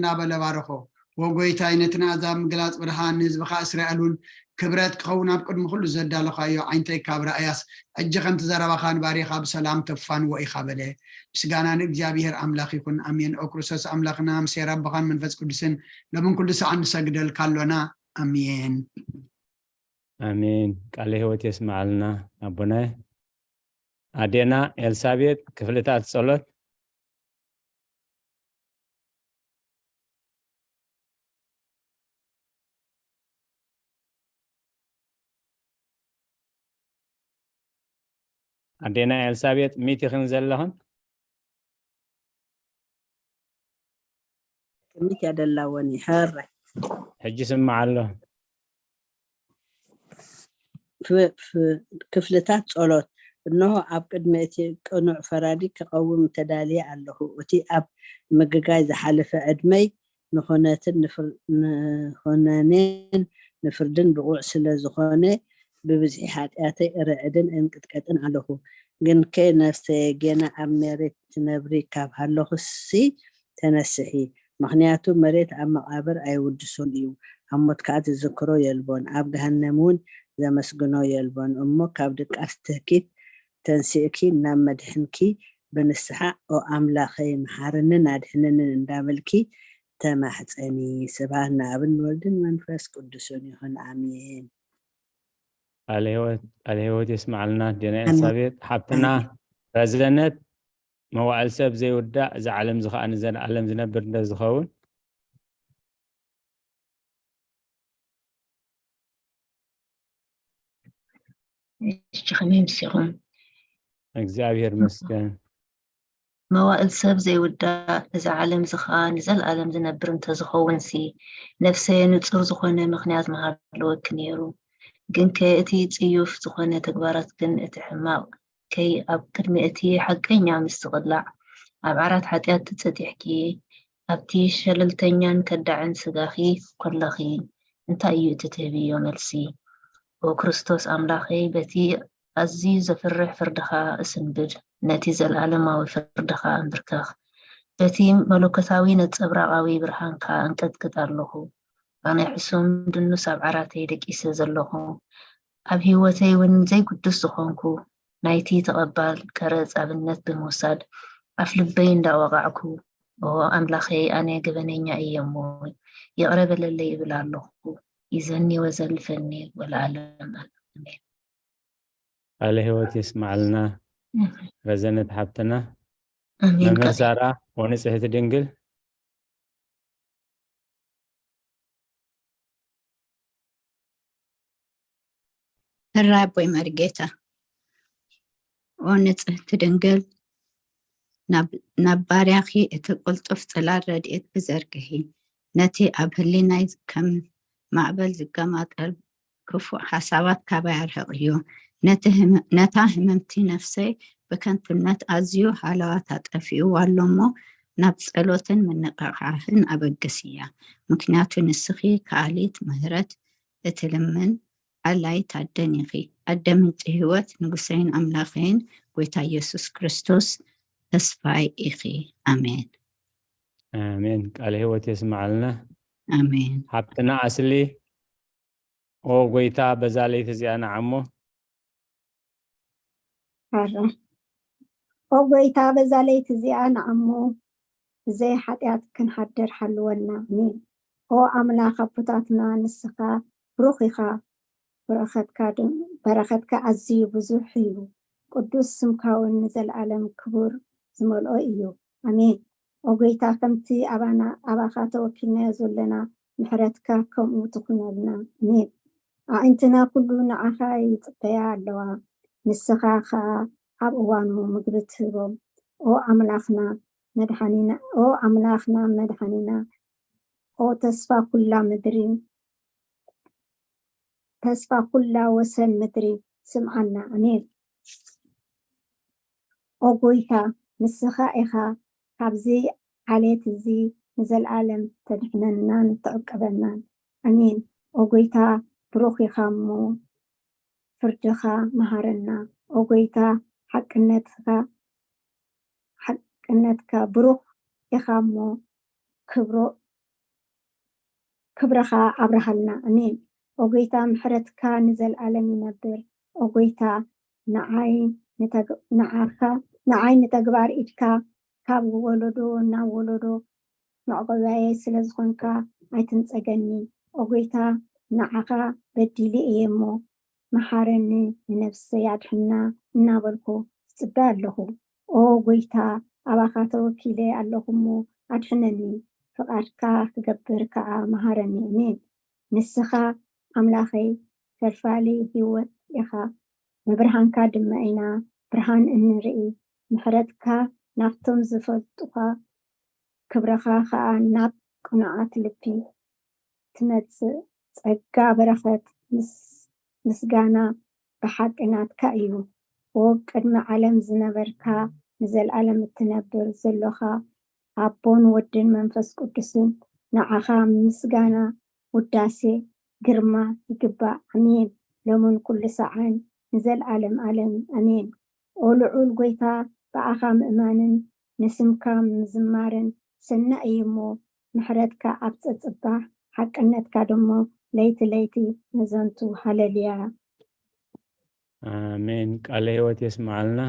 እናበለ ባረኾ። ወጎይታይ፣ ነቲ ናዛ ምግላጽ ብርሃን ንህዝብኻ እስራኤል እውን ክብረት ክኸውን ኣብ ቅድሚ ኩሉ ዘዳለኻዮ ዓይንተይ ካብ ራእያስ፣ ሕጂ ከምቲ ዘረባኻ ንባሪኻ ብሰላም ተፋንዎ ኢኻ በለ። ምስጋና ንእግዚኣብሔር ኣምላኽ ይኹን። ኣሜን። ኦ ክርስቶስ ኣምላኽና፣ ምስ ኣቦኻን መንፈስ ቅዱስን ሎምን ኩሉ ሰዓት ንሰግደልካ ኣሎና። ኣሜን። ኣሜን። ቃለ ህይወት የስምዓልና ኣቦናይ። ኣዴና ኤልሳቤጥ፣ ክፍልታት ጸሎት። ኣዴና ኤልሳቤጥ፣ ሚት ኢኽን ዘለኽን? ቅድሚት ያደላወኒ። ሕራይ። ሕጂ ስምዓ ኣሎ። ፍ- ፍ- ክፍልታት ጸሎት። እንሆ፣ ኣብ ቅድሚ እቲ ቅኑዕ ፈራዲ ክቐውም ተዳልየ ኣለኹ። እቲ ኣብ ምግጋይ ዝሓለፈ ዕድመይ ንኹነትን ንፍር- ንኹነኔን ንፍርድን ብቑዕ ስለ ዝኾነ፣ ብብዝሒ ሓጢኣተይ እርዕድን እንቅጥቀጥን ኣለኹ። ግንከ ነፍሰየ፣ ጌና ኣብ መሬት ትነብሪ ካብ ሃለኹሲ ተነስሒ። ምኽንያቱ መሬት ኣብ መቓብር ኣይውድሶን እዩ፣ ኣብ ሞት ከኣ ዝዝክሮ የልቦን፣ ኣብ ገሃነም እውን ዘመስግኖ የልቦን። እሞ ካብ ድቃስ ትህኪት ተንሲእኪ ናብ መድሕንኪ ብንስሓ፣ ኦ ኣምላኸይ፣ መሓርንን ኣድሕንንን እንዳበልኪ ተማሕፀኒ። ስብሐት ንኣብን ንወልድን መንፈስ ቅዱስን ይኹን፣ ኣሜን። ቃለ ህይወት፣ ቃለ ህይወት የስምዓልና። ኣዴና ኤልሳቤጥ ሓብትና፣ ረዘነት፣ መዋእል ሰብ ዘይውዳእ፣ እዚ ዓለም እዚ ኸኣ ንዘለኣለም ዝነብር እንተ ዝኸውን። እሺ፣ ከመይ ምሲኹም? እግዚኣብሔር መስገን። መዋእል ሰብ ዘይውዳእ፣ እዚ ዓለም እዚ ኸኣ ንዘለኣለም ዝነብር እንተዝኸውንሲ፣ ነፍሰየ ንጹር ዝኾነ ምኽንያት ምሃለወኪ ነይሩ። ግንከ እቲ ጽዩፍ ዝኾነ ተግባራት ግን እቲ ሕማቕ ከይ ኣብ ቅድሚ እቲ ሓቀኛ ምስቅላዕ ኣብ ዓራት ሓጢኣት ተጸጢሕኪ ኣብቲ ሸለልተኛን ከዳዕን ስጋኺ ከለኺ እንታይ እዩ እቲ ትህብዮ መልሲ? ኦ ክርስቶስ ኣምላኸይ በቲ ኣዝዩ ዘፍርሕ ፍርድኻ እስንብድ፣ ነቲ ዘለኣለማዊ ፍርድኻ ኣንብርከኽ፣ በቲ መለኮታዊ ነጸብራቓዊ ብርሃንካ እንቀጥቅጥ ኣለኹ። ኣነ ሕሱም ድኑስ ኣብ ዓራተይ ደቂሰ ዘለኹ፣ ኣብ ህይወተይ እውን ዘይግዱስ ዝኾንኩ፣ ናይቲ ተቐባል ቀረጽ ኣብነት ብምውሳድ ኣፍልበይ እንዳወቓዕኩ፣ ኦ ኣምላኸይ፣ ኣነ ገበነኛ እየ እሞ ይቕረ በለለይ እብል ኣለኹ። ይዘኒ ወዘልፈኒ ወለዓለም ኣሜን። ቃለ ህይወት የስምዓልና ረዘነት ሓብትና። ኣሜን። መምህር ሳራ ወንጽሕቲ ድንግል። ሕራይ ኣቦይ መርጌታ፣ ኦ ንጽህቲ ድንግል፣ ናብ ባርያኺ እቲ ቅልጡፍ ጽላል ረድኤት ብዘርግሒ፣ ነቲ ኣብ ህሊናይ ከም ማዕበል ዝገማጠል ክፉእ ሓሳባት ካባይ ኣርሕቕዮ። ነታ ህምምቲ ነፍሰይ ብከንቱነት ኣዝዩ ሃለዋታ ጠፊእዋ ኣሎ እሞ፣ ናብ ጸሎትን ምንቕቓሕን ኣበግስያ። ምክንያቱ ንስኺ ከኣሊት ምሕረት እትልምን ኣላይት ኣደን ኢኺ። ኣደ ምንጪ ህይወት፣ ንጉሰይን ኣምላኸይን ጐይታ ኢየሱስ ክርስቶስ ተስፋይ ኢኺ። ኣሜን። ኣሜን። ቃለ ህይወት የስምዓልና። ኣሜን። ሓብትና ኣስሊ፣ ኦ ጐይታ፣ በዛ ለይቲ እዚኣ ንዓሞ። ኣረ ኦ ጐይታ፣ በዛ ለይቲ እዚኣ ንዓሞ ብዘይ ሓጢኣት ክንሓድር ሓልወና። ኣሜን። ኦ ኣምላኽ ኣቦታትና፣ ንስኻ ብሩኽ ኢኻ፣ በረኸትካ ድ- በረኸትካ ኣዝዩ ብዙሕ እዩ። ቅዱስ ስምካ እውን ንዘለኣለም ክቡር ዝመልኦ እዩ። ኣሜን። ኦ ጐይታ፣ ከምቲ ኣባና ኣባኻ ተወኪልናዮ ዘለና ምሕረትካ ከምኡ ትኹነልና። ኣሜን። ኣዒንትና ኩሉ ንዓኻ ይጽበያ ኣለዋ፣ ንስኻ ኸኣ ኣብ እዋኑ ምግቢ ትህቦም። ኦ ኣምላኽና መድሓኒና፣ ኦ ኣምላኽና መድሓኒና፣ ኦ ተስፋ ኩላ ምድሪ፣ ተስፋ ኩላ ወሰን ምድሪ ስምዓና። ኣሜን። ኦ ጐይታ፣ ንስኻ ኢኻ ካብዚ ዓሌት እዚ ንዘለኣለም ተድሕነናን ትዕቅበናን። ኣሜን። ኦ ጐይታ፣ ብሩኽ ኢኻ እሞ ፍርድኻ መሃረና። ኦ ጐይታ፣ ሓቅነትካ ሓቅነትካ ብሩኽ ኢኻ እሞ ክብሮ ክብርኻ ኣብርሃልና። ኣሜን። ኦ ጎይታ፣ ምሕረትካ ንዘልኣለም ይነብር። ኦ ጎይታ፣ ንዓይ ንተግ-፣ ንዓኻ፣ ንዓይ ንተግባር ኢድካ ካብ ወለዶ ናብ ወለዶ መዕቆብያየ ስለ ዝኾንካ ኣይትንጸገኒ። ኦ ጎይታ፣ ንዓኻ በዲለ እየ እሞ፣ መሓረኒ፣ ንነፍሰይ ኣድሕና እናበልኩ እጽበ ኣለኹ። ኦ ጎይታ፣ ኣባኻ ተወኪለ ኣለኹ እሞ ኣድሕነኒ፣ ፍቓድካ ክገብር ከኣ መሃረኒ። ኣሜን። ንስኻ ኣምላኸይ ፈልፋሊ ህይወት ኢኻ፣ ብብርሃንካ ድማ ኢና ብርሃን እንርኢ። ምሕረትካ ናብቶም ዝፈልጡኻ፣ ክብርኻ ኸኣ ናብ ቅኑዓት ልቢ ትመጽእ። ጸጋ በረኸት ምስ-፣ ምስጋና ብሓቂ ናትካ እዩ። ኦ ቅድሚ ዓለም ዝነበርካ፣ ንዘልኣለም እትነብር ዘሎኻ፣ ኣቦን ወድን መንፈስ ቅዱስን፣ ንዓኻ ምስጋና፣ ውዳሴ፣ ግርማ ይግባእ። ኣሜን። ሎምን ኩሉ ሰዓን ንዘልኣለም ኣለም። ኣሜን። ኦ ልዑል ጎይታ፣ ብኣኻ ምእማንን ንስምካ ምዝማርን ሰናይ እዩ እሞ፣ ምሕረትካ ኣብ ጸጽባሕ፣ ሓቅነትካ ደሞ ለይቲ ለይቲ ነዘንቱ። ሃሌሉያ። ኣሜን። ቃለ ህይወት የስምዓልና።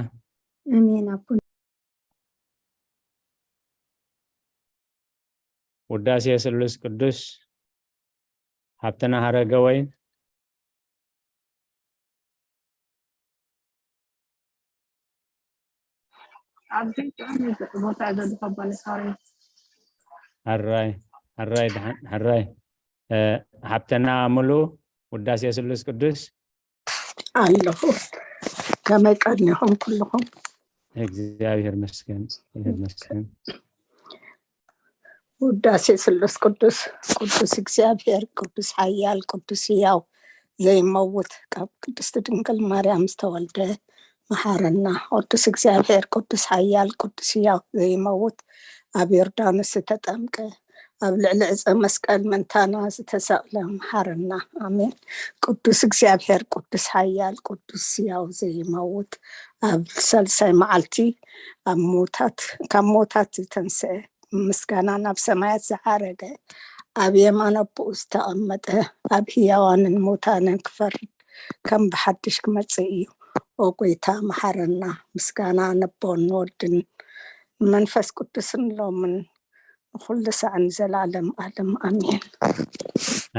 ኣሜን ኣቦና። ውዳሴ ስሉስ ቅዱስ ሃብትና ሃረገወይን። ኣብዚ ጥዑም ቦታ ዘለኹ ኣቦና፣ ሶሪ። ሕራይ፣ ሕራይ፣ ደሓን፣ ሕራይ። እ፣ ሃብትና ሙሉ ውዳሴ ስሉስ ቅዱስ። ኣለኹ። ከመይ ቀኒኹም ኩልኹም? እግዚኣብሔር መስገን፣ እግዚኣብሔር መስገን። ውዳሴ ስሉስ ቅዱስ። ቅዱስ እግዚኣብሔር፣ ቅዱስ ሓያል፣ ቅዱስ ህያው ዘይመውት፣ ካብ ቅድስቲ ድንግል ማርያም ዝተወልደ መሓረና። ቅዱስ እግዚኣብሔር፣ ቅዱስ ሓያል፣ ቅዱስ ህያው ዘይመውት፣ ኣብ ዮርዳኖስ ዝተጠምቀ፣ ኣብ ልዕሊ ዕፀ መስቀል ምእንታና ዝተሰቕለ መሓረና። ኣሜን። ቅዱስ እግዚኣብሔር፣ ቅዱስ ሓያል፣ ቅዱስ ህያው ዘይመውት፣ ኣብ ሳልሳይ መዓልቲ ኣብ ሞታት፣ ካብ ሞታት ዝተንስአ፣ ምስጋና ናብ ሰማያት ዝዓረገ፣ ኣብ የማን ኣቦኡ ዝተቐመጠ፣ ኣብ ህያዋንን ሙታንን ክፈርድ ከም ብሓድሽ ክመጽእ እዩ። ኦ ጎይታ መሓረና። ምስጋና ነቦን ንወድን ንመንፈስ ቅዱስን ሎምን ንኹሉ ሳዕ ንዘላለም ኣለም ኣሜን።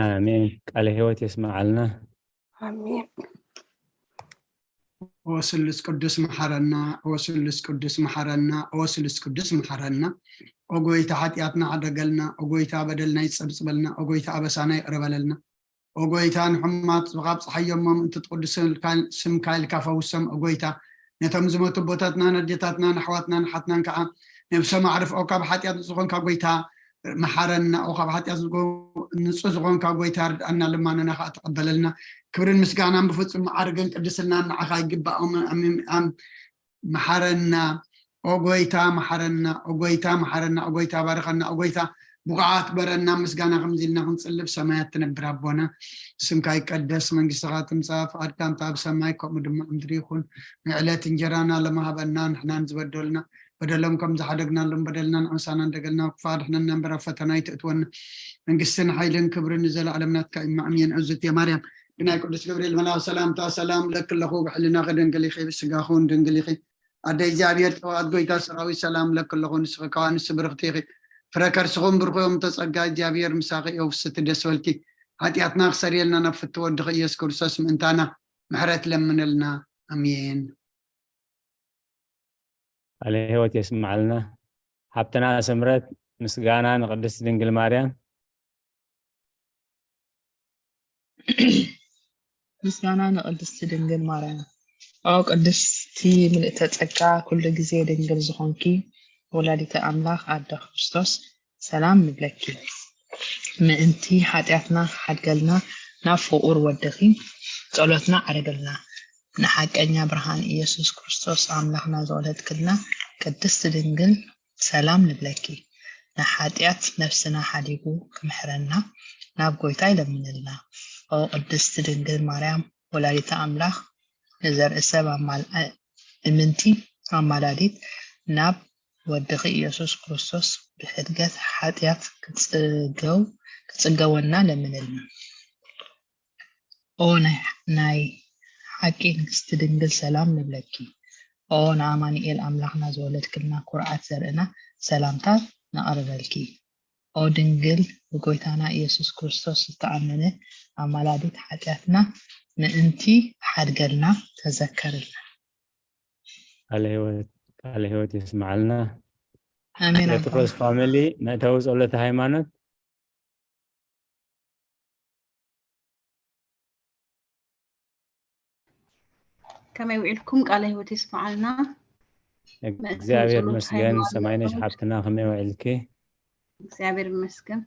ኣሜን። ቃለ ህይወት የስምዓልና። ኣሜን። ኦ ስሉስ ቅዱስ መሓረና፣ ኦ ስሉስ ቅዱስ መሓረና፣ ኦ ስሉስ ቅዱስ መሓረና። ኦ ጎይታ ሓጢኣትና ሓደገልና፣ ኦ ጎይታ በደልና ይጸብጽበልና፣ ኦ ጎይታ ኣበሳና ይቕረ በለልና። ኦ ጎይታ ንሕሙማት ካብ ጸሓዮም ምእንቲ ትቕድስ ስምካ ኢልካ ፈውሶም። ኦ ጎይታ ነቶም ዝሞቱ ኣቦታትናን ኣዴታትናን ኣሕዋትናን ኣሓትናን ከዓ ነብሶም ኣዕርፍኦ። ካብ ሓጢኣት ንጹህ ዝኾንካ ጎይታ መሓረና። ኦ ካብ ሓጢኣት ንጹህ ዝኾንካ ጎይታ ርድኣና፣ ልማኖና ከዓ ተቐበለልና። ክብርን ምስጋናን ብፍጹም መዓርግን ቅድስናን ንዓኻ ይግባእ። ኣም-፣ ኣም-፣ ኣም-፣ መሓረና። ኦ ጎይታ መሓረና፣ ኦ ጎይታ መሓረና፣ ኦ ጎይታ ባርኸና፣ ኦ ጎይታ ብቑዓት በረና። ምስጋና ከምዚ ኢልና ክንጽልብ፣ ሰማያት ትነብር ኣቦና፣ ስምካ ይቀደስ፣ መንግስትኻ ትምጻእ፣ ፍቓድካ እንተ ኣብ ሰማይ ከምኡ ድማ ኣብ ምድሪ ይኹን። ንዕለት እንጀራና ሎሚ ሃበና፣ ንሕናን ዝበደሉና በደሎም ከም ዝሓደግናሎም በደልና ንዕምሳና እንደገልና፣ ክፉእ ኣድሕነና እምበር ኣብ ፈተና ኣይትእትወና። መንግስትን ሓይልን ክብርን ንዘለኣለም ናትካ እዩ። ኣሜን። እዝእትየ ማርያም ብናይ ቅዱስ ገብርኤል መልኣክ ሰላምታ ሰላም ለኪ ኣለኹ፣ ብሕልናኺ ድንግል ኢኺ፣ ብስጋኺ እውን ድንግል ኢኺ። ኣደ እግዚኣብሔር፣ ጸባኦት ጎይታ ሰራዊት ሰላም ለኪ ኣለኹ፣ ንስኺ ከኣ ኣንስቲ ብርኽቲ ኢኺ፣ ፍረ ከርስኺ እውን ብሩኽ እዩ። እምተ ጸጋ እግዚኣብሔር ምሳኺ እዩ፣ ፍስቲ ደስ በልኪ። ሓጢኣትና ክሰርየልና ናብ ፍቲ ወድኺ ኢየሱስ ክርስቶስ ምእንታና ምሕረት ለምነልና። ኣሜን። ቃለ ህይወት የስምዓልና። ሃብትና ስምረት ምስጋና ንቅድስቲ ድንግል ማርያም። ምስጋና ንቅድስቲ ድንግል ማርያም። ኦ ቅድስቲ ምልእተ ጸጋ፣ ኩሉ ግዜ ድንግል ዝኾንኪ ወላዲተ ኣምላኽ ኣደ ክርስቶስ፣ ሰላም ንብለኪ። ምእንቲ ሓጢኣትና ሓድገልና ናብ ፍቑር ወድኺ ጸሎትና ዓርግልና። ንሓቀኛ ብርሃን ኢየሱስ ክርስቶስ ኣምላኽና ዝወለድክልና ቅድስቲ ድንግል ሰላም ንብለኪ። ንሓጢኣት ነፍስና ሓዲጉ ክምሕረና ናብ ጎይታ ይለምንልና። ኦ ቅድስቲ ድንግል ማርያም ወላዲተ ኣምላኽ፣ ንዘርኢ ሰብ ኣማል-፣ እምንቲ ኣማላዲት ናብ ወድኺ ኢየሱስ ክርስቶስ ብሕድገት ሓጢኣት ክጽገው-፣ ክጽገወና ለምንልና። ኦ ናይ፣ ናይ ሓቂ ንግስቲ ድንግል ሰላም ንብለኪ። ኦ ንኣማኑኤል ኣምላኽና ዝወለድክልና ኩርዓት ዘርእና ሰላምታ ነቕርበልኪ። ኦ ድንግል ብጎይታና ኢየሱስ ክርስቶስ ዝተኣመነ ኣማላዲት ሓጢኣትና ምእንቲ ሓድገልና ተዘከርልና። ቃለ ህይወት፣ ቃለ ህይወት የስምዓልና። ኣሜን ኣባ። ጴጥሮስ ፋሚሊ መእተዊ ጸሎተ ሃይማኖት። ከመይ ውዒልኩም? ቃለ ህይወት የስምዓልና። መእተዊ እግዚኣብሔር ጸሎት መስገን። ሃይማኖት። ሰማይነሽ ሓብትና ከመይ ውዒልኪ? እግዚኣብሔር ይመስገን።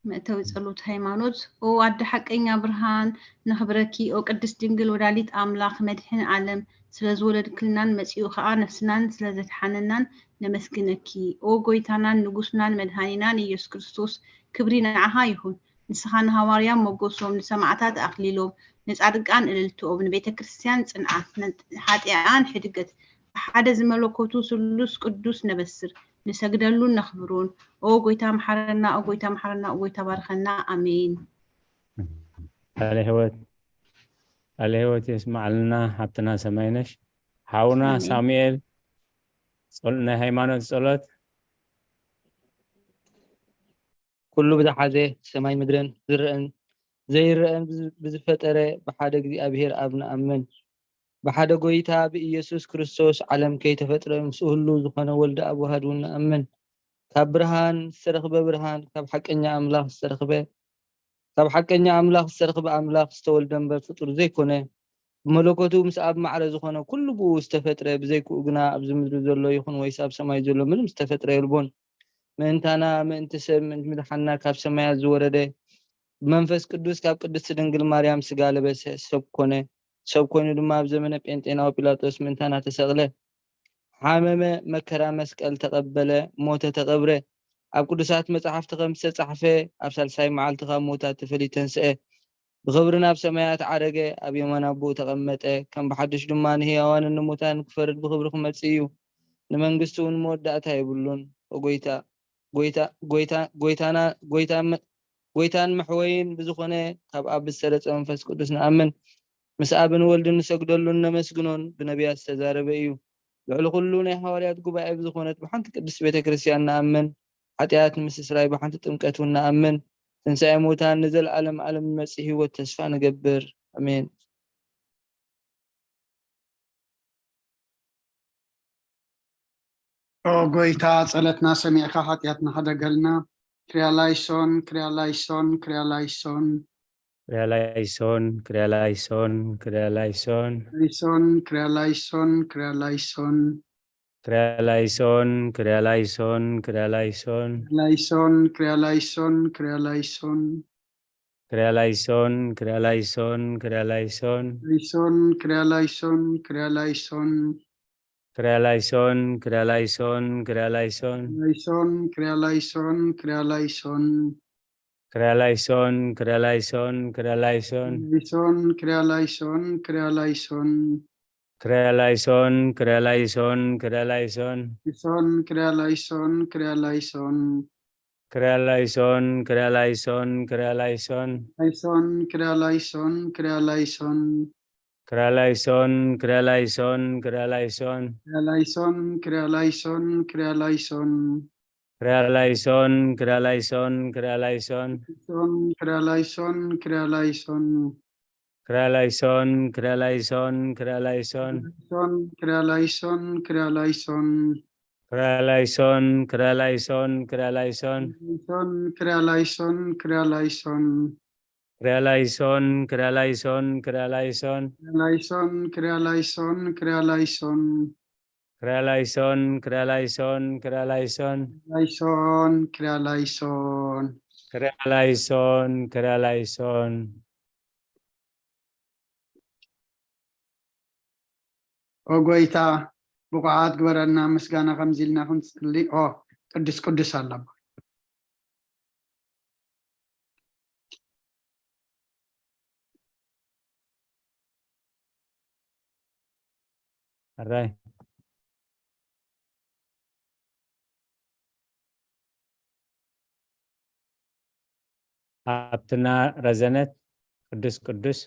መእተዊ ጸሎት ሃይማኖት። ኦ ኣደ ሓቀኛ ብርሃን፣ ነኽብረኪ። ኦ ቅድስት ድንግል ወላዲት ኣምላኽ መድሕን ዓለም፣ ስለ ዝወለድክልናን መጺኡ ኸኣ ነፍስናን ስለ ዘድሓነናን ነመስግነኪ። ኦ ጎይታናን ንጉስናን መድሃኒናን ኢየሱስ ክርስቶስ፣ ክብሪ ንዓኻ ይኹን። ንስኻ ንሃዋርያ ሞገሶም፣ ንሰማዕታት ኣኽሊሎም፣ ንጻድቃን እልልትኦም፣ ንቤተ ክርስቲያን ጽንዓት፣ ንሓጢኣን ሕድገት፣ ብሓደ ዝመለኮቱ ስሉስ ቅዱስ ነበስር፣ ንሰግደሉን ነኽብሮን። ኦ ጎይታ መሓረና፣ ኦ ጎይታ መሓረና፣ ኦ ጎይታ ባርኸና። ኣሜን። ቃለ ህይወት፣ ቃለ ህይወት የስምዓልና ሓብትና ሰማይነሽ። ሓውና ኣሜን። ሳሙኤል፣ ጸል-፣ ናይ ሃይማኖት ጸሎት። ኩሉ ብዝሓዘ ሰማይ ምድርን ዝረአን ዘይረአን ብዝ-፣ ብዝፈጠረ ብሓደ እግዚኣብሔር ኣብ ንኣምን። ብሓደ ጎይታ ብኢየሱስ ክርስቶስ ዓለም ከይተፈጥረ ምስኡ ህሉው ዝኾነ ወልደ ኣብ ዋህድ እውን ንኣምን። ካብ ብርሃን ዝተረኽበ ብርሃን፣ ካብ ሓቀኛ ኣምላኽ ዝተረኽበ፣ ካብ ሓቀኛ ኣምላኽ ዝተረኽበ ኣምላኽ ዝተወልደ እምበር ፍጡር ዘይኮነ፣ ብመለኮቱ ምስ ኣብ ማዕረ ዝኾነ ኩሉ ብኡ ዝተፈጥረ፣ ብዘይክኡ ግና ኣብዚ ምድሪ ዘሎ ይኹን ወይስ ኣብ ሰማይ ዘሎ ምንም ዝተፈጥረ የልቦን። ምእንታና፣ ምእንቲ ሰብ፣ ምእንቲ ምድሓንና ካብ ሰማያት ዝወረደ፣ ብመንፈስ ቅዱስ ካብ ቅድስቲ ድንግል ማርያም ስጋ ለበሰ፣ ሰብ ኮነ። ሰብ ኮይኑ ድማ ኣብ ዘመነ ጴንጤናዊ ጲላጦስ ምእንታና ተሰቕለ፣ ሓመመ፣ መከራ መስቀል ተቐበለ፣ ሞተ፣ ተቐብረ። ኣብ ቅዱሳት መጻሕፍቲ ከም ዝተጻሕፈ፣ ኣብ ሳልሳይ መዓልቲ ካብ ሞታት ተፈልዩ ተንስአ። ብኽብሪ ናብ ሰማያት ዓረገ፣ ኣብ የማን ኣቦኡ ተቐመጠ። ከም ብሓድሽ ድማ ንህያዋንን ንሙታንን ክፈርድ ብኽብሪ ክመጽእ እዩ። ንመንግስቱ እውን መወዳእታ የብሉን። ኦ ጎይታ፣ ጎይታ፣ ጎይታ፣ ጎይታና፣ ጎይታ መ-፣ ጎይታን መሕወይን ብዝኾነ ካብ ኣብ ዝተረጸ መንፈስ ቅዱስ ንኣምን። ምስ ኣብን ወልድን ንሰግደሉን ነመስግኖን ብነቢያት ዝተዛረበ እዩ። ልዕሊ ኩሉ ናይ ሃዋርያት ጉባኤ ብዝኾነት ብሓንቲ ቅድስት ቤተ ክርስቲያን ንኣምን። ሓጢኣት ንምስስራይ ብሓንቲ ጥምቀት እውን ንኣምን። ትንሳኤ ሙታን ንዘለዓለም ዓለም ንመጽእ ህይወት ተስፋ ንገብር። ኣሜን። ኦ ጎይታ፣ ጸለትና ሰሚዕካ ሓጢኣትና ሕደገልና። ክርያላይሶን፣ ክርያላይሶን፣ ክርያላይሶን። ክርያላይሶን፣ ክርያላይሶን፣ ክርያላይሶን። ላይሶን፣ ክርያላይሶን፣ ክርያላይሶን። ክርያላይሶን፣ ክርያላይሶን፣ ክርያላይሶን። ላይሶን፣ ክርያላይሶን፣ ክርያላይሶን። ክርያላይሶን፣ ክርያላይሶን፣ ክርያላይሶን። ላይሶን፣ ክርያላይሶን፣ ክርያላይሶን። ክርያላይሶን፣ ክርያላይሶን፣ ክርያላይሶን። ላይሶን፣ ክርያላይሶን፣ ክርያላይሶን። ክርያላይሶን፣ ክርያላይሶን፣ ክርያላይሶን። ላይሶን፣ ክርያላይሶን፣ ክርያላይሶን። ክርያላይሶን፣ ክርያላይሶን፣ ክርያላይሶን። ላይሶን፣ ክርያላይሶን፣ ክርያላይሶን። ክርያላይሶን፣ ክርያላይሶን፣ ክርያላይሶን። ላይሶን፣ ክርያላይሶን፣ ክርያላይሶን። ክርያላይሶን፣ ክርያላይሶን፣ ክርያላይሶን። ክርያላይሶን፣ ክርያላይሶን፣ ክርያላይሶን። ክርያላይሶን፣ ክርያላይሶን፣ ክርያላይሶን። ላይሶን፣ ክርያላይሶን፣ ክርያላይሶን። ክርያላይሶን፣ ክርያላይሶን፣ ክርያላይሶን። ላይሶን፣ ክርያላይሶን፣ ክርያላይሶን። ክርያላይሶን፣ ክርያላይሶን፣ ክርያላይሶን። ላይሶን፣ ክርያላይሶን፣ ክርያላይሶን። ክርያላይሶን፣ ክርያላይሶን፣ ክርያላይሶን። ላይሶን፣ ክርያላይሶን፣ ክርያላይሶን። ክርያላይሶን፣ ክርያላይሶን፣ ክርያላይሶን። ላይሶን፣ ክርያላይሶን። ክርያላይሶን፣ ክርያላይሶን። ኦ ጎይታ፣ ብቑዓት ግበረና፣ ምስጋና ከምዚ ኢልና ክንጽሊ። ኦ፣ ቅዱስ ቅዱስ ኣለባ። ሕራይ። ሃብትና ረዘነት፣ ቅዱስ ቅዱስ።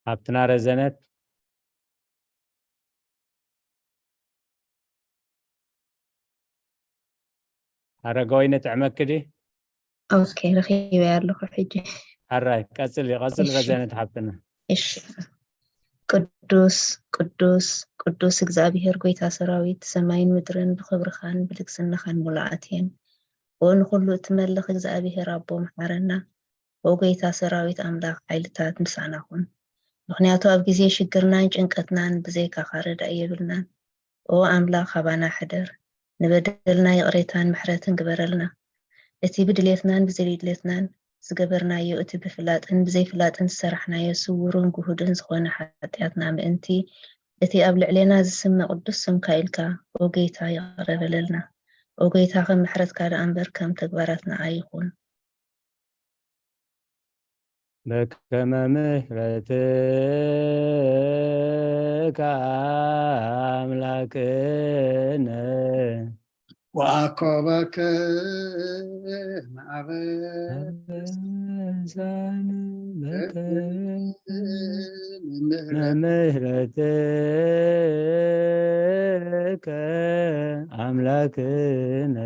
ሃብትና ረዘነት። ኣረጋዊ ነጥዕመኪ ድዩ? ኦኬ፣ ረኺበያ ኣለኹ ሕጂ። ኣራይ፣ ቀጽሊ፣ ቀጽሊ እሺ። ረዘነት ሓብትና። እሺ። ቅዱስ ቅዱስ ቅዱስ እግዚኣብሔር ጎይታ ሰራዊት፣ ሰማይን ምድርን ብኽብርኻን ብልግስናኻን ሙሉኣት እየን። ኦ ንኹሉ እትመልኽ እግዚኣብሔር ኣቦ፣ መሓረና። ኦ ጎይታ ሰራዊት ኣምላኽ፣ ሓይልታት ምሳና ኩን። ምኽንያቱ ኣብ ግዜ ሽግርናን ጭንቀትናን ብዘይካኻ ረዳኢ የብልናን። ኦ ኣምላኽ፣ ካባና ሕደር፣ ንበደልና ይቕሬታን ምሕረትን ግበረልና። እቲ ብድሌትናን ብዘይድሌትናን ዝገበርናዮ፣ እቲ ብፍላጥን ብዘይፍላጥን ዝሰራሕናዮ ስውርን ግሁድን ዝኾነ ሓጢኣትና ምእንቲ፣ እቲ ኣብ ልዕሌና ዝስመ ቅዱስ ስምካ ኢልካ፣ ኦ ጎይታ፣ ይቕረ በለልና። ኦ ጎይታ፣ ከም ምሕረትካ ደኣ እምበር ከም ተግባራትና ኣይኹን። በከመ ምሕረትከ ኣምላክነ ወአኮበከ ማዕበል በሳን በከመ ምሕረትከ ኣምላክነ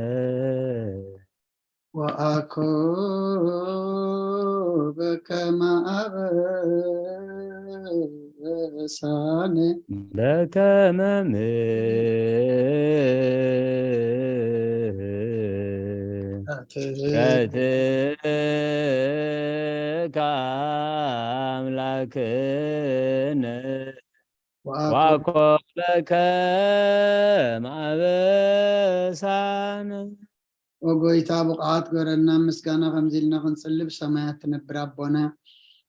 ወአኮበከ ማዕበል በሳን በከመ ምሕረትከ ኣምላክነ ወአኮበከ ማዕበሳን። ኦ ጎይታ፣ ብቕዓት ግበረልና ምስጋና ከምዚ ኢልና ክንጽሊ። ብሰማያት ትነብር ኣቦና፣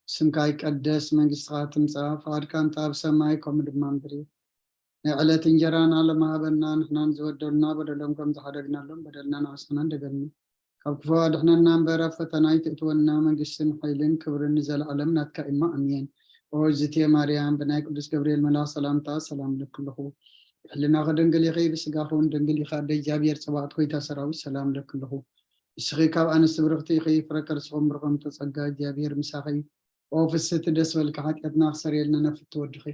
ስምካ ይቀደስ፣ መንግስትኻ ትምጻእ፣ ፍቓድካ እንተ ኣብ ሰማይ ከምኡ ድማ ምድሪ። ናይ ዕለት እንጀራና ሎሚ ሃበና፣ ንሕናን ዝበደሉና በደሎም ከም ዝሓደግናሎም በደልና ንኣስና እንደገና። ካብ ክፉ ኣድሕነና እምበር ኣብ ፈተና ኣይትእትወና፣ መንግስትን ሓይልን ክብርን ንዘለኣለም ናትካ እሞ ኣሜን። ኦ እግዝእትየ ማርያም፣ ብናይ ቅዱስ ገብርኤል መልኣኽ ሰላምታ ሰላም እለኪ ኣለኹ። ብሕልናኺ ድንግል ኢኺ፣ ብስጋኺ እውን ድንግል ኢኻ። ኣደ እግዚኣብሔር ጸባኦት ጎይታ ሰራዊት ሰላም እለኪ ኣለኹ። ንስኺ ካብ ኣንስቲ ብርኽቲ ኢኺ፣ ፍረ ከርስኺ እውን ብሩኽ እዩ። ጸጋ እግዚኣብሔር ምሳኺ እዩ። ኦ ፍስህቲ ደስ በልኪ፣ ሓጢኣትና ክሰርየልና ናብ ፍትው ወድኺ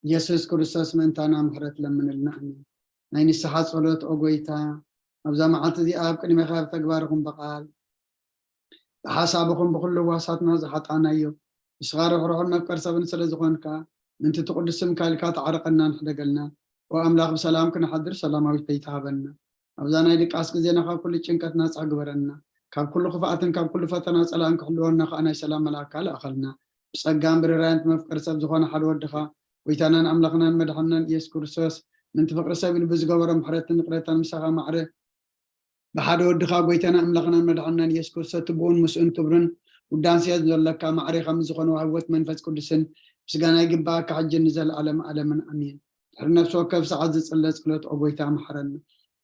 ኢየሱስ ክርስቶስ ምእንታና ምሕረት ለምንልና። ኣሜን። ናይ ንስሓ ጸሎት። ኦ ጎይታ፣ ኣብዛ መዓልቲ እዚኣ ኣብ ቅድሜኻ ብተግባር ይኹን ብቓል ብሓሳብ ይኹን ብኹሉ ህዋሳትና ዝሓጣናዮ፣ ንስኻ ርሕሩሕን መፍቀር ሰብን ስለ ዝኾንካ፣ ምእንቲ እቲ ቅዱስ ስምካ ኢልካ ተዓረቐናን ሕደገልናን። ኦ ኣምላኽ፣ ብሰላም ክንሓድር ሰላማዊት ለይቲ ሃበና። ኣብዛ ናይ ድቃስ ግዜና ካብ ኩሉ ጭንቀት ናጻ ግበረና። ካብ ኩሉ ክፍኣትን ካብ ኩሉ ፈተና ጸላእን ክሕልወና ከኣ ናይ ሰላም መልኣካ ልኣኸልና። ብጸጋን ብርራይን እቲ መፍቀሪ ሰብ ዝኾነ ሓደ ወድኻ፣ ጎይታናን ኣምላኽናን መድሓንናን ኢየሱስ ክርስቶስ፣ ምእንቲ ፍቕሪ ሰብ ኢሉ ብዝገበሮ ምሕረትን ይቕሬታን ምሳኻ ማዕረ ብሓደ ወድኻ ጎይታና ኣምላኽናን መድሓንናን ኢየሱስ ክርስቶስ፣ እቲ ብኡን ምስኡን ክብርን ውዳሴን ዘሎካ፣ ማዕረ ከም ዝኾነ ዋህቦት መንፈስ ቅዱስን ምስጋና ይግባኣካ፣ ሕጂ ንዘለኣለም ኣለምን ኣሜን። ድሕሪ ነፍሲ ወከፍ ሰዓት ዝጽለ ጸሎት፣ ኦ ጎይታ፣ መሓረና፣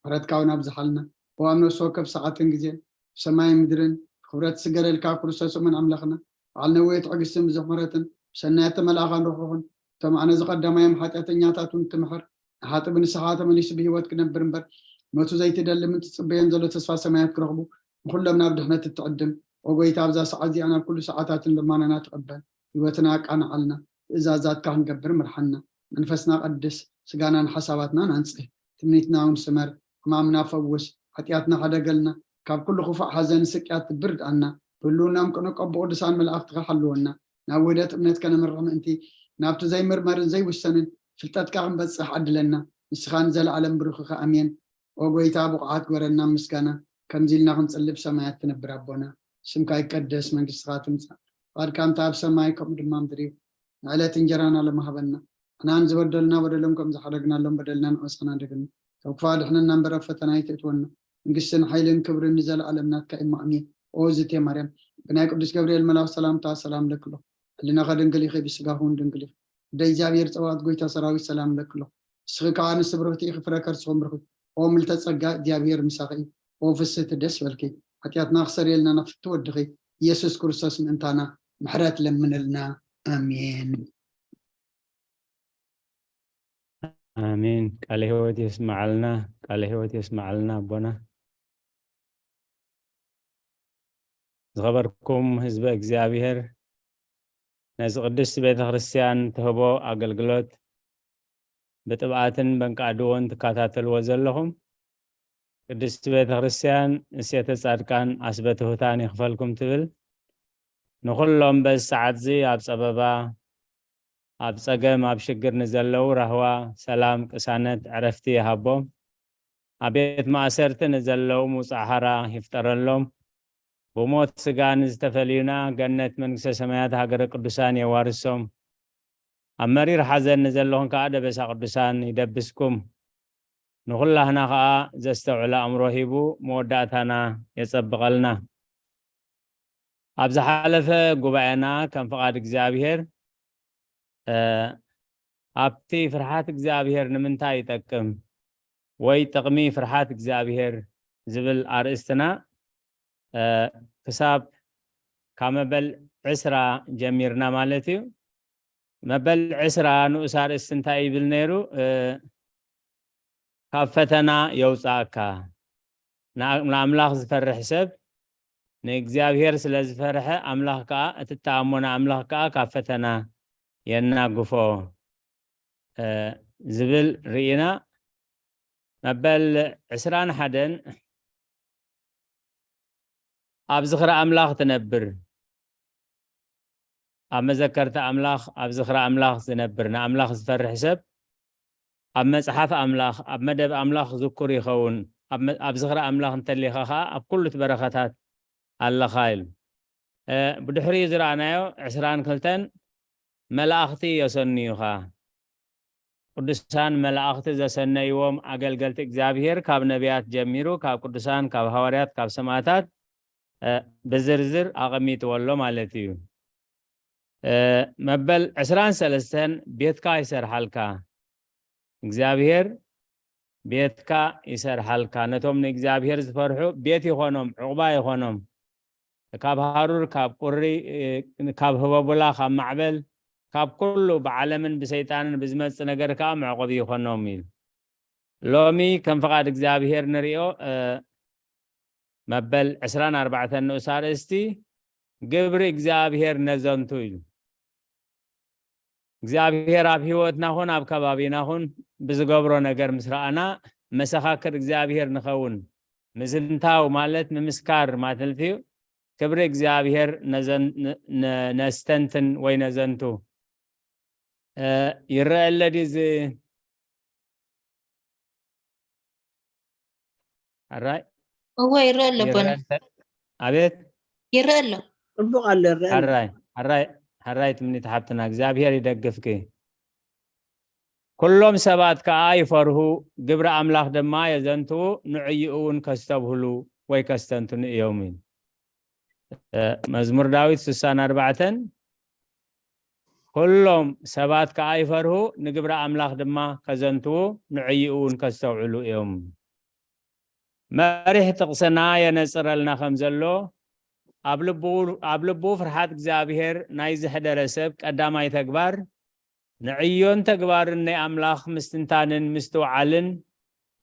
ምሕረትካ እውን ኣብዝሓልና። ኦ ኣብ ነፍሲ ወከፍ ሰዓትን ግዜን፣ ብሰማይን ምድርን ብኽብረት ዝስገደልካ ክርስቶስ እሙን ኣምላኽና፣ በዓል ነዊሕ ትዕግስትን ብዙሕ ምሕረትን፣ ብሰናያት ተመልኣኻን ርሑኽን፣ እቶም ኣነ ዝቐዳማዮም ሓጢኣተኛታት እውን ትምሕር፣ ንሓጥእ ብንስሓ ተመሊሱ ብህይወት ክነብር እምበር፣ ሞቱ ዘይትደሊ፣ ምን ትጽበዮን ዘሎ ተስፋ ሰማያት ክረኽቡ፣ ንኹሎም ናብ ድሕነት እትዕድም። ኦ ጎይታ፣ ኣብዛ ሰዓት እዚኣ ናብ ኩሉ ሰዓታትን ልማናና ተቐበል። ህይወትና ኣቃንዓልና፣ ትእዛዛትካ ክንገብር ምርሓና። መንፈስና ቀድስ፣ ስጋናን ሓሳባትናን ኣንጽህ። ትምኒትና እውን ስመር፣ ሕማምና ፈውስ፣ ሓጢኣትና ሓደገልና፣ ካብ ኩሉ ክፉእ ሓዘን ስቅያት ትብር ድኣና። ብህልውናኦም ክንቆም ብቅዱሳን መላእኽትኻ ሓልወና። ናብ ውህደት እምነት ከነምርሕ ምእንቲ፣ ናብቲ ዘይምርመርን ዘይውሰንን ፍልጠትካ ክንበጽሕ ዓድለና። ንስኻ ንዘለኣለም ብሩኽ ኢኻ። ኣሜን። ኦ ጎይታ፣ ብቑዓት ግበረና ምስጋና፣ ከምዚ ኢልና ክንጽሊ ብሰማያት ትነብር ኣቦና። ስምካ ይቀደስ፣ መንግስትኻ ትምጻእ፣ ፍቓድካ እንተ ኣብ ሰማይ ከምኡ ድማ ምድሪ እዩ። ንዕለት እንጀራና ሎሚ ሃበና። ንሕናን ዝበደሉና በደሎም ከም ዝሓደግናሎም በደልና ንኣስና፣ ኣድሕነና ካብ ክፉእ ኣድሕነና እምበር ኣብ ፈተና ኣይተእትወና። መንግስትን ሓይልን ክብርን ንዘለኣለም ናትካ እዩ። ኣሜን። ኦ ዝቴ ማርያም፣ ብናይ ቅዱስ ገብርኤል መልኣኽ ሰላምታ ሰላም እለኪ ኣለኹ። ሕልናኻ ድንግል ኢኺ፣ ብስጋኺ እውን ድንግል ኢኺ። ኣደ እግዚኣብሔር ጸባኦት፣ ጎይታ ሰራዊት፣ ሰላም እለኪ ኣለኹ። ንስኺ ከኣ ኣንስቲ ብርኽቲ ኢኺ፣ ፍረ ከርስኺ እውን ብሩኽ እዩ። ኦ ምልዕተ ጸጋ፣ እግዚኣብሔር ምሳኺ እዩ። ኦ ፍስህቲ ደስ በልኪ፣ ሓጢኣትና ክሰርየልና ናብ ፍትው ወድኺ ኢየሱስ ክርስቶስ ምእንታና ምሕረት ለምንልና። ኣሜን። ኣሜን። ቃለ ሕይወት የስመዓልና፣ ቃለ ሕይወት የስመዓልና ኣቦና። ዝኸበርኩም ህዝበ እግዚኣብሔር፣ ነዚ ቅድስቲ ቤተ ክርስቲያን ትህቦ ኣገልግሎት ብጥብኣትን በንቃድዎን ትከታተልዎ ዘለኹም፣ ቅድስቲ ቤተ ክርስቲያን እሴተ ጻድቃን ኣስበ ትሑታን ይኽፈልኩም ትብል። ንኹሎም በዚ ሰዓት እዚ ኣብ ጸበባ፣ ኣብ ጸገም፣ ኣብ ሽግር ንዘለዉ ራህዋ፣ ሰላም፣ ቅሳነት፣ ዕረፍቲ ይሃቦም። ኣብ ቤት ማእሰርቲ ንዘለዉ ምውጻእ ሓራ ይፍጠረሎም። ብሞት ስጋ ንዝተፈልዩና ገነት መንግስተ ሰማያት ሃገረ ቅዱሳን የዋርሶም። ኣብ መሪር ሓዘን ንዘለኹም ከኣ ደበሳ ቅዱሳን ይደብስኩም። ንኹላህና ከኣ ዘስተውዕል ኣእምሮ ሂቡ መወዳእታና የጸብቐልና። ኣብ ዝሓለፈ ጉባኤና ከም ፍቓድ እግዚኣብሔር፣ እ፣ ኣብቲ ፍርሃት እግዚኣብሔር ንምንታይ ይጠቅም ወይ ጥቕሚ ፍርሃት እግዚኣብሔር ዝብል ኣርእስትና፣ እ፣ ክሳብ ካብ መበል ዕስራ ጀሚርና ማለት እዩ። መበል ዕስራ ንኡስ ኣርእስቲ እንታይ ይብል ነይሩ? እ፣ ካብ ፈተና የውፅኣካ። ንኣ-፣ ንኣምላኽ ዝፈርሕ ሰብ ንእግዚኣብሔር ስለ ዝፈርሐ፣ ኣምላኽ ከኣ፣ እቲ እተኣሞ ንኣምላኽ ከኣ ካብ ፈተና የናግፎ፣ እ፣ ዝብል ርኢና። መበል ዕስራን ሓደን ኣብ ዝኽሪ ኣምላኽ ትነብር። ኣብ መዘከርቲ ኣምላኽ፣ ኣብ ዝኽሪ ኣምላኽ ዝነብር፣ ንኣምላኽ ዝፈርሕ ሰብ ኣብ መጽሓፍ ኣምላኽ፣ ኣብ መደብ ኣምላኽ ዝኩር ይኸውን። ኣብ መ-፣ ኣብ ዝኽሪ ኣምላኽ እንተሊኻ ኸኣ ኣብ ኩሉ እቲ በረኸታት ኣለኻ ኢሉ። እ፣ ብድሕሪኡ ዝረኣናዮ ዕስራን ክልተን መላእኽቲ የሰንዩኻ። ቅዱሳን መላእኽቲ ዘሰነይዎም ኣገልገልቲ እግዚኣብሔር ካብ ነቢያት ጀሚሩ፣ ካብ ቅዱሳን፣ ካብ ሃዋርያት፣ ካብ ሰማዕታት፣ እ፣ ብዝርዝር ኣቐሚጥዎ ኣሎ ማለት እዩ። እ፣ መበል ዕስራን ሰለስተን ቤትካ ይሰርሓልካ። እግዚኣብሔር ቤትካ ይሰርሓልካ። ነቶም ንእግዚኣብሔር ዝፈርሑ ቤት ይኾኖም፣ ዕቑባ ይኾኖም። ካብ ሃሩር፣ ካብ ቁሪ፣ እ፣ ካብ ህቦቡላ፣ ካብ ማዕበል፣ ካብ ኩሉ ብዓለምን ብሰይጣንን ብዝመጽእ ነገር ከኣ መዕቆቢ ይኾኖም ኢሉ። ሎሚ ከም ፍቓድ እግዚኣብሔር ንሪኦ፣ እ፣ መበል ዕስራን ኣርባዕተን ንኡስ ኣርእስቲ ግብሪ እግዚኣብሔር ነዘንቱ ኢሉ። እግዚኣብሔር ኣብ ህይወትና ኹን ኣብ ከባቢና ኹን ብዝገብሮ ነገር ምስ ረኣና፣ መሰኻክር እግዚኣብሔር ንኸውን። ምዝንታው ማለት ምምስካር ማለት እዩ። ክብሪ እግዚኣብሔር ነዘን-፣ ነ-፣ ነ-፣ ነስተንትን ወይ ነዘንቱ። እ፣ ይረአ ኣሎ ድዩ እዚ? ኣራይ? እወ፣ ይረአ ኣሎ ኣቦና። ይረአ እንተ-፣ ኣቤት? ይረአ ኣሎ። ጽቡቕ ኣሎ፣ ይረአ ኣሎ። ኣራይ፣ ኣራይ፣ ኣራይ ትምኒት ሓብትና፣ እግዚኣብሔር ይደግፍኪ። ኩሎም ሰባት ከኣ ይፈርሁ፣ ግብሪ ኣምላኽ ድማ የዘንትዉ፣ ንዕኡ እውን ከስተብህሉ ወይ ከስተንትኑ እዮም። እ፣ መዝሙር ዳዊት ስሳን ኣርባዕተን፣ ኩሎም ሰባት ከኣ ይፈርሁ፣ ንግብሪ ኣምላኽ ድማ ከዘንትዉ፣ ንዕኡ እውን ከስተውዕሉ እዮም። መሪሕ ጥቕስና የነጽረልና ከም ዘሎ፣ ኣብ ልቡ፣ ኣብ ልቡ ፍርሃት እግዚኣብሔር ናይ ዘሕደረ ሰብ ቀዳማይ ተግባር ንዕዮን ተግባርን ናይ ኣምላኽ ምስትንታንን ምስትውዓልን፣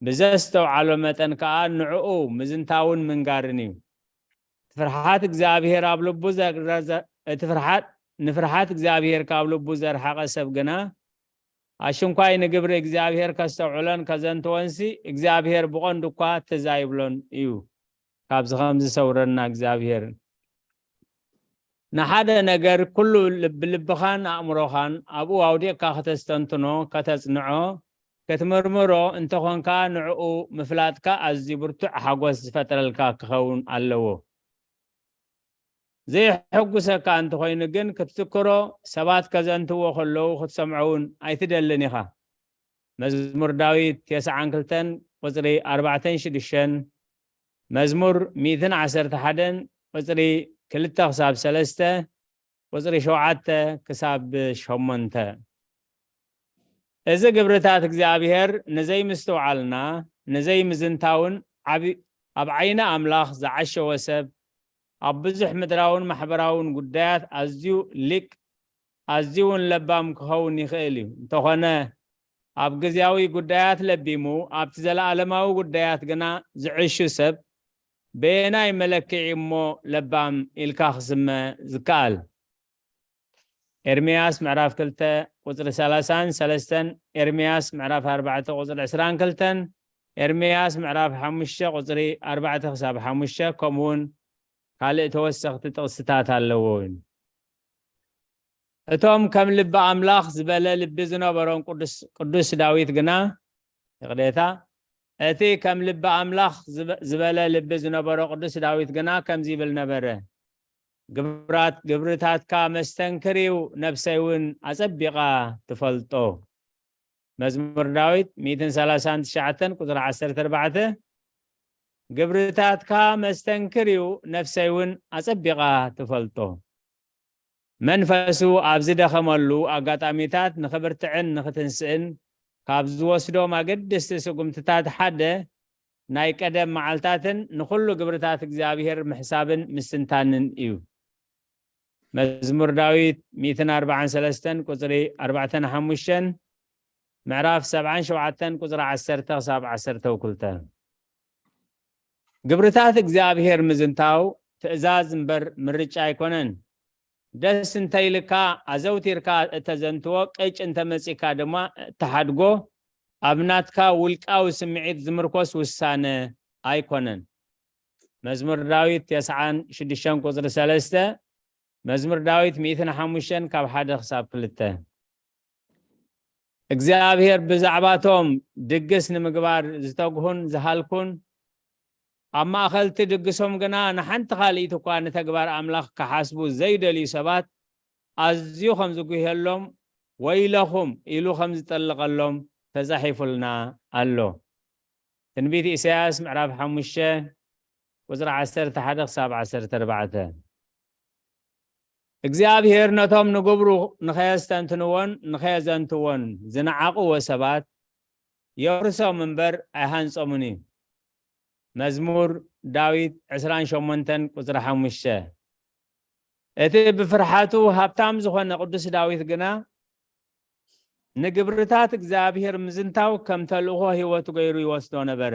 ብዘስተውዓሎ መጠን ከኣ ንዕኡ ምዝንታውን ምንጋርን እዩ። እቲ ፍርሃት እግዚኣብሔር ኣብ ልቡ ዘ-፣ ዘ-፣ እቲ ፍርሃት፣ ንፍርሃት እግዚኣብሔር ካብ ልቡ ዘርሓቐ ሰብ ግና፣ ኣሽንኳይ ንግብሪ እግዚኣብሔር ከስተውዕሎን ከዘንትዎንሲ፣ እግዚኣብሔር ብቐንዱ እኳ ትዝ ኣይብሎን እዩ። ካብዚ ኸም ዝሰውረና እግዚኣብሔር። ንሓደ ነገር ኩሉ ልብ-፣ ልብኻን ኣእምሮኻን ኣብኡ ኣውዲቕካ ከተስተንትኖ፣ ከተጽንዖ፣ ክትምርምሮ እንተኾንካ፣ ንዕኡ ምፍላጥካ ኣዝዩ ብርቱዕ ሓጎስ ዝፈጥረልካ ክኸውን ኣለዎ። ዘየሐጉሰካ እንተኾይኑ ግን፣ ክትዝክሮ፣ ሰባት ከዘንትዎ ከለዉ ክትሰምዖ እውን ኣይትደልን ኢኻ። መዝሙር ዳዊት ተስዓን ክልተን ቁጽሪ ኣርባዕተን ሽዱሽተን፣ መዝሙር ሚእትን ዓሰርተ ሓደን ቁጽሪ ክልተ ክሳብ ሰለስተ፣ ቁጽሪ ሸውዓተ ክሳብ ሸሞንተ። እዚ ግብርታት እግዚኣብሔር ንዘይምስትውዓልና፣ ንዘይምዝንታውን ዓቢ-፣ ኣብ ዓይኒ ኣምላኽ ዝዓሸወ ሰብ ኣብ ብዙሕ ምድራውን ማሕበራውን ጉዳያት ኣዝዩ ሊቅ፣ ኣዝዩ እውን ለባም ክኸውን ይኽእል እዩ። እንተኾነ፣ ኣብ ግዝያዊ ጉዳያት ለቢሙ፣ ኣብቲ ዘለኣለማዊ ጉዳያት ግና ዝዕሹ ሰብ፣ በየናይ መለክዒ እሞ ለባም ኢልካ ክስመ ዝከኣል? ኤርምያስ ምዕራፍ ክልተ ቁጽሪ ሰላሳን ሰለስተን፣ ኤርምያስ ምዕራፍ ኣርባዕተ ቁጽሪ ዕስራን ክልተን፣ ኤርምያስ ምዕራፍ ሓሙሽተ ቁጽሪ ኣርባዕተ ክሳብ ሓሙሽተ፣ ከምኡውን ካልእ ተወሰኽቲ ጥቕስታት ኣለዎ። እቶም ከም ልቢ ኣምላኽ ዝበለ ልቢ ዝነበሮም ቅዱስ፣ ቅዱስ ዳዊት ግና፣ ይቕሬታ፣ እቲ ከም ልቢ ኣምላኽ ዝበ-፣ ዝበለ ልቢ ዝነበሮ ቅዱስ ዳዊት ግና ከምዚ ይብል ነበረ፣ ግብራት፣ ግብርታትካ መስተንክር እዩ፣ ነፍሰይ እውን ኣጸቢቓ ትፈልጦ። መዝሙር ዳዊት ሚእትን ሰላሳን ትሽዓተን ቁጽሪ ዓሰርተ ኣርባዕተ፣ ግብርታትካ መስተንክር እዩ፣ ነፍሰይ እውን ኣጸቢቓ ትፈልጦ። መንፈሱ ኣብ ዝደኸመሉ ኣጋጣሚታት ንኽብርትዕን ንኽትንስእን ካብ ዝወስዶም ኣገደስቲ ስጉምትታት ሓደ ናይ ቀደም መዓልታትን ንኹሉ ግብርታት እግዚኣብሔር ምሕሳብን ምስትንታንን እዩ። መዝሙር ዳዊት ሚእትን ኣርባዓን ሰለስተን ቁጽሪ ኣርባዕተን ሓሙሽተን፣ ምዕራፍ ሰብዓን ሸውዓተን ቁጽሪ ዓሰርተ ክሳብ ዓሰርተ ክልተ። ግብርታት እግዚኣብሔር ምዝንታው ትእዛዝ እምበር ምርጫ ኣይኮነን። ደስ እንተኢልካ ኣዘውቲርካ እተዘንትዎ፣ ቅጭ እንተመጺካ ድማ እተሓድጎ፣ ኣብ ናትካ ውልቃዊ ስምዒት ዝምርኮስ ውሳነ ኣይኮነን። መዝሙር ዳዊት ተስዓን ሽዱሽተን ቁጽሪ ሰለስተ፣ መዝሙር ዳዊት ሚእትን ሓሙሽተን ካብ ሓደ ክሳብ ክልተ። እግዚኣብሔር ብዛዕባቶም ድግስ ንምግባር ዝተግሁን ዝሃልኩን፣ ኣብ ማእኸልቲ ድግሶም ግና ንሓንቲ ካልኢት እኳ ንተግባር ኣምላኽ ክሓስቡ ዘይደልዩ ሰባት ኣዝዩ ከም ዝጉህየሎም፣ "ወይለኹም" ኢሉ ከም ዝጠልቐሎም ተጻሒፉልና ኣሎ። ትንቢት ኢሳያስ ምዕራፍ ሓሙሽተ ቁጽሪ ዓሰርተ ሓደ ክሳብ ዓሰርተ ኣርባዕተ። እግዚኣብሔር ነቶም ንግብሩ ንኸየስተንትንዎን ንኸየዘንትዎን ዝነዓቕዎ ሰባት የውርሶም እምበር ኣይሃንጾምን እዩ። መዝሙር ዳዊት ዕስራን ሸሞንተን ቁጽሪ ሓሙሽተ። እቲ ብፍርሓቱ ሃብታም ዝኾነ ቅዱስ ዳዊት ግና ንግብርታት እግዚኣብሔር ምዝንታው ከም ተልእኾ ህይወቱ ገይሩ ይወስዶ ነበረ።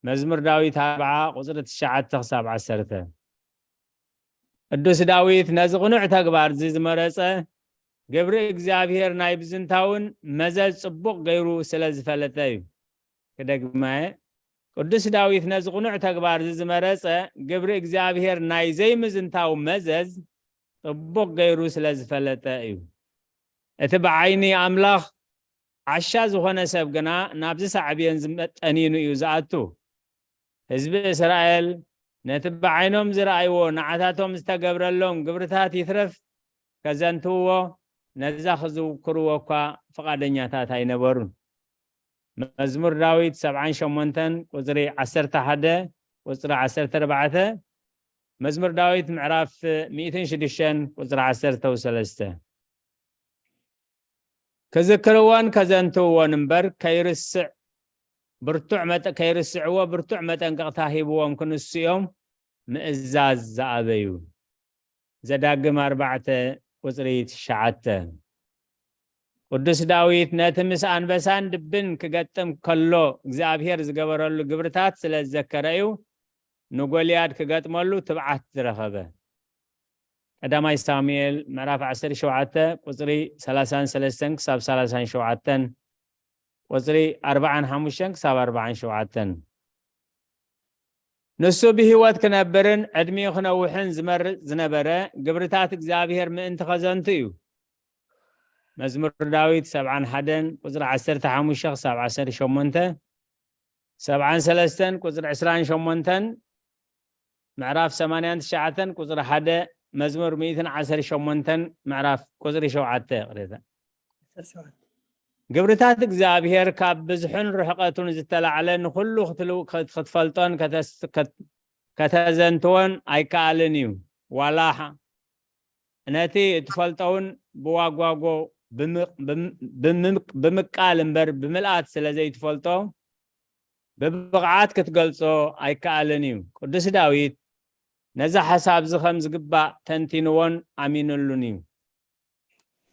መዝሙር ዳዊት ኣርብዓ ቁጽሪ ትሽዓተ ክሳብ ዓሰርተ። ቅዱስ ዳዊት ነዚ ቅኑዕ ተግባር እዚ ዝመረጸ፣ ግብሪ እግዚኣብሔር ናይ ብዝንታውን መዘዝ ጽቡቕ ገይሩ ስለ ዝፈለጠ እዩ። ክደግማ እየ። ቅዱስ ዳዊት ነዚ ቅኑዕ ተግባር እዚ ዝመረጸ፣ ግብሪ እግዚኣብሔር ናይ ዘይምዝንታው መዘዝ ጽቡቕ ገይሩ ስለ ዝፈለጠ እዩ። እቲ ብዓይኒ ኣምላኽ ዓሻ ዝኾነ ሰብ ግና ናብዚ ሳዕቤን ዝመ-፣ ጠኒኑ እዩ ዝኣቱ። ህዝቢ እስራኤል ነቲ ብዓይኖም ዝረኣይዎ ንዓታቶም ዝተገብረሎም ግብርታት ይትረፍ ከዘንትውዎ፣ ነዛ ክዝክርዎ እኳ ፍቓደኛታት ኣይነበሩን። መዝሙር ዳዊት ሰብዓን ሸሞንተን ቁጽሪ ዓሰርተ ሓደ፣ ቁጽሪ ዓሰርተ ኣርባዕተ፣ መዝሙር ዳዊት ምዕራፍ ሚእትን ሽዱሽተን ቁጽሪ ዓሰርተ ወሰለስተ። ክዝክርዎን ከዘንትውዎን እምበር ከይርስዕ ብርቱዕ መጠ-፣ ከይርስዕዎ ብርቱዕ መጠንቀቕታ ሂብዎም ክንስኦም ምእዛዝ ዝኣበዩ። ዘዳግም ኣርባዕተ ቁጽሪ ትሽዓተ። ቅዱስ ዳዊት ነቲ ምስ ኣንበሳን ድብን ክገጥም ከሎ እግዚኣብሔር ዝገበረሉ ግብርታት ስለ ዝዘከረ እዩ ንጎልያድ ክገጥመሉ ትብዓት ዝረኸበ። ቀዳማይ ሳሙኤል ምዕራፍ ዓሰርተ ሸውዓተ ቁጽሪ ሰላሳን ሰለስተን ክሳብ ሰላሳን ሸውዓተን፣ ቁጽሪ ኣርባዓን ሓሙሽተን ክሳብ ኣርባዓን ሸውዓተን። ንሱ ብህይወት ክነብርን ዕድሚኡ ክነውሕን ዝመርጽ ዝነበረ፣ ግብርታት እግዚኣብሔር ምእንቲ ኸዘንቱ እዩ። መዝሙር ዳዊት ሰብዓን ሓደን ቁጽሪ ዓሰርተ ሓሙሽተ ክሳብ ዓሰርተ ሸሞንተ፣ ሰብዓን ሰለስተን ቁጽሪ ዕስራን ሸሞንተን፣ ምዕራፍ ሰማንያን ትሽዓተን ቁጽሪ ሓደ፣ መዝሙር ሚእትን ዓሰርተ ሸሞንተን ምዕራፍ ቁጽሪ ሸውዓተ፣ ይቕሬታ። ግብርታት እግዚኣብሔር ካብ ብዝሑን ርሕቐቱን ዝተላዕለ ንኹሉ ክትል-፣ ክት-፣ ክትፈልጦን ከተስ-፣ ከት-፣ ከተዘንትዎን ኣይከኣልን እዩ። ዋላ ሓ-፣ ነቲ እትፈልጦውን ብዋጓጎ ብምቕ-፣ ብም-፣ ብምቕ-፣ ብምቃል እምበር ብምልኣት ስለ ዘይትፈልጦ፣ ብብቕዓት ክትገልጾ ኣይከኣልን እዩ። ቅዱስ ዳዊት ነዛ ሓሳብ እዚ ከም ዝግባእ ተንቲንዎን ኣሚንሉን እዩ።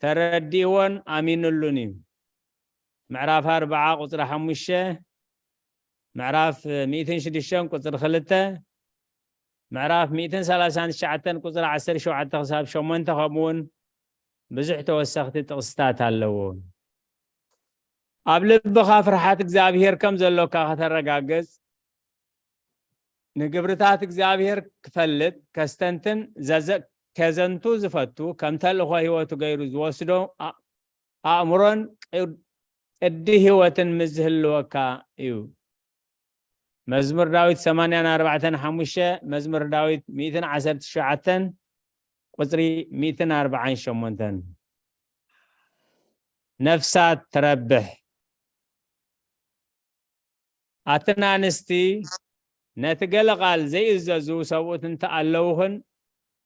ተረዲእዎን ኣሚንሉን እዩ። ምዕራፍ ኣርብዓ ቁፅሪ ሓሙሽተ፣ ምዕራፍ ሚእትን ሽዱሽተን ቁፅሪ ክልተ፣ ምዕራፍ ሚእትን ሰላሳን ትሽዓተን ቁፅሪ ዓሰርተ ሸውዓተ ክሳብ ሸሞንተ፣ ከምኡ እውን ብዙሕ ተወሰኽቲ ጥቕስታት ኣለዎ። ኣብ ልብኻ ፍርሓት እግዚኣብሔር ከም ዘሎካ ከተረጋግጽ፣ ንግብርታት እግዚኣብሔር ክፈልጥ፣ ከስተንትን ዘዘ-፣ ከዘንቱ ዝፈቱ፣ ከም ተልእኾ ህይወቱ ገይሩ ዝወስዶ ኣ-፣ ኣእምሮን ቅድ-፣ ቅዲ ህይወትን ምስ ዝህልወካ እዩ። መዝሙር ዳዊት ሰማንያን ኣርባዕተን ሓሙሽተ፣ መዝሙር ዳዊት ሚእትን ዓሰርተ ሸውዓተን ቁጽሪ ሚእትን ኣርባዓን ሸሞንተን። ነፍሳት ትረብሕ። ኣትን ኣንስቲ ነቲ ገለ ቃል ዘይእዘዙ ሰብኡት እንተ ኣለውኽን፣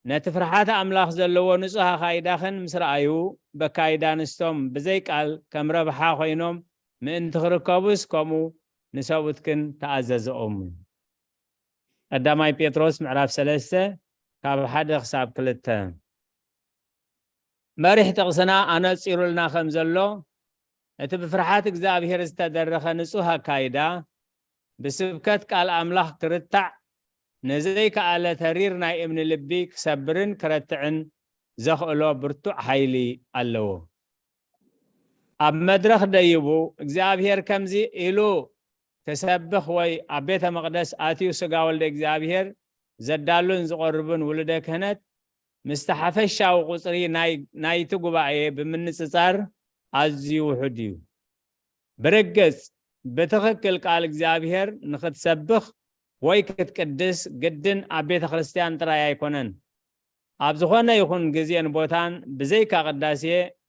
ነቲ ፍርሓት ኣምላኽ ዘለዎ ንጹህ ኣኻይዳኽን ምስ ረኣዩ፣ በካይዳ ኣንስቶም ብዘይ ቃል ከም ረብሓ ኮይኖም ምእንቲ ክርከቡስ ከምኡ ንሰብኡትክን ተኣዘዝኦም። ቀዳማይ ጴጥሮስ ምዕራፍ ሰለስተ ካብ ሓደ ክሳብ ክልተ። መሪሕ ጥቕስና ኣነጺሩልና ከም ዘሎ፣ እቲ ብፍርሓት እግዚኣብሔር ዝተደረኸ ንጹህ ኣካይዳ፣ ብስብከት ቃል ኣምላኽ ክርታዕ ንዘይከኣለ ተሪር ናይ እምኒ ልቢ ክሰብርን ክረትዕን ዘኽእሎ ብርቱዕ ሓይሊ ኣለዎ። ኣብ መድረኽ ደይቡ እግዚኣብሔር ከምዚ ኢሉ ክሰብኽ ወይ ኣብ ቤተ መቕደስ ኣትዩ ስጋ ወልደ እግዚኣብሔር ዘዳሉን ዝቖርብን ውሉደ ክህነት ምስቲ ሓፈሻዊ ቁጽሪ ናይ-፣ ናይቲ ጉባኤ ብምንጽጻር ኣዝዩ ውሑድ እዩ። ብርግጽ፣ ብትኽክል ቃል እግዚኣብሔር ንኽትሰብኽ ወይ ክትቅድስ ግድን ኣብ ቤተ ክርስቲያን ጥራይ ኣይኮነን። ኣብ ዝኾነ ይኹን ግዜን ቦታን ብዘይካ ቅዳሴ፣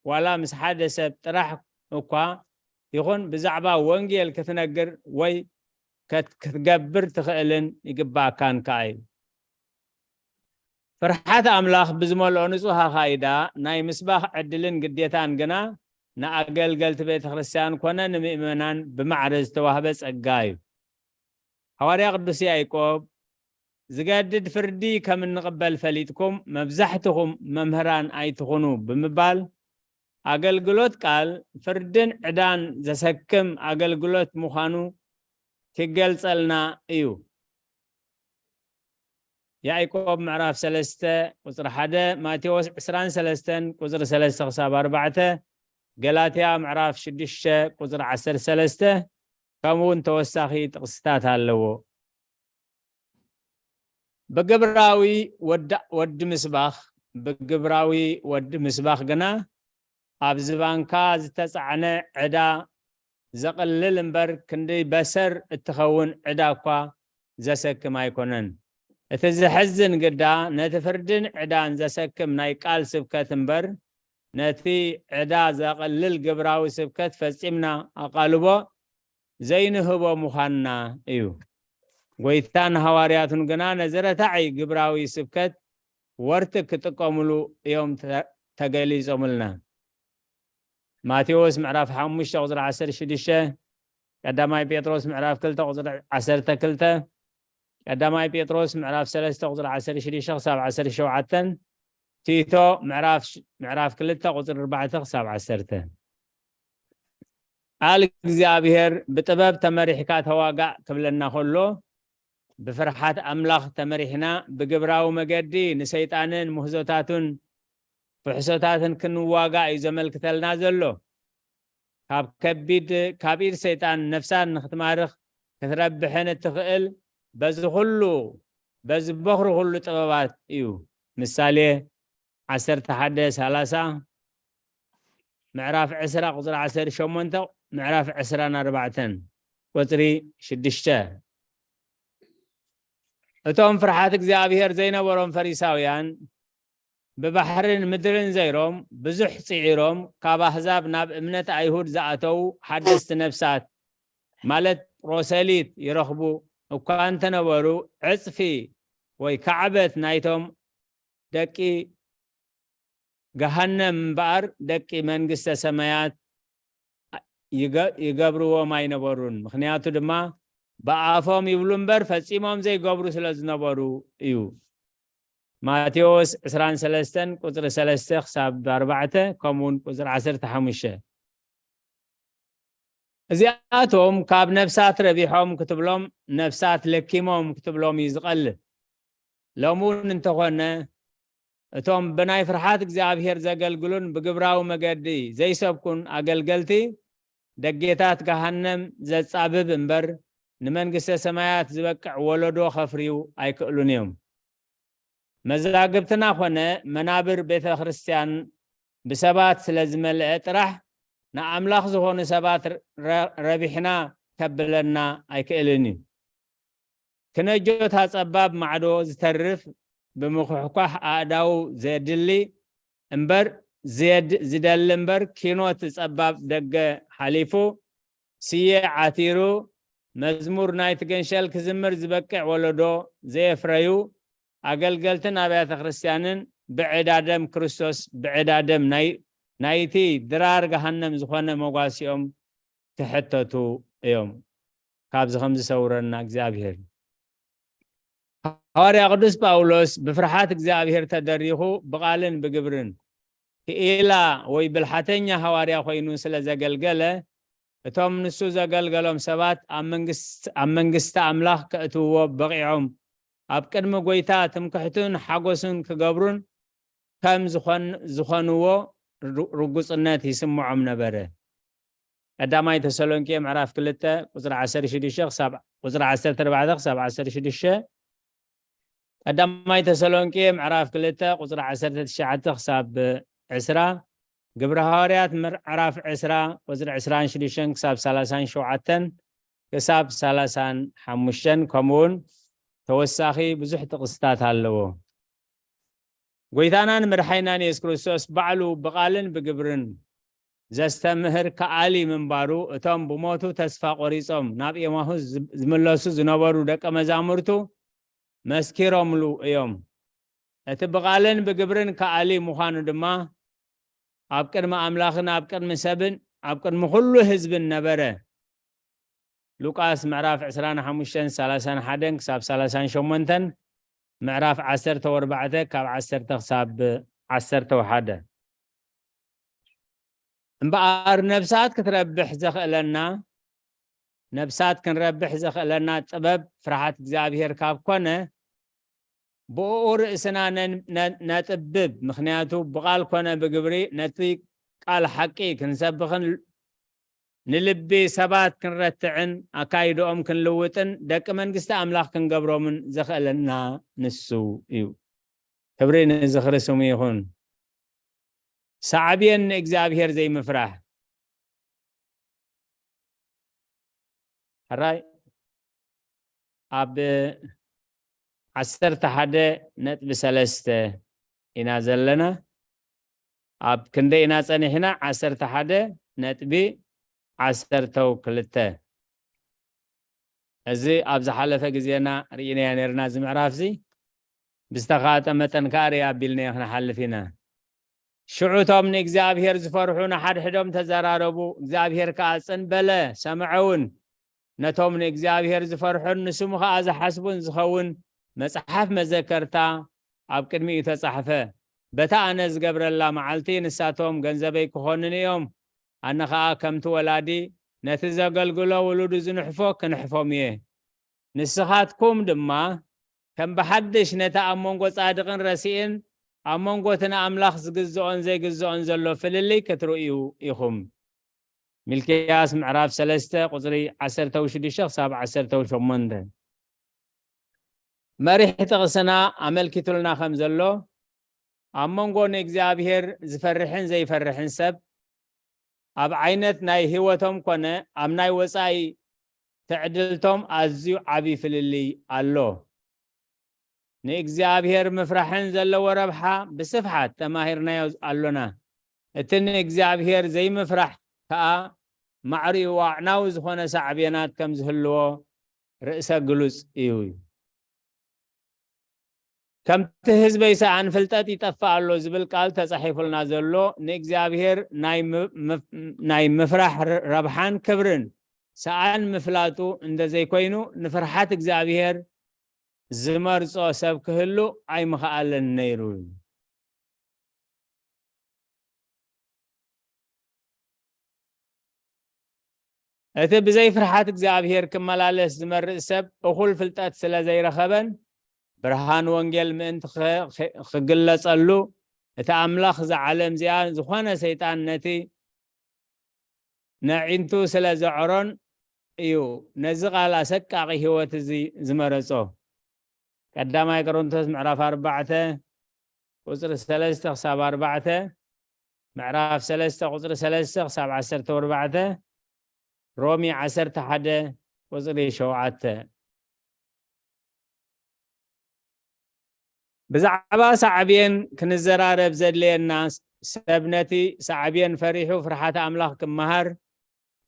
ዋላ ምስ ሓደ ሰብ ጥራሕ እኳ ይኹን፣ ብዛዕባ ወንጌል ክትነግር ወይ ከት-፣ ክትገብር ትኽእልን ይግባእካን ከኣ እዩ። ፍርሓት ኣምላኽ ብዝመልኦ ንጹህ ኣኻይዳ ናይ ምስባኽ ዕድልን ግዴታን ግና ንኣገልገልቲ ቤተ ክርስቲያን ኮነ ንምእመናን ብማዕረ ዝተዋህበ ጸጋ እዩ። ሃዋርያ ቅዱስ ያዕቆብ፣ "ዝገድድ ፍርዲ ከም እንቕበል ፈሊጥኩም መብዛሕትኹም መምህራን ኣይትኹኑ" ብምባል፣ ኣገልግሎት ቃል ፍርድን ዕዳን ዘሰክም ኣገልግሎት ምዃኑ ክገልጸልና እዩ። ያዕቆብ ምዕራፍ ሰለስተ ቁጽሪ ሓደ፣ ማቴዎስ ዕስራን ሰለስተን ቁጽሪ ሰለስተ ክሳብ ኣርባዕተ፣ ገላትያ ምዕራፍ ሽዱሽተ ቁጽሪ ዓሰርተ ሰለስተ፣ ከምኡ እውን ተወሳኺ ጥቕስታት ኣለዎ። ብግብራዊ ወዳ-፣ ወዲ ምስባኽ፣ ብግብራዊ ወዲ ምስባኽ ግና ኣብ ዝባንካ ዝተጻዕነ ዕዳ ዘቕልል እምበር፣ ክንዲ በሰር እትኸውን ዕዳ እኳ ዘሰክም ኣይኮነን። እቲ ዘሕዝን ግዳ፣ ነቲ ፍርድን ዕዳን ዘሰክም ናይ ቃል ስብከት እምበር፣ ነቲ ዕዳ ዘቕልል ግብራዊ ስብከት ፈጺምና ኣቓልቦ ዘይንህቦ ምዃንና እዩ። ጐይታን ሃዋርያቱን ግና ነዚ ረታዒ ግብራዊ ስብከት ወርትግ ክጥቀሙሉ እዮም ተ-፣ ተገሊጾምልና። ማቴዎስ ምዕራፍ ሓሙሽተ ቁጽሪ ዓሰርተ ሽዱሽተ፣ ቀዳማይ ጴጥሮስ ምዕራፍ ክልተ ቁጽሪ ዓሰርተ ክልተ፣ ቀዳማይ ጴጥሮስ ምዕራፍ ሰለስተ ቁጽሪ ዓሰርተ ሽዱሽተ ክሳብ ዓሰርተ ሸውዓተን፣ ቲቶ ምዕራፍ ሽ-፣ ምዕራፍ ክልተ ቁጽሪ ኣርባዕተ ክሳብ ዓሰርተ። ቃል እግዚኣብሔር "ብጥበብ ተመሪሕካ ተዋጋእ" ክብለና ከሎ፣ ብፍርሓት ኣምላኽ ተመሪሕና፣ ብግብራዊ መገዲ ንሰይጣንን ምህዞታቱን ፍሕሶታትን ክንዋጋእ እዩ ዘመልክተልና ዘሎ። ካብ ከቢድ፣ ካብ ኢድ ሰይጣን ነፍሳት ንኽትማርኽ ክትረብሕን እትኽእል በዚ ኩሉ፣ በዚ በኹሪ ኩሉ ጥበባት እዩ። ምሳሌ ዓሰርተ ሓደ ሰላሳ፣ ምዕራፍ ዕስራ ቁጽሪ ዓሰርተ ሸሞንተ፣ ምዕራፍ ዕስራን ኣርባዕተን ቁጽሪ ሽዱሽተ። እቶም ፍርሓት እግዚኣብሔር ዘይነበሮም ፈሪሳውያን ብባሕርን ምድርን ዘይሮም ብዙሕ ጽዒሮም፣ ካብ ኣህዛብ ናብ እምነት ኣይሁድ ዝኣተዉ ሓደስቲ ነፍሳት፣ ማለት ፕሮሰሊት፣ ይረኽቡ እኳ እንተነበሩ፣ ዕጽፊ ወይ ካዕበት ናይቶም ደቂ ገሃነም እምበኣር፣ ደቂ መንግስተ ሰማያት ይገ-፣ ይገብርዎም ኣይነበሩን። ምኽንያቱ ድማ፣ ብኣፎም ይብሉ እምበር፣ ፈጺሞም ዘይገብሩ ስለ ዝነበሩ እዩ። ማቴዎስ ዕስራን ሰለስተን ቁጽሪ ሰለስተ ክሳብ ኣርባዕተ፣ ከምኡ እውን ቁጽሪ ዓሰርተ ሓሙሽተ። እዚኣቶም ካብ ነፍሳት ረቢሖም ክትብሎም፣ ነፍሳት ለኪሞም ክትብሎም እዩ ዝቐልል። ሎሚ እውን እንተኾነ፣ እቶም ብናይ ፍርሓት እግዚኣብሔር ዘገልግሉን ብግብራዊ መገዲ ዘይሰብኩን ኣገልገልቲ፣ ደጌታት ገሃነም ዘጻብብ እምበር፣ ንመንግስተ ሰማያት ዝበቅዕ ወለዶ ከፍርዩ ኣይክእሉን እዮም። መዛግብትና ኾነ መናብር ቤተ ክርስቲያን ብሰባት ስለ ዝመልአ ጥራሕ፣ ንኣምላኽ ዝኾኑ ሰባት ረ-፣ ረቢሕና ከብለና ኣይክእልን እዩ። ክነጆታ ጸባብ ማዕዶ ዝተርፍ፣ ብምኹሕኳሕ ኣእዳው ዘድሊ እምበር፣ ዘድ-፣ ዝደሊ እምበር፣ ኪኖ እቲ ጸባብ ደገ ሓሊፉ፣ ስየ ዓቲሩ፣ መዝሙር ናይቲ ገንሸል ክዝምር ዝበቅዕ ወለዶ ዘየፍረዩ፣ ኣገልገልትን ኣብያተ ክርስቲያንን ብዕዳ ደም ክርስቶስ፣ ብዕዳ ደም ናይ-፣ ናይቲ ድራር ገሃነም ዝኾነ መጓሲኦም ክሕተቱ እዮም። ካብዚ ከም ዝሰውረና እግዚኣብሔር። ሃዋርያ ቅዱስ ጳውሎስ ብፍርሓት እግዚኣብሔር ተደሪኹ ብቓልን ብግብርን ክኢላ ወይ ብልሓተኛ ሃዋርያ ኮይኑ ስለ ዘገልገለ፣ እቶም ንሱ ዘገልገሎም ሰባት ኣብ መንግስ-፣ ኣብ መንግስቲ ኣምላኽ ከእትውዎ በቒዖም፣ ኣብ ቅድሚ ጐይታ ትምክሕቱን ሓጎሱን ክገብሩን ከም ዝኾን-፣ ዝኾንዎ ርጉጽነት ይስምዖም ነበረ። ቀዳማይ ተሰሎንቄ ምዕራፍ ክልተ ቁጽሪ ዓሰርተ ሽዱሽተ ክሳብ፣ ቁጽሪ ዓሰርተ ኣርባዕተ ክሳብ ዓሰርተ ሽዱሽተ። ቀዳማይ ተሰሎንቄ ምዕራፍ ክልተ ቁጽሪ ዓሰርተ ትሽዓተ ክሳብ ዕስራ። ግብረ ሃዋርያት ምዕራፍ ዕስራ ቁጽሪ ዕስራን ሽዱሽተን ክሳብ ሰላሳን ሸውዓተን፣ ክሳብ ሰላሳን ሓሙሽተን፣ ከምኡውን ተወሳኺ ብዙሕ ጥቕስታት ኣለዎ። ጐይታናን መድሓኒናን የሱስ ክርስቶስ ባዕሉ ብቓልን ብግብርን ዘስተምህር ከኣሊ ምንባሩ፣ እቶም ብሞቱ ተስፋ ቈሪጾም ናብ ኤማሁስ ዝ-፣ ዝምለሱ ዝነበሩ ደቀ መዛሙርቱ መስኪሮምሉ እዮም። እቲ ብቓልን ብግብርን ከኣሊ ምዃኑ ድማ ኣብ ቅድሚ ኣምላኽን ኣብ ቅድሚ ሰብን ኣብ ቅድሚ ኹሉ ህዝብን ነበረ። ሉቃስ ምዕራፍ ዕስራን ሓሙሽተን ሰላሳን ሓደን ክሳብ ሰላሳን ሸሞንተን፣ ምዕራፍ ዓሰርተ ኣርባዕተ ካብ ዓሰርተ ክሳብ ዓሰርተ ሓደ። እምበኣር ነብሳት ክትረብሕ ዘኽእለና፣ ነብሳት ክንረብሕ ዘኽእለና ጥበብ ፍርሃት እግዚኣብሔር ካብ ኮነ፣ ብእኡ ርእስና ነን-፣ ነ-፣ ነጥብብ። ምኽንያቱ ብቓል ኮነ ብግብሪ ነቲ ቃል ሓቂ ክንሰብኽን ንልቢ ሰባት ክንረትዕን ኣካይድኦም ክንልውጥን ደቂ መንግስቲ ኣምላኽ ክንገብሮምን ዘኽእለና ንሱ እዩ። ክብሪ ንዝኽሪ ስሙ ይኹን። ሳዕብየን ንእግዚኣብሔር ዘይምፍራሕ። ሕራይ ኣብ ዓሰርተ ሓደ ነጥቢ ሰለስተ ኢና ዘለና። ኣብ ክንደይ ኢና ጸኒሕና? ዓሰርተ ሓደ ነጥቢ ዓሰርተው ክልተ። እዚ ኣብ ዝሓለፈ ግዜና ርኢናዮ ነርና። እዚ ምዕራፍዚ ብዝተኻእጠ መጠን ከኣ ርእ ኣቢልናዮ ክንሓልፍ ኢና። ሽዑ እቶም ንእግዚኣብሔር ዝፈርሑ ንሓድሕዶም ተዘራረቡ፣ እግዚኣብሔር ከኣ ጽን በለ፣ ሰምዐውን። ነቶም ንእግዚኣብሔር ዝፈርሑን ንስሙ ኸኣ ዝሓስቡን ዝኸውን መጽሓፍ መዘከርታ ኣብ ቅድሚኡ ተጻሕፈ። በታ ኣነ ዝገብረላ መዓልቲ ንሳቶም ገንዘበይ ክኾኑኒ እዮም። ኣነ ኸኣ ከምቲ ወላዲ ነቲ ዘገልግሎ ውሉዱ ዝንሕፎ ክንሕፎም እየ። ንስኻትኩም ድማ ከም ብሓድሽ ነቲ ኣብ መንጎ ጻድቕን ረሲእን ኣብ መንጎ እቲ ንኣምላኽ ዝግዝኦን ዘይግዝኦን ዘሎ ፍልልይ ክትርእዩ ኢኹም። ሚልክያስ ምዕራፍ ሰለስተ ቁጽሪ ዓሰርተ ሽዱሽተ ክሳብ ዓሰርተ ሸሞንተ። መሪሕ ጥቕስና ኣመልኪቱልና ከም ዘሎ፣ ኣብ መንጎ ንእግዚኣብሔር ዝፈርሕን ዘይፈርሕን ሰብ፣ ኣብ ዓይነት ናይ ህይወቶም ኮነ ኣብ ናይ ወጻኢ ትዕድልቶም ኣዝዩ ዓቢ ፍልልይ ኣሎ። ንእግዚኣብሔር ምፍራሕን ዘለዎ ረብሓ ብስፍሓት ተማሂርናዮ ኣሎና። እቲ ንእግዚኣብሔር ዘይምፍራሕ ከኣ ማዕሪኡ ኣዕናዊ ዝኾነ ሳዕቤናት ከም ዝህልዎ ርእሰ ግሉጽ እዩ። ከምቲ ህዝበይ ሰኣን ፍልጠት ይጠፍእ ኣሎ ዝብል ቃል ተጻሒፉልና ዘሎ፣ ንእግዚኣብሔር ናይ ም-፣ ምፍ-፣ ናይ ምፍራሕ ር-፣ ረብሓን ክብርን ሰኣን ምፍላጡ እንተ ዘይኮይኑ፣ ንፍርሓት እግዚኣብሔር ዝመርጾ ሰብ ክህሉ ኣይምኽኣለን ነይሩ። እቲ ብዘይ ፍርሓት እግዚኣብሔር ክመላለስ ዝመርጽ ሰብ እኹል ፍልጠት ስለ ዘይረኸበን ብርሃን ወንጌል ምእንቲ ኸ-፣ ኸ-፣ ክግለጸሉ እቲ ኣምላኽ እዛ ዓለም እዚኣ ዝኾነ ሰይጣን ነቲ ነዒንቱ ስለ ዘዕሮን እዩ ነዚ ቃል ኣሰቃቒ ህይወት እዚ ዝመረጾ። ቀዳማይ ቆሮንቶስ ምዕራፍ ኣርባዕተ ቁጽሪ ሰለስተ ክሳብ ኣርባዕተ፣ ምዕራፍ ሰለስተ ቁጽሪ ሰለስተ ክሳብ ዓሰርተ ኣርባዕተ፣ ሮሜ ዓሰርተ ሓደ ቁጽሪ ሸውዓተ። ብዛዕባ ሳዕቤን ክንዘራረብ ዘድልየና፣ ሰብ ነቲ ሳዕቤን ፈሪሑ ፍርሓት ኣምላኽ ክመሃር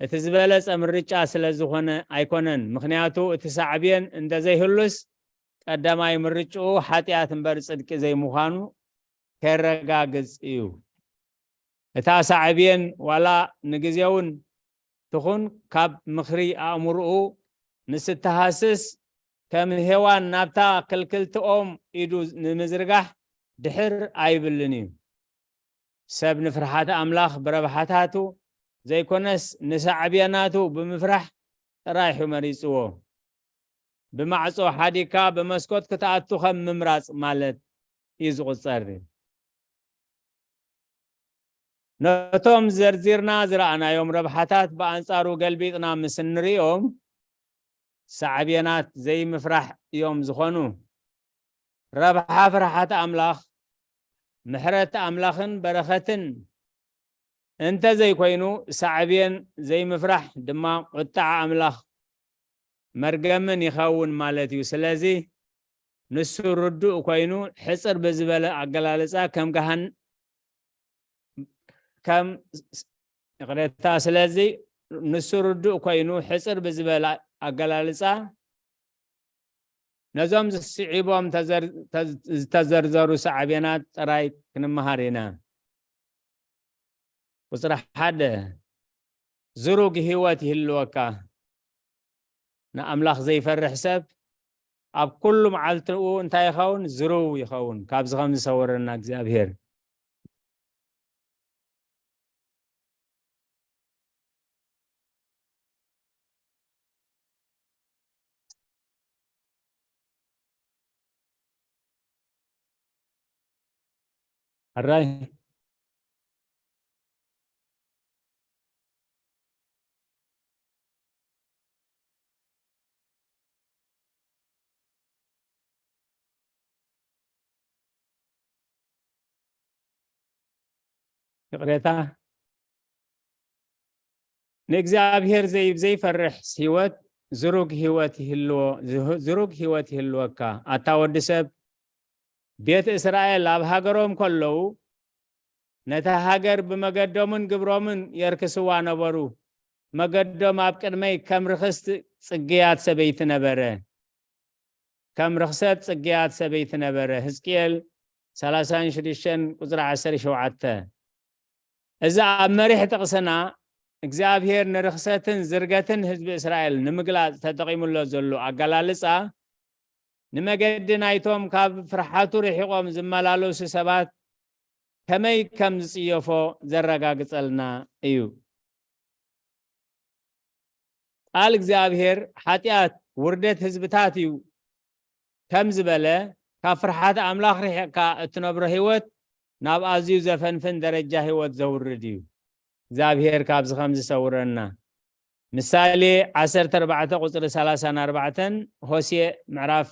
እቲ ዝበለጸ ምርጫ ስለ ዝኾነ ኣይኮነን። ምኽንያቱ እቲ ሳዕቤን እንተዘይህሉስ ቀዳማይ ምርጭኡ ሓጢኣት እምበር ጽድቂ ዘይምዃኑ ከረጋግጽ እዩ። እታ ሳዕቤን ዋላ ንግዜውን ትኹን ካብ ምኽሪ ኣእምሮኡ ምስ እትሃስስ ከም ሄዋን ናብታ ክልክልቲ ኦም ኢዱ ንምዝርጋሕ ድሕር ኣይብልን እዩ። ሰብ ንፍርሓት ኣምላኽ ብረብሓታቱ ዘይኮነስ ንሳዕቤናቱ ብምፍራሕ ጥራይ እዩ መሪጽዎ። ብማዕጾ ሓዲግካ ብመስኮት ክትኣቱ ከም ምምራጽ ማለት እዩ ዝቑጸር። ነቶም ዘርዚርና ዝረኣናዮም ረብሓታት ብኣንጻሩ ገልቢጥና ምስ እንርእዮም ሳዕቤናት ዘይምፍራሕ እዮም ዝኾኑ። ረብሓ ፍርሓት ኣምላኽ፣ ምሕረት ኣምላኽን በረኸትን እንተ ዘይኮይኑ ሳዕቤን ዘይምፍራሕ ድማ ቁጥዓ ኣምላኽ መርገምን ይኸውን ማለት እዩ። ስለዚ ንሱ ርዱእ ኮይኑ ሕጽር ብዝበለ ኣገላልጻ ከም ገሃን-፣ ከም፣ ይቕሬታ፣ ስለዚ ንሱ ርዱእ ኮይኑ ሕጽር ብዝበለ ኣገላልጻ ነዞም ዝስዒቦም ተዘር-፣ ተዝ-፣ ዝተዘርዘሩ ሳዕቤናት ጥራይ ክንመሃር ኢና። ቁጽሪ ሓደ፣ ዝሩግ ህይወት ይህልወካ። ንኣምላኽ ዘይፈርሕ ሰብ ኣብ ኩሉ መዓልትኡ እንታይ ይኸውን? ዝሩው ይኸውን። ካብዚ ከም ዝሰውረና እግዚኣብሔር። ሕራይ። ይቕሬታ። ንእግዚኣብሔር ዘይ-፣ ዘይፈርሕ ህይወት ዝሩግ ህይወት ይህልዎ፣ ዝህ-፣ ዝሩግ ህይወት ይህልወካ። ኣታ ወዲ ሰብ፣ ቤት እስራኤል ኣብ ሃገሮም ከለዉ ነታ ሃገር ብመገዶምን ግብሮምን የርክስዋ ነበሩ። መገዶም ኣብ ቅድመይ ከም ርኽስት ጽግያት ሰበይቲ ነበረ። ከም ርኽሰት ጽግያት ሰበይቲ ነበረ። ሕዝቅኤል ሰላሳን ሽዱሽተን ቁጽሪ ዓሰርተ ሸውዓተ። እዚ ኣብ መሪሕ ጥቕስና እግዚኣብሔር ንርኽሰትን ዝርገትን ህዝቢ እስራኤል ንምግላጽ ተጠቒሙሎ ዘሎ ኣገላልጻ፣ ንመገዲ ናይቶም ካብ ፍርሓቱ ርሒቖም ዝመላለሱ ሰባት ከመይ ከም ዝጽየፎ ዘረጋግጸልና እዩ። ቃል እግዚኣብሔር፣ "ሓጢኣት ውርደት ህዝብታት እዩ" ከም ዝበለ፣ ካብ ፍርሓት ኣምላኽ ርሒቕካ እትነብሮ ህይወት ናብ ኣዝዩ ዘፈንፍን ደረጃ ህይወት ዘውርድ እዩ። እግዚኣብሔር ካብዚ ከም ዝሰውረና። ምሳሌ ዓሰርተ ኣርባዕተ ቁጽሪ ሰላሳን ኣርባዕተን፣ ሆሴዕ ምዕራፍ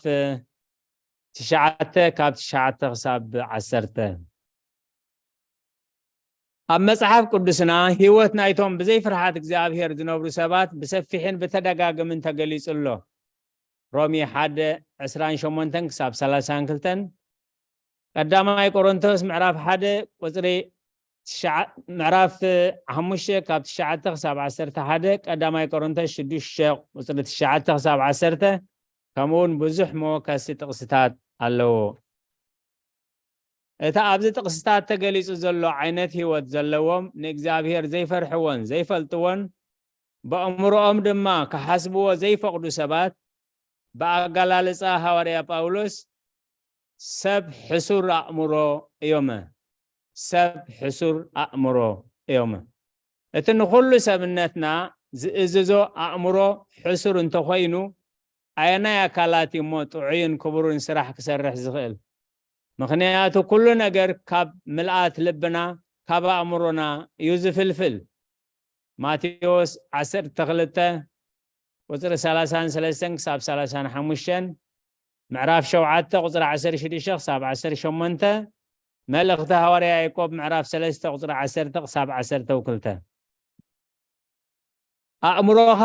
ትሽዓተ ካብ ትሽዓተ ክሳብ ዓሰርተ። ኣብ መጽሓፍ ቅዱስና ህይወት ናይቶም ብዘይ ፍርሃት እግዚኣብሔር ዝነብሩ ሰባት ብሰፊሕን ብተደጋግምን ተገሊጹ ኣሎ። ሮሜ ሓደ፣ ዕስራን ሸሞንተን ክሳብ ሰላሳን ክልተን፣ ቀዳማይ ቆሮንቶስ ምዕራፍ ሓደ ቁጽሪ ትሽዓ-፣ ምዕራፍ ሓሙሽተ ካብ ትሽዓተ ክሳብ ዓሰርተ ሓደ፣ ቀዳማይ ቆሮንቶስ ሽዱሽተ ቁጽሪ ትሽዓተ ክሳብ ዓሰርተ፣ ከምኡ እውን ብዙሕ መወከሲ ጥቕስታት ኣለዎ። እቲ ኣብዚ ጥቕስታት ተገሊጹ ዘሎ ዓይነት ህይወት ዘለዎም፣ ንእግዚኣብሔር ዘይፈርሕዎን ዘይፈልጥዎን፣ በእምሮኦም ድማ ክሓስብዎ ዘይፈቕዱ ሰባት፣ ብኣገላልጻ ሃዋርያ ጳውሎስ ሰብ ሕሱር ኣእምሮ እዮም። ሰብ ሕሱር ኣእምሮ እዮም። እቲ ንኹሉ ሰብነትና ዝእዝዞ ኣእምሮ ሕሱር እንተኾይኑ፣ ኣየናይ ኣካላት እዩ እሞ ጥዑይን ክቡርን ስራሕ ክሰርሕ ዝኽእል? ምኽንያቱ ኩሉ ነገር ካብ ምልኣት ልብና፣ ካብ ኣእምሮና እዩ ዝፍልፍል። ማቴዎስ ዓሰርተ ክልተ ቁጽሪ ሰላሳን ሰለስተን ክሳብ ሰላሳን ሓሙሽተን፣ ምዕራፍ ሸውዓተ ቁጽሪ ዓሰርተ ሽዱሽተ ክሳብ ዓሰርተ ሸሞንተ፣ መልእኽቲ ሃዋርያ ያዕቆብ ምዕራፍ ሰለስተ ቁጽሪ ዓሰርተ ክሳብ ዓሰርተ ክልተ። ኣእምሮኻ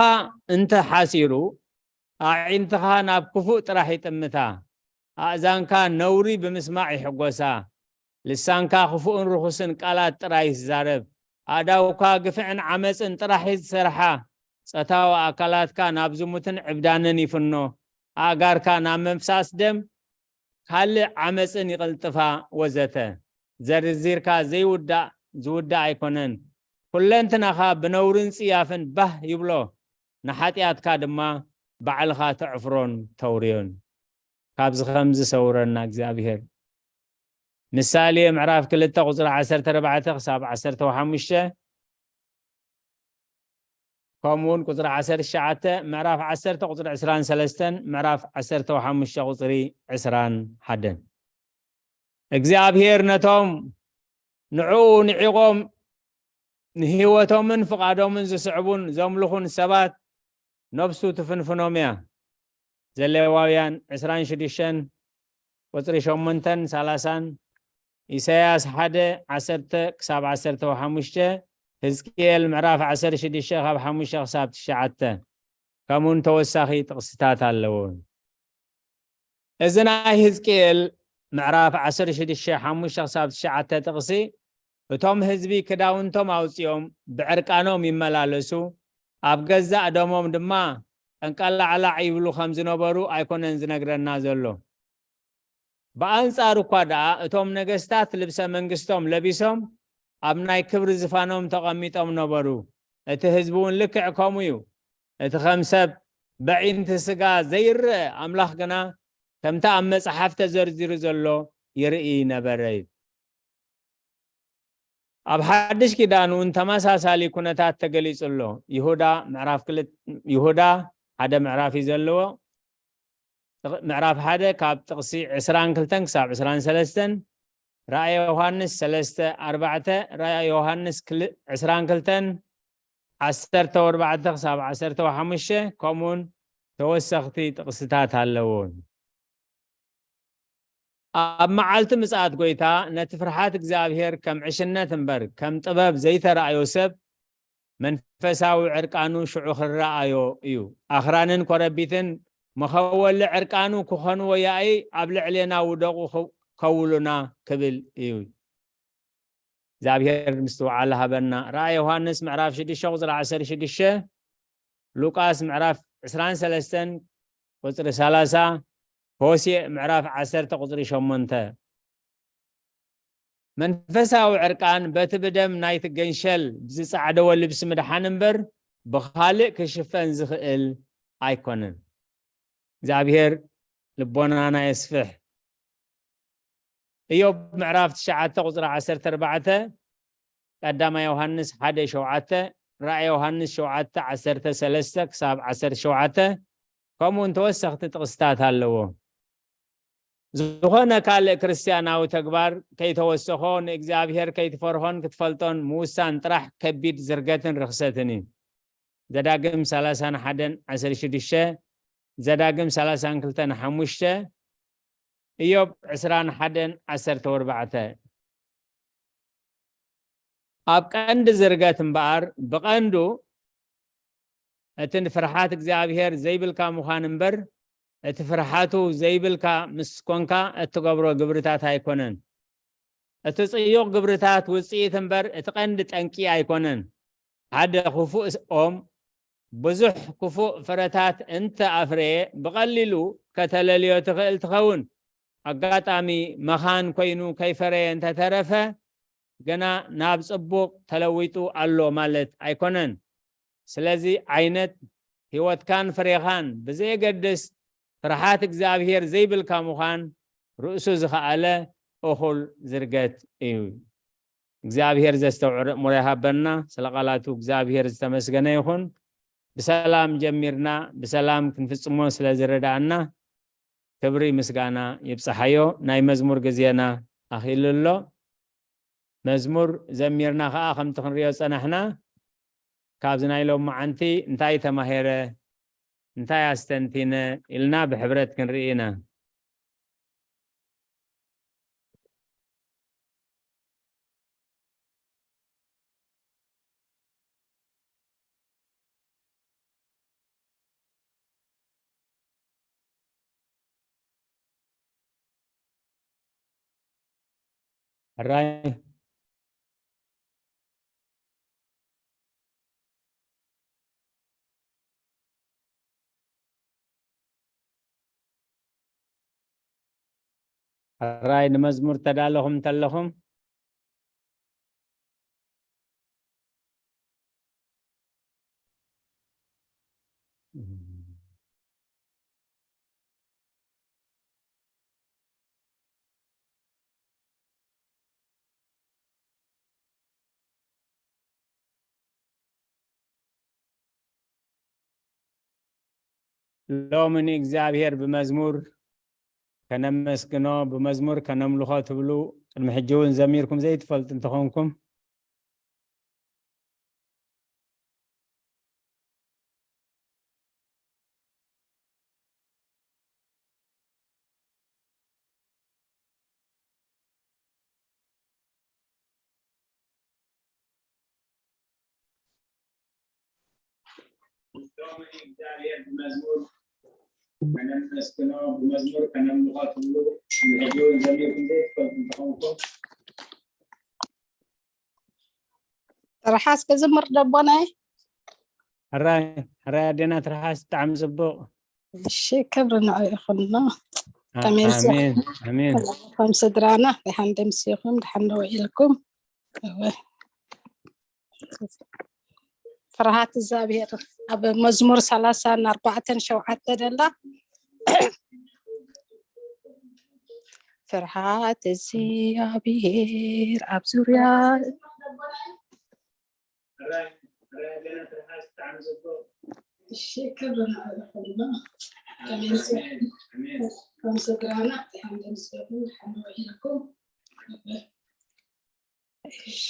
እንተ ሓሲሩ፣ ኣዒንትኻ ናብ ክፉእ ጥራሕ ይጥምታ፣ ኣእዛንካ ነውሪ ብምስማዕ ይሕጎሳ፣ ልሳንካ ክፉእን ርኹስን ቃላት ጥራይ ይዛረብ፣ ኣእዳውካ ግፍዕን ዓመጽን ጥራሕ ዝሰርሓ፣ ጾታዊ ኣካላትካ ናብ ዝሙትን ዕብዳንን ይፍኖ፣ ኣእጋርካ ናብ ምፍሳስ ደም፣ ካልእ ዓመጽን ይቕልጥፋ፣ ወዘተ። ዘርዚርካ ዘይውዳእ ዝውዳእ ኣይኮነን። ኩለንትናኻ ብነውርን ጽያፍን ባህ ይብሎ፣ ንሓጢኣትካ ድማ ባዕልኻ ተዕፍሮን ተውርዮን። ካብዚ ከም ዝሰውረና እግዚኣብሔር። ምሳሌ ምዕራፍ ክልተ ቁጽሪ ዓሰርተ ኣርባዕተ ክሳብ ዓሰርተ ሓሙሽተ፣ ከምኡ እውን ቁጽሪ ዓሰርተ ትሽዓተ፣ ምዕራፍ ዓሰርተ ቁጽሪ ዕስራን ሰለስተን፣ ምዕራፍ ዓሰርተ ሓሙሽተ ቁጽሪ ዕስራን ሓደን። እግዚኣብሔር ነቶም ንዕኡ ንዒቖም ንህይወቶምን ፍቓዶምን ዝስዕቡን ዘምልኹን ሰባት ነብሱ ትፍንፍኖም እያ። ዘሌዋውያን ዕስራን ሽዱሽተን ቁጽሪ ሸሞንተን ሰላሳን፣ ኢሳያስ ሓደ ዓሰርተ ክሳብ ዓሰርተ ሓሙሽተ፣ ህዝቅኤል ምዕራፍ ዓሰርተ ሽዱሽተ ካብ ሓሙሽተ ክሳብ ትሽዓተ፣ ከምኡውን ተወሳኺ ጥቕስታት ኣለዎ። እዚ ናይ ህዝቅኤል ምዕራፍ ዓሰርተ ሽዱሽተ ሓሙሽተ ክሳብ ትሽዓተ ጥቕሲ፣ እቶም ህዝቢ ክዳውንቶም ኣውጺኦም ብዕርቃኖም ይመላለሱ፣ ኣብ ገዛእ ደሞም ድማ ጠንቀላዕላዕ ይብሉ ከም ዝነበሩ ኣይኮነን ዝነግረና ዘሎ። ብኣንጻሩ እኳ ደኣ፣ እቶም ነገስታት ልብሰ መንግስቶም ለቢሶም ኣብ ናይ ክብሪ ዝፋኖም ተቐሚጦም ነበሩ። እቲ ህዝቢ እውን ልክዕ ከምኡ እዩ። እቲ ከም ሰብ በዒንቲ ስጋ ዘይረአ ኣምላኽ ግና ከምቲ ኣብ መጽሓፍ ተዘርዚሩ ዘሎ ይርኢ ነበረ። ኣብ ሓድሽ ኪዳን እውን ተመሳሳሊ ኩነታት ተገሊጹ ኣሎ። ይሁዳ ምዕራፍ ክልተ፣ ይሁዳ ሓደ ምዕራፍ እዩ ዘለዎ። ምዕራፍ ሓደ ካብ ጥቕሲ ዕስራን ክልተን ክሳብ ዕስራን ሰለስተን፣ ራእየ ዮሃንስ ሰለስተ ኣርባዕተ፣ ራእየ ዮሃንስ ክል-፣ ዕስራን ክልተን ዓሰርተ ኣርባዕተ ክሳብ ዓሰርተ ሓሙሽተ፣ ከምኡውን ተወሰኽቲ ጥቕስታት ኣለዎ። ኣብ መዓልቲ ምጽኣት ጐይታ ነቲ ፍርሃት እግዚኣብሔር ከም ዕሽነት እምበር ከም ጥበብ ዘይተራእዮ ሰብ መንፈሳዊ ዕርቃኑ ሽዑ ክረኣዮ እዩ። ኣኽራንን ኮረቢትን መኸወሊ ዕርቃኑ ክኾንዎ ያኢ ኣብ ልዕሌና ውደቑ ከ-፣ ከውሉና ክብል እዩ። እግዚኣብሔር ምስትውዓል ሃበና። ራእይ ዮሃንስ ምዕራፍ ሽዱሽተ ቁጽሪ ዓሰርተ ሽዱሽተ፣ ሉቃስ ምዕራፍ ዕስራን ሰለስተን ቁጽሪ ሰላሳ፣ ሆሴዕ ምዕራፍ ዓሰርተ ቁጽሪ ሸሞንተ። መንፈሳዊ ዕርቃን በቲ ብደም ናይቲ ገንሸል ብዝጻዕደወ ልብሲ ምድሓን እምበር ብኻልእ ክሽፈን ዝኽእል ኣይኮነን። እግዚኣብሔር ልቦናና የስፍሕ። ኢዮብ ምዕራፍ ትሽዓተ ቁጽሪ ዓሰርተ ኣርባዕተ፣ ቀዳማይ ዮሃንስ ሓደ ሸውዓተ፣ ራእይ ዮሃንስ ሸውዓተ ዓሰርተ ሰለስተ ክሳብ ዓሰርተ ሸውዓተ፣ ከምኡውን ተወሰኽቲ ጥቕስታት ኣለዎ። ዝኾነ ካልእ ክርስትያናዊ ተግባር ከይተወሰኾ ንእግዚኣብሔር ከይትፈርሆን ክትፈልጦን ምውሳን ጥራሕ ከቢድ ዝርገትን ርኽሰትን እዩ። ዘዳግም ሰላሳን ሓደን ዓሰርተ ሽዱሽተ፣ ዘዳግም ሰላሳን ክልተን ሓሙሽተ፣ ኢዮብ ዕስራን ሓደን ዓሰርተ ኣርባዕተ። ኣብ ቀንዲ ዝርገት እምበኣር፣ ብቐንዱ እቲ ንፍርሓት እግዚኣብሔር ዘይብልካ ምዃን እምበር፣ እቲ ፍርሓቱ ዘይብልካ ምስ ኮንካ እትገብሮ ግብርታት ኣይኮነን። እቲ ጽዩቕ ግብርታት ውጽኢት እምበር፣ እቲ ቀንዲ ጠንቂ ኣይኮነን። ሓደ ክፉእ ኦም ብዙሕ ክፉእ ፍረታት እንተ ኣፍረየ፣ ብቐሊሉ ከተለልዮ ትኽእል ትኸውን። ኣጋጣሚ መኻን ኮይኑ ከይፈረየ እንተተረፈ፣ ግና ናብ ጽቡቕ ተለዊጡ ኣሎ ማለት ኣይኮነን። ስለዚ ዓይነት ህይወትካን ፍሬኻን ብዘየገድስ፣ ፍርሃት እግዚኣብሔር ዘይብልካ ምዃን ርእሱ ዝኸኣለ እኹል ዝርገት እዩ። እግዚኣብሔር ዘስተውዕል ኣእምሮ ይሃበና። ስለ ቃላቱ እግዚኣብሔር ዝተመስገነ ይኹን። ብሰላም ጀሚርና ብሰላም ክንፍጽሞ ስለ ዝረዳእና ክብሪ ምስጋና ይብጽሓዮ። ናይ መዝሙር ግዜና ኣኺሉ ኣሎ። መዝሙር ዘሚርና ኸኣ ከምቲ ክንሪኦ ጸናሕና፣ ካብዚ ናይ ሎማዓንቲ እንታይ ተማሂረ፣ እንታይ ኣስተንቲነ ኢልና ብሕብረት ክንርኢ ኢና። ሕራይ። ሕራይ፣ ንመዝሙር ተዳለኹም እንተለኹም። ሎሚ ንእግዚኣብሔር ብመዝሙር ከነመስግኖ፣ ብመዝሙር ከነምልኾ ትብሉ፣ ቅድሚ ሕጂ እውን ዘሚርኩም ዘይትፈልጡ እንተኾንኩም፣ ትርሓስ ክዝምር ደቦናይ። ሕራይ፣ ሕራይ ኣዴና ትርሓስ፣ ብጣዕሚ ጽቡቕ። እሺ፣ ክብሪ ንዑ ይኹንና። ኣ-፣ ከመይ ኣሜን፣ ኣሜን። ከም ስድራና ደሓን ደምሲኹም፣ ደሓን ደው ኢልኩም። እወ። ፍርሃት እግዚኣብሔር ኣብ መዝሙር ሰላሳን ኣርባዕተን ሸውዓተ ደላ። ፍርሃት እግዚኣብሔር ኣብ ዙርያ እሺ፣ ክብሪ ንዓኹም። ከመይ ምስ-፣ ከም ስድራና ደሓን ደምሲኹም፣ ደሓን ውዒልኩም። እሺ።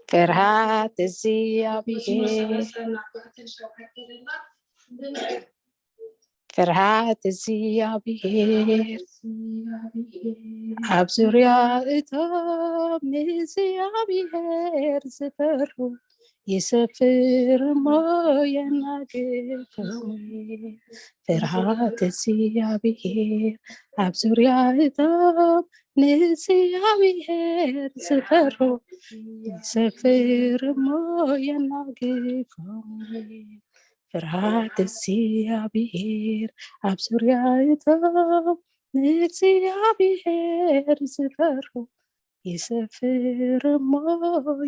ፍርሃት እግዚኣብሔር፣ ፍርሃት እግዚኣብሔር ኣብ ዙርያ እቶም ንእግዚኣብሔር ዝፈርሁ ይሰፍር እሞ የናግፎም። ፍርሃት እግዚኣብሔር ኣብ ዙርያ እቶም ንእግዚኣብሔር ዝፈርሁ ይሰፍር እሞ የናግፎም። ፍርሃት እግዚኣብሔር ኣብ ዙርያ እቶም ንእግዚኣብሔር ዝፈርሁ ይሰፍር እሞ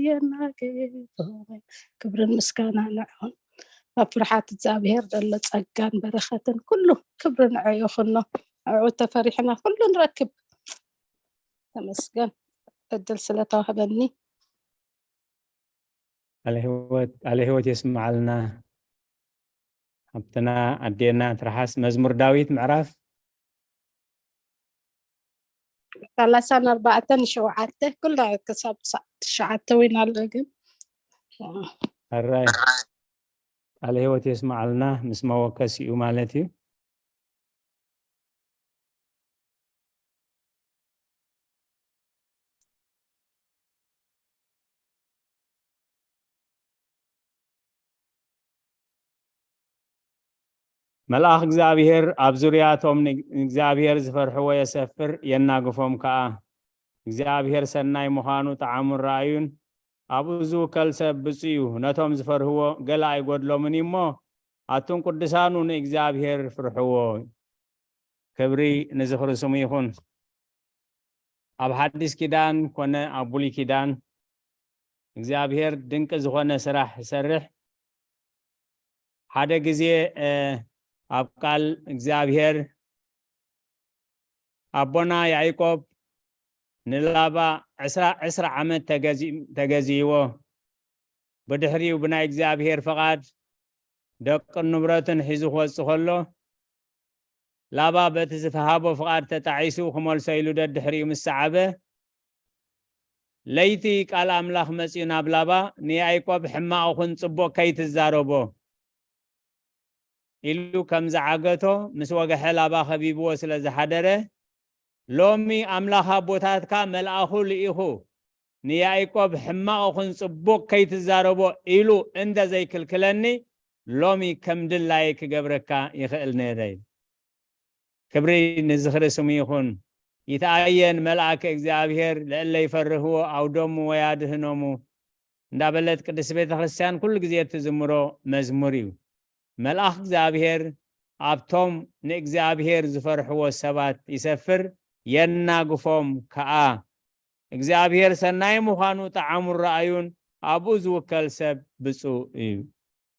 የናግፎም። ክብርን ምስጋና ንዕኡን። ኣብ ፍርሃት እግዚኣብሔር ዘሎ ጸጋን በረኸትን ኩሉ ክብሪ ንዑ ይኹኖ። ንዕኡ ተፈሪሕና ኩሉ ንረክብ። ተመስገን ዕድል ስለ ተዋህበኒ። ቃለ ህይወት፣ ቃለ ህይወት የስምዓልና። ሓብትና ኣዴና ትርሓስ፣ መዝሙር ዳዊት ምዕራፍ ሰላሳን ኣርባዕተን ሸውዓተ፣ ኩላ ክሳብ ትሽዓተ እውን ኣሎ ግን። ሕራይ። ቃለ ህይወት የስምዓልና፣ ምስ መወከሲኡ ማለት እዩ። መልኣኽ እግዚኣብሔር ኣብ ዙርያ እቶም ንእግዚኣብሔር ዝፈርሕዎ የሰፍር፣ የናግፎም ከኣ። እግዚኣብሔር ሰናይ ምዃኑ ጠዓሙን ረኣዩን፣ ኣብኡ ዝውከል ሰብ ብፁዕ እዩ። ነቶም ዝፈርህዎ ገለ ኣይጎድሎምን እዩ እሞ፣ ኣቱም ቅዱሳኑ ንእግዚኣብሔር ፍርሕዎ። ክብሪ ንዝኽሪ ስሙ ይኹን። ኣብ ሓዲስ ኪዳን ኮነ ኣብ ብሉይ ኪዳን እግዚኣብሔር ድንቂ ዝኾነ ስራሕ ይሰርሕ። ሓደ ግዜ፣ እ፣ ኣብ ቃል እግዚኣብሔር ኣቦና ያዕቆብ ንላባ ዕስራ ዕስራ ዓመት ተገዚ- ተገዚእዎ። ብድሕሪኡ ብናይ እግዚኣብሔር ፍቓድ ደቅን ንብረትን ሒዙ ክወጽእ ከሎ፣ ላባ በቲ ዝተሃቦ ፍቓድ ተጣዒሱ ክመልሶ ኢሉ ደድሕሪኡ ምስ ሰዓበ፣ ለይቲ ቃል ኣምላኽ መጺኡ ናብ ላባ፣ ንያዕቆብ ሕማቕ ኹን ጽቡቕ ከይትዛረቦ ኢሉ ከም ዝዓገቶ ምስ ወግሐ ላባ ከቢብዎ ስለ ዝሓደረ፣ ሎሚ ኣምላኽ ኣቦታትካ መልኣኹ ልኢኹ ንያዕቆብ ሕማቕ ኹን ጽቡቕ ከይትዛረቦ ኢሉ እንተ ዘይክልክለኒ፣ ሎሚ ከም ድላየ ክገብረካ ይኽእል ነይረ። ክብሪ ንዝኽሪ ስሙ ይኹን። ይትኣየን መልኣከ እግዚኣብሔር ለእለ ይፈርህዎ ኣውዶሙ ወያድህኖሙ እንዳበለት ቅድስት ቤተ ክርስቲያን ኩሉ ግዜ እትዝምሮ መዝሙር እዩ። መልኣኽ እግዚኣብሔር ኣብቶም ንእግዚኣብሔር ዝፈርሕዎ ሰባት ይሰፍር፣ የናግፎም ከኣ። እግዚኣብሔር ሰናይ ምዃኑ ጣዕሙን ረኣዩን ኣብኡ ዝውከል ሰብ ብፁዕ እዩ።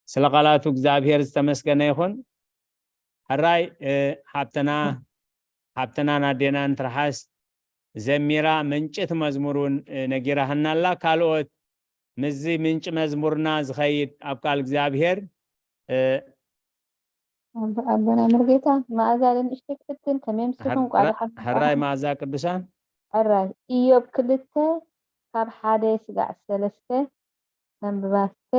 ስለ ቃላቱ እግዚኣብሔር ዝተመስገነ ይኹን። ሕራይ፣ እ፣ ሓብትና፣ ሓብትናን ኣዴናን ትርሓስ ዘሚራ ምንጭ እቲ መዝሙር እውን፣ እ፣ ነጊራህና ኣላ። ካልኦት ምስዚ ምንጭ መዝሙርና ዝኸይድ ኣብ ቃል እግዚኣብሔር፣ እ፣ ኣቦ- ኣቦና መርጌታ፣ መኣዛ ንእሽተይ ክትፍትን፣ ከመይ ምስኹም? ሕር- ቋዳ ሕራ- ሓብቲ ሕራይ መኣዛ ቅዱሳን። ሕራይ ኢዮብ ክልተ ካብ ሓደ ስጋዕ ሰለስተ ነንብባ እስከ።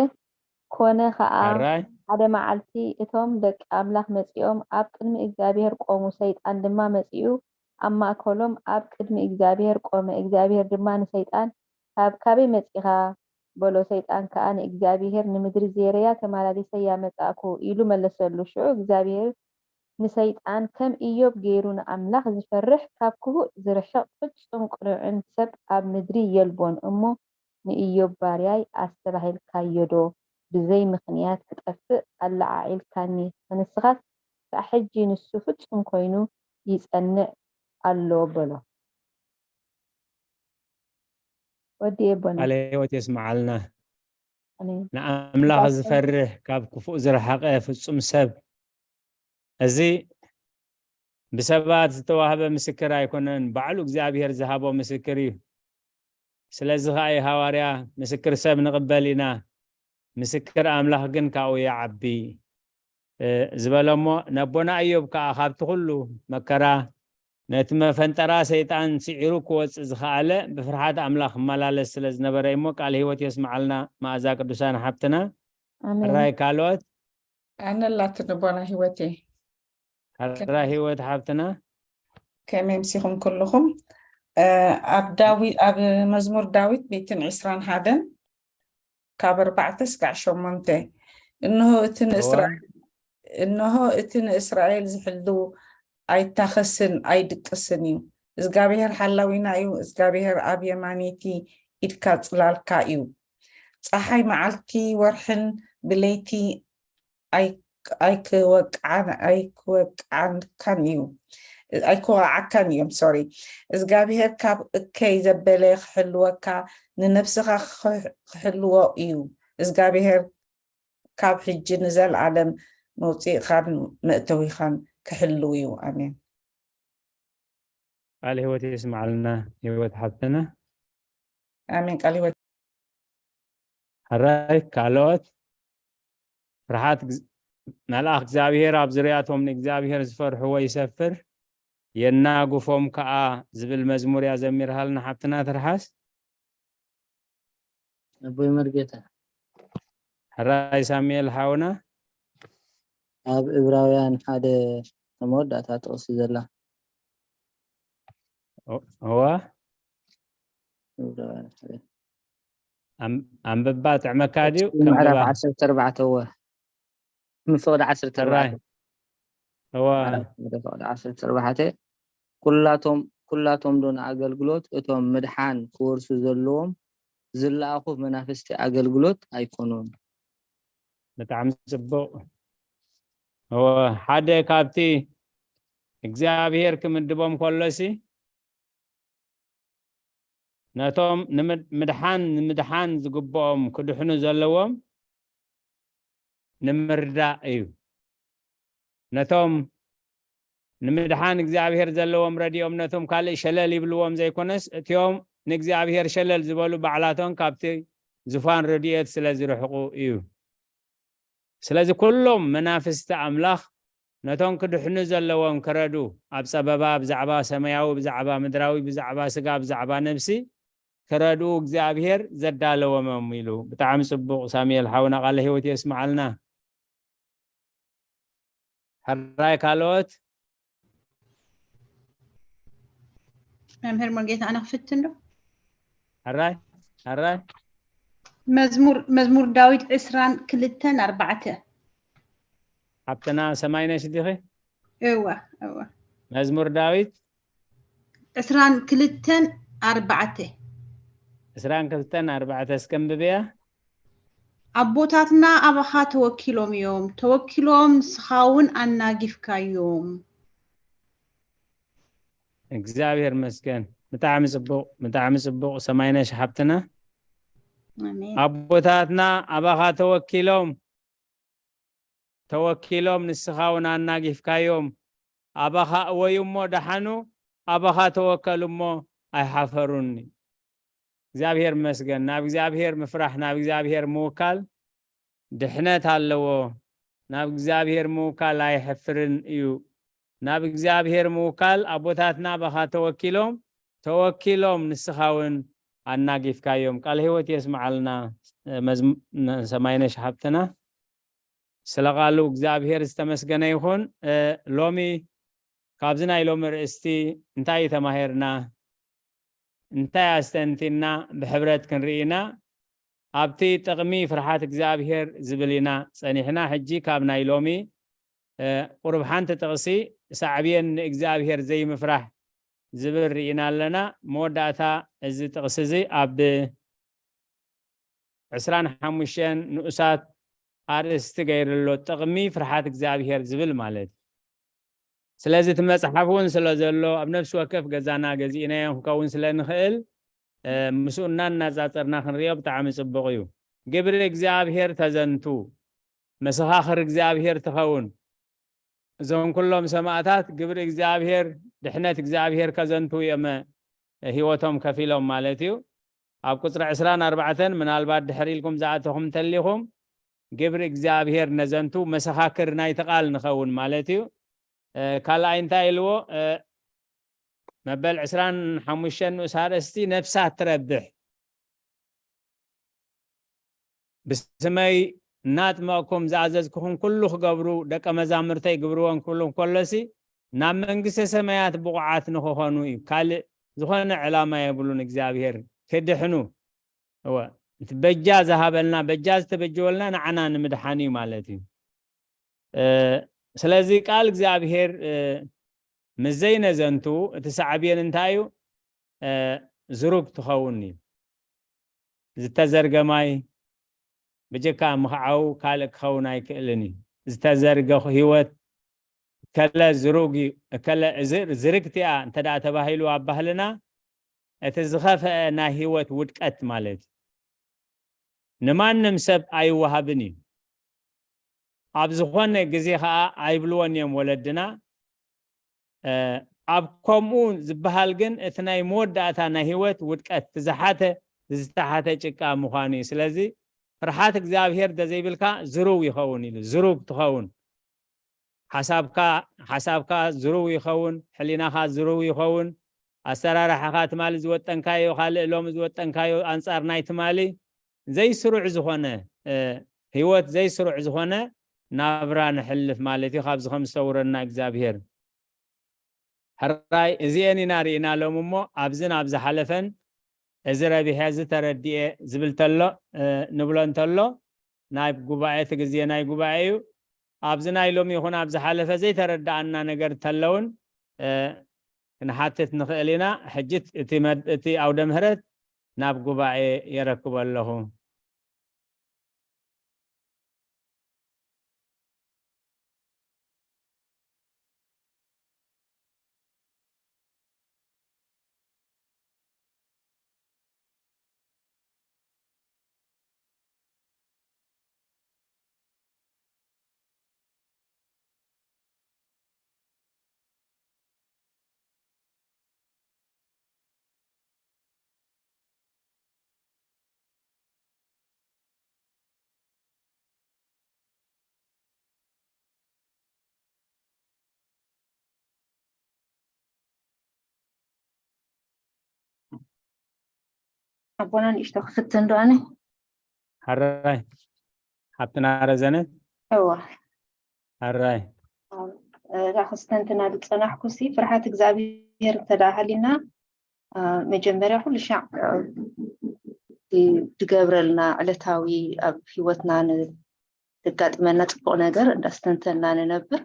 ኮነ ኸኣ ሕራይ ሓደ መዓልቲ እቶም ደቂ ኣምላኽ መጺኦም ኣብ ቅድሚ እግዚኣብሔር ቆሙ። ሰይጣን ድማ መጺኡ ኣብ ማእከሎም ኣብ ቅድሚ እግዚኣብሔር ቆመ። እግዚኣብሔር ድማ ንሰይጣን፣ ካብ ካበይ መጺኻ? በሎ። ሰይጣን ከኣ ንእግዚኣብሄር፣ ንምድሪ ዜረያ ተመላሊሰያ መጻእኩ ኢሉ መለሰሉ። ሽዑ እግዚኣብሄር ንሰይጣን፣ ከም ኢዮብ ገይሩ ንኣምላኽ ዝፈርሕ፣ ካብ ክፉእ ዝርሕቕ፣ ፍጹም ቅኑዕን ሰብ ኣብ ምድሪ የልቦን እሞ፣ ንኢዮብ ባርያይ ኣስተባሂልካዮዶ? ብዘይ ምኽንያት ክጠፍእ ኣለዓዒልካኒ፣ ንስኻስ ክሳዕ ሕጂ ንሱ ፍጹም ኮይኑ ይጸንዕ ኣሎ በሎ። ወዲ የቦና። ቃለ ሕይወት የስምዓልና። ኣሜን። ንኣምላኽ ዝፈርህ ካብ ክፉእ ዝረሓቐ ፍጹም ሰብ። እዚ ብሰባት ዝተዋህበ ምስክር ኣይኮነን፣ ባዕሉ እግዚኣብሔር ዝሃቦ ምስክር እዩ። ስለዚ ኸኣ እዩ ሃዋርያ፣ "ምስክር ሰብ ንቕበል ኢና፣ ምስክር ኣምላኽ ግን ካብኡ ይዓቢ" እ፣ ዝበለ እሞ፣ ነቦና እዮብ ከኣ ካብቲ ኩሉ መከራ፣ ነቲ መፈንጠራ ሰይጣን ስዒሩ ክወጽእ ዝኸኣለ፣ ብፍርሃት ኣምላኽ ክመላለስ ስለ ዝነበረ እዩ እሞ፣ ቃል ህይወት የስምዓልና መኣዛ ቅዱሳን ሓብትና። ኣሜን። ሕራይ ካልኦት? ኣነላትኒ ኣቦና ህይወቴ። ሕራይ ህይወት ሓብትና። ከመይ ምሲኹም ኩልኹም? እ፣ ኣብ ዳዊ-፣ ኣብ መዝሙር ዳዊት ሚእትን ዕስራን ሓደን ካብ ኣርባዕተ ስጋዕ ሸሞንተ፣ እንሆ እቲ ንእስራኤል፣ እዋ። እንሆ እቲ ንእስራኤል ዝሕሉ ኣይታኸስን ኣይድቅስን እዩ። እዝጋብሄር ሓላዊና እዩ። እዝጋብሄር ኣብ የማነይቲ ኢድካ ጽላልካ እዩ። ጸሓይ መዓልቲ ወርሕን ብለይቲ ኣይ-፣ ኣይክወቅዓን-፣ ኣይክወቅዓንካን እዩ። ኣይክወቅዓካን እዮም፣ ሶሪ። እዝጋብሄር ካብ እከይ ዘበለ ክሕልወካ፣ ንነብስኻ ክሕ-፣ ክሕልዎ እዩ። እዝጋብሄር ካብ ሕጂ ንዘለኣለም መውጽኢኻን መእተዊኻን ክሕልው እዩ። ኣሜን። ቃል ህይወት የስምዓልና ህይወት ሓብትና። ኣሜን። ቃል ህይወት። ሕራይ ካልኦት? ፍርሃት ግዝ-፣ መልኣኽ እግዚኣብሔር ኣብ ዙርያቶም ንእግዚኣብሔር ዝፈርሕዎ ይሰፍር፣ የናግፎም ከኣ ዝብል መዝሙር እያ ዘሚርሃልና ሓብትና ትርሓስ። ኣቦይ መርጌታ። ሕራይ ሳሙኤል ሓውና። ኣብ ዕብራውያን ሓደ መወዳእታ ጥቕሲ ዘላ። ኦ-፣ እዋ። ዕብራውያን ሓደ። ኣም-፣ ኣንብባ ጥዕመካ ድዩ? ምዕራፍ ከምብባ። ዓሰርተ ኣርባዕተ እወ። ምፍቕድ ዓሰርተ ኣርባዕተ። ሕራይ። እዋ። ምዕራፍ ሓደ ፍቕዲ ዓሰርተ ኣርባዕተ። ኩላቶም፣ ኩላቶም ዶ ንኣገልግሎት እቶም ምድሓን ክወርሱ ዘለዎም ዝለኣኹ መናፍስቲ ኣገልግሎት ኣይኮኑን? ብጣዕሚ ጽቡቕ። እወ፣ ሓደ ካብቲ እግዚኣብሔር ክምድቦም ከሎሲ፣ ነቶም ንምድ-፣ ምድሓን፣ ንምድሓን ዝግብኦም ክድሕኑ ዘለዎም ንምርዳእ እዩ። ነቶም ንምድሓን እግዚኣብሔር ዘለዎም ረድኤ እምነቶም ካልእ ሸለል ይብልዎም ዘይኮነስ፣ እቲኦም ንእግዚኣብሔር ሸለል ዝበሉ ባዕላቶም ካብቲ ዙፋን ረድኤት ስለ ዝርሕቑ እዩ። ስለዚ ኩሎም መናፍስቲ ኣምላኽ ነቶም ክድሕኑ ዘለዎም ክረዱ፣ ኣብ ጸበባ ብዛዕባ ሰማያዊ፣ ብዛዕባ ምድራዊ፣ ብዛዕባ ስጋ፣ ብዛዕባ ነብሲ ክረድኡ እግዚኣብሔር ዘዳለዎም እዮም ኢሉ። ብጣዕሚ ጽቡቕ ሳሙኤል ሓውና፣ ቃለ ህይወት የስምዓልና። ሕራይ ካልኦት? መምህር ሙሉጌታ፣ ኣነ ክፍትን ዶ? ሕራይ፣ ሕራይ። መዝሙር፣ መዝሙር ዳዊት ዕስራን ክልተን ኣርባዕተ። ሓብትና ሰማይነሽ ዲኺ? እወ፣ እወ። መዝሙር ዳዊት ዕስራን ክልተን ኣርባዕተ። ዕስራን ክልተን ኣርባዕተ እስከ ኣንብብያ። ኣቦታትና ኣባኻ ተወኪሎም እዮም፣ ተወኪሎም ንስኻ እውን ኣናጊፍካዮም። እግዚኣብሔር መስገን። ብጣዕሚ ጽቡቕ፣ ብጣዕሚ ጽቡቕ ሰማይነሽ ሓብትና። ኣሜን። ኣቦታትና ኣባኻ ተወኪሎም፣ ተወኪሎም ንስኻ እውን ኣናጊፍካዮም። ኣባኻ እወዩ እሞ ደሓኑ፣ ኣባኻ ተወከሉ እሞ ኣይሓፈሩን። እግዚኣብሔር መስገን። ናብ እግዚኣብሔር ምፍራሕ፣ ናብ እግዚኣብሔር ምውካል ድሕነት ኣለዎ። ናብ እግዚኣብሔር ምውካል ኣይሕፍርን እዩ። ናብ እግዚኣብሔር ምውካል ኣቦታትና ኣባኻ ተወኪሎም፣ ተወኪሎም ንስኻ እውን ኣናጊፍካዮም። ቃል ህይወት የስምዓልና። መዝም-፣ ሰማይነሽ ሓብትና ስለ ቃሉ እግዚኣብሔር ዝተመስገነ ይኹን። እ፣ ሎሚ ካብዚ ናይ ሎሚ ርእስቲ እንታይ ተማሂርና? እንታይ ኣስተንቲና ብሕብረት ክንርኢ ኢና? ኣብቲ ጥቕሚ ፍርሃት እግዚኣብሔር ዝብል ኢና ጸኒሕና። ሕጂ ካብ ናይ ሎሚ፣ እ፣ ቁሩብ ሓንቲ ጥቕሲ ሳዕብየን ንእግዚኣብሔር ዘይምፍራሕ ዝብል ርኢና ኣለና። መወዳእታ እዚ ጥቕሲ እዚ ኣብ ዕስራን ሓሙሽተን ንኡሳት ኣርእስቲ ገይሩ ኣሎ፣ ጥቕሚ ፍርሃት እግዚኣብሔር ዝብል ማለት እዩ። ስለዚ እቲ መጽሓፍ እውን ስለ ዘሎ ኣብ ነፍሲ ወከፍ ገዛና ገዚእናዮ ክንከውን ስለ ንኽእል፣ እ፣ ምስኡ እናናጻጸርና ክንሪኦ ብጣዕሚ ጽቡቕ እዩ። ግብሪ እግዚኣብሔር ተዘንቱ፣ መሰኻኽር እግዚኣብሔር ትኸውን። እዞም ኩሎም ሰማእታት ግብሪ እግዚኣብሔር፣ ድሕነት እግዚኣብሔር ከዘንቱ እዮም ህይወቶም ከፊሎም ማለት እዩ። ኣብ ቁጽሪ ዕስራን ኣርባዕተን ምናልባት ድሕር ኢልኩም ዝኣተኹም እንተሊኹም፣ ግብሪ እግዚኣብሔር ነዘንቱ መሰኻክር ናይቲ ቃል ንኸውን ማለት እዩ። እ፣ ካልኣይ እንታይ ኢልዎ? እ፣ መበል ዕስራን ሓሙሽተን ንኡስ ኣርእስቲ ነፍሳት ትረብሕ። ብስመይ እናጥመቕኩም ዝኣዘዝኩኹም ኩሉ ክገብሩ ደቀ መዛሙርተይ ግብርወን ክብሉ እንከሎሲ፣ ናብ መንግስተ ሰማያት ብቑዓት ንኽኾኑ እዩ። ካልእ ዝኾነ ዕላማ የብሉን። እግዚኣብሔር ክድሕኑ፣ እወ፣ እቲ በጃ ዝሃበልና፣ በጃ ዝተበጀወልና ንዓና ንምድሓን እዩ ማለት እዩ። እ፣ ስለዚ ቃል እግዚኣብሔር፣ እ፣ ምስ ዘይነዘንቱ እቲ ሳዕቤን እንታይ እዩ? እ፣ ዝሩግ ትኸውን እዩ። ዝተዘርገ ማይ ብጀካ ምኽዓው ካልእ ክኸውን ኣይክእልን እዩ። ዝተዘርገ ህይወት ከለ ዝሩግ እዩ፣ ከለ ዝር-፣ ዝርግቲ እያ እንተ ደኣ ተባሂሉ ኣብ ባህልና፣ እቲ ዝኸፍአ ናይ ህይወት ውድቀት ማለት እዩ። ንማንም ሰብ ኣይወሃብን እዩ። ኣብ ዝኾነ ግዜ ኸኣ ኣይብልዎን እዮም ወለድና። እ፣ ኣብ ከምኡ ዝበሃል ግን እቲ ናይ መወዳእታ ናይ ህይወት ውድቀት፣ እቲ ዝሓተ፣ ዝተሓተ ጭቃ ምዃኑ እዩ። ስለዚ ፍርሓት እግዚኣብሔር እንተዘይብልካ ዝሩግ ይኸውን ኢሉ፣ ዝሩግ ትኸውን። ሓሳብካ፣ ሓሳብካ ዝሩው ይኸውን፣ ሕሊናኻ ዝሩው ይኸውን። ኣሰራርሓኻ ትማሊ ዝወጠንካዮ ካልእ ሎሚ ዝወጠንካዮ ኣንጻር ናይ ትማሊ ዘይስሩዕ ዝኾነ፣ እ፣ ህይወት ዘይስሩዕ ዝኾነ ናብራ ንሕልፍ ማለት እዩ። ካብዚ ከም ዝሰውረና እግዚኣብሔር። ሕራይ እዚኤን ኢና ርኢና ሎም እሞ ኣብዝን ኣብ ዝሓለፈን እዚ ረቢሐ፣ እዚ ተረዲኤ ዝብል ተሎ፣ እ፣ ንብሎ እንተሎ፣ ናይ ጉባኤ፣ እቲ ግዜ ናይ ጉባኤ እዩ። ኣብዚ ናይ ሎሚ ይኹን ኣብ ዝሓለፈ ዘይተረድኣና ነገር እንተለውን፣ እ፣ ክንሓትት ንኽእል ኢና። ሕጂ እቲ መድ-፣ እቲ ኣውደ ምህረት ናብ ጉባኤ የረክቦ ኣለኹ። ኣቦና ንእሽቶ ክፍትን ዶ ኣነ? ሕራይ ሓብትና ረዘነት። እዋ ሕራይ እዛ ክስተንትና ዝፀናሕኩ ሲ ፍርሓት እግዚኣብሔር እንተደኣ ሃሊና፣ መጀመርያ ኩሉ ሻዕ ዝገብረልና ዕለታዊ ኣብ ህይወትና ዘጋጥመና ፅቡቕ ነገር እንዳስተንተና ንነብር።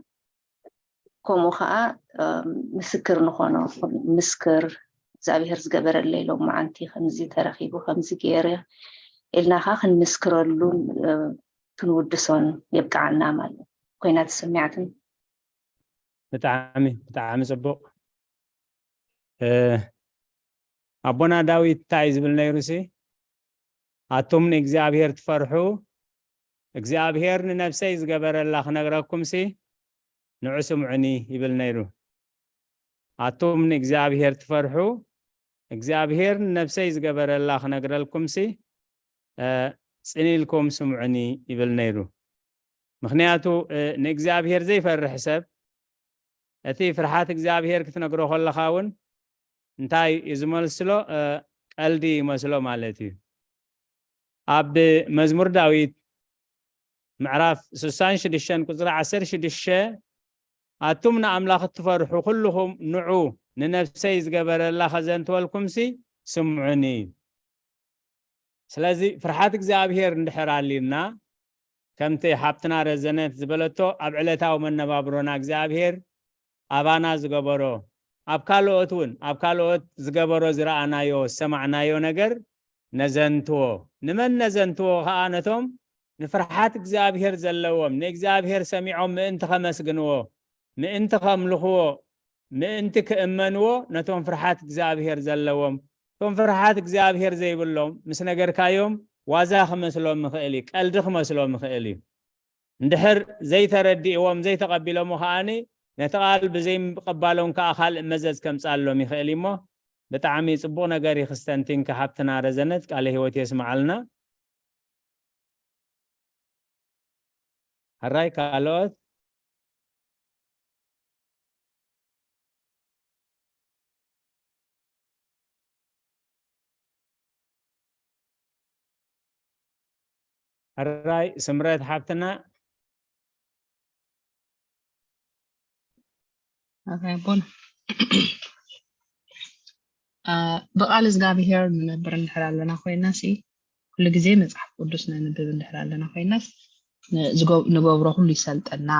ከምኡ ከዓ ምስክር ንኾኖ፣ ምስክር እግዚኣብሔር ዝገበረለይ ሎም መዓንቲ ከምዚ ተረኺቡ ከምዚ ገይረ ኢልና ከዓ ክንምስክረሉን ክንውድሶን የብቅዓና ማለት ኮይና ተሰሚዓትን። ብጣዕሚ ብጣዕሚ ፅቡቕ። ኣቦና ዳዊት እንታይ ዝብል ነይሩ ሲ? ኣቱም ንእግዚኣብሔር ትፈርሑ፣ እግዚኣብሔር ንነፍሰይ ዝገበረላ ክነግረኩም ሲ ንዑ ስምዑኒ ይብል ነይሩ። ኣቱም ንእግዚኣብሔር ትፈርሑ፣ እግዚኣብሔር ንነፍሰይ ዝገበረላ ክነግረልኩም ሲ ጽን ኢልኩም ስምዑኒ ይብል ነይሩ። ምኽንያቱ ንእግዚኣብሔር ዘይፈርሕ ሰብ እቲ ፍርሓት እግዚኣብሔር ክትነግሮ ከለኻ እውን እንታይ እዩ ዝመስሎ? ቀልዲ ይመስሎ ማለት እዩ። ኣብ መዝሙር ዳዊት ምዕራፍ ስሳን ሽዱሽተን ቁፅሪ ዓሰርተ ሽዱሽተ ኣቱም ንኣምላኽ እትፈርሑ ኩልኹም ንዑ ንነፍሰይ ዝገበረላ ከዘንትወልኩምሲ ስምዑኒ። ስለዚ ፍርሓት እግዚኣብሔር እንድሕር ኣልዩና ከምቲ ሓብትና ረዘነት ዝበለቶ ኣብ ዕለታዊ መነባብሮና እግዚኣብሔር ኣባና ዝገበሮ ኣብ ካልኦት እውን ኣብ ካልኦት ዝገበሮ ዝረኣናዮ ዝሰማዕናዮ ነገር ነዘንትዎ። ንመን ነዘንትዎ ከዓ? ነቶም ንፍርሓት እግዚኣብሔር ዘለዎም ንእግዚኣብሔር ሰሚዖም ምእንቲ ከመስግንዎ ምእንቲ ከምልኽዎ ምእንቲ ክእመንዎ ነቶም ፍርሓት እግዚኣብሔር ዘለዎም። እቶም ፍርሓት እግዚኣብሔር ዘይብሎም ምስ ነገርካዮም ዋዛ ክመስሎም ይኽእል እዩ፣ ቀልዲ ክመስሎም ይኽእል እዩ። እንድሕር ዘይተረዲእዎም ዘይተቐቢሎሞ ከዓኒ ነቲ ቃል ብዘይምቕባሎም ከዓ ካልእ መዘዝ ከምፅኣሎም ይኽእል እዩ። እሞ ብጣዕሚ ፅቡቕ ነገር እዩ ክስተንቲንካ ሓብትና ረዘነት፣ ቃለ ህይወት የስምዓልና። ሕራይ ካልኦት? ሕራይ ስምረት ሓብትና። ኣባይ ኣቦና፣ ብቃል እግዚኣብሔር ንነብር እንድሕር ኣለና ኮይና ሲ ኩሉ ግዜ መፅሓፍ ቅዱስ ነንብብ እንድሕር ኣለና ኮይናስ ንገብሮ ኩሉ ይሰልጠና።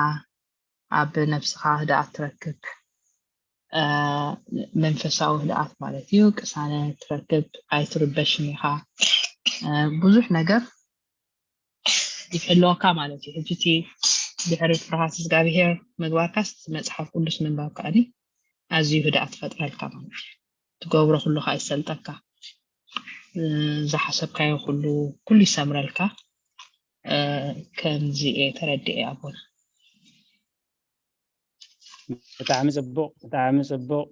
ኣብ ነብስኻ ህድኣት ትረክብ፣ መንፈሳዊ ህድኣት ማለት እዩ። ቅሳነት ትረክብ፣ ኣይትርበሽን ኢኻ። ብዙሕ ነገር ይሕልወካ ማለት እዩ። ሕጂ እቲ ድሕሪ ፍርሃት እግዚኣብሄር ምግባርካስ መፅሓፍ ቅዱስ ምንባብ ከኣኒ ኣዝዩ ህድኣት ትፈጥረልካ ማለት እዩ። ትገብሮ ኩሉ ከዓ ይሰልጠካ፣ ዝሓሰብካዮ ኩሉ ኩሉ ይሰምረልካ። ከምዚ እየ ተረዲኤ ኣቦና። ብጣዕሚ ፅቡቕ፣ ብጣዕሚ ፅቡቕ።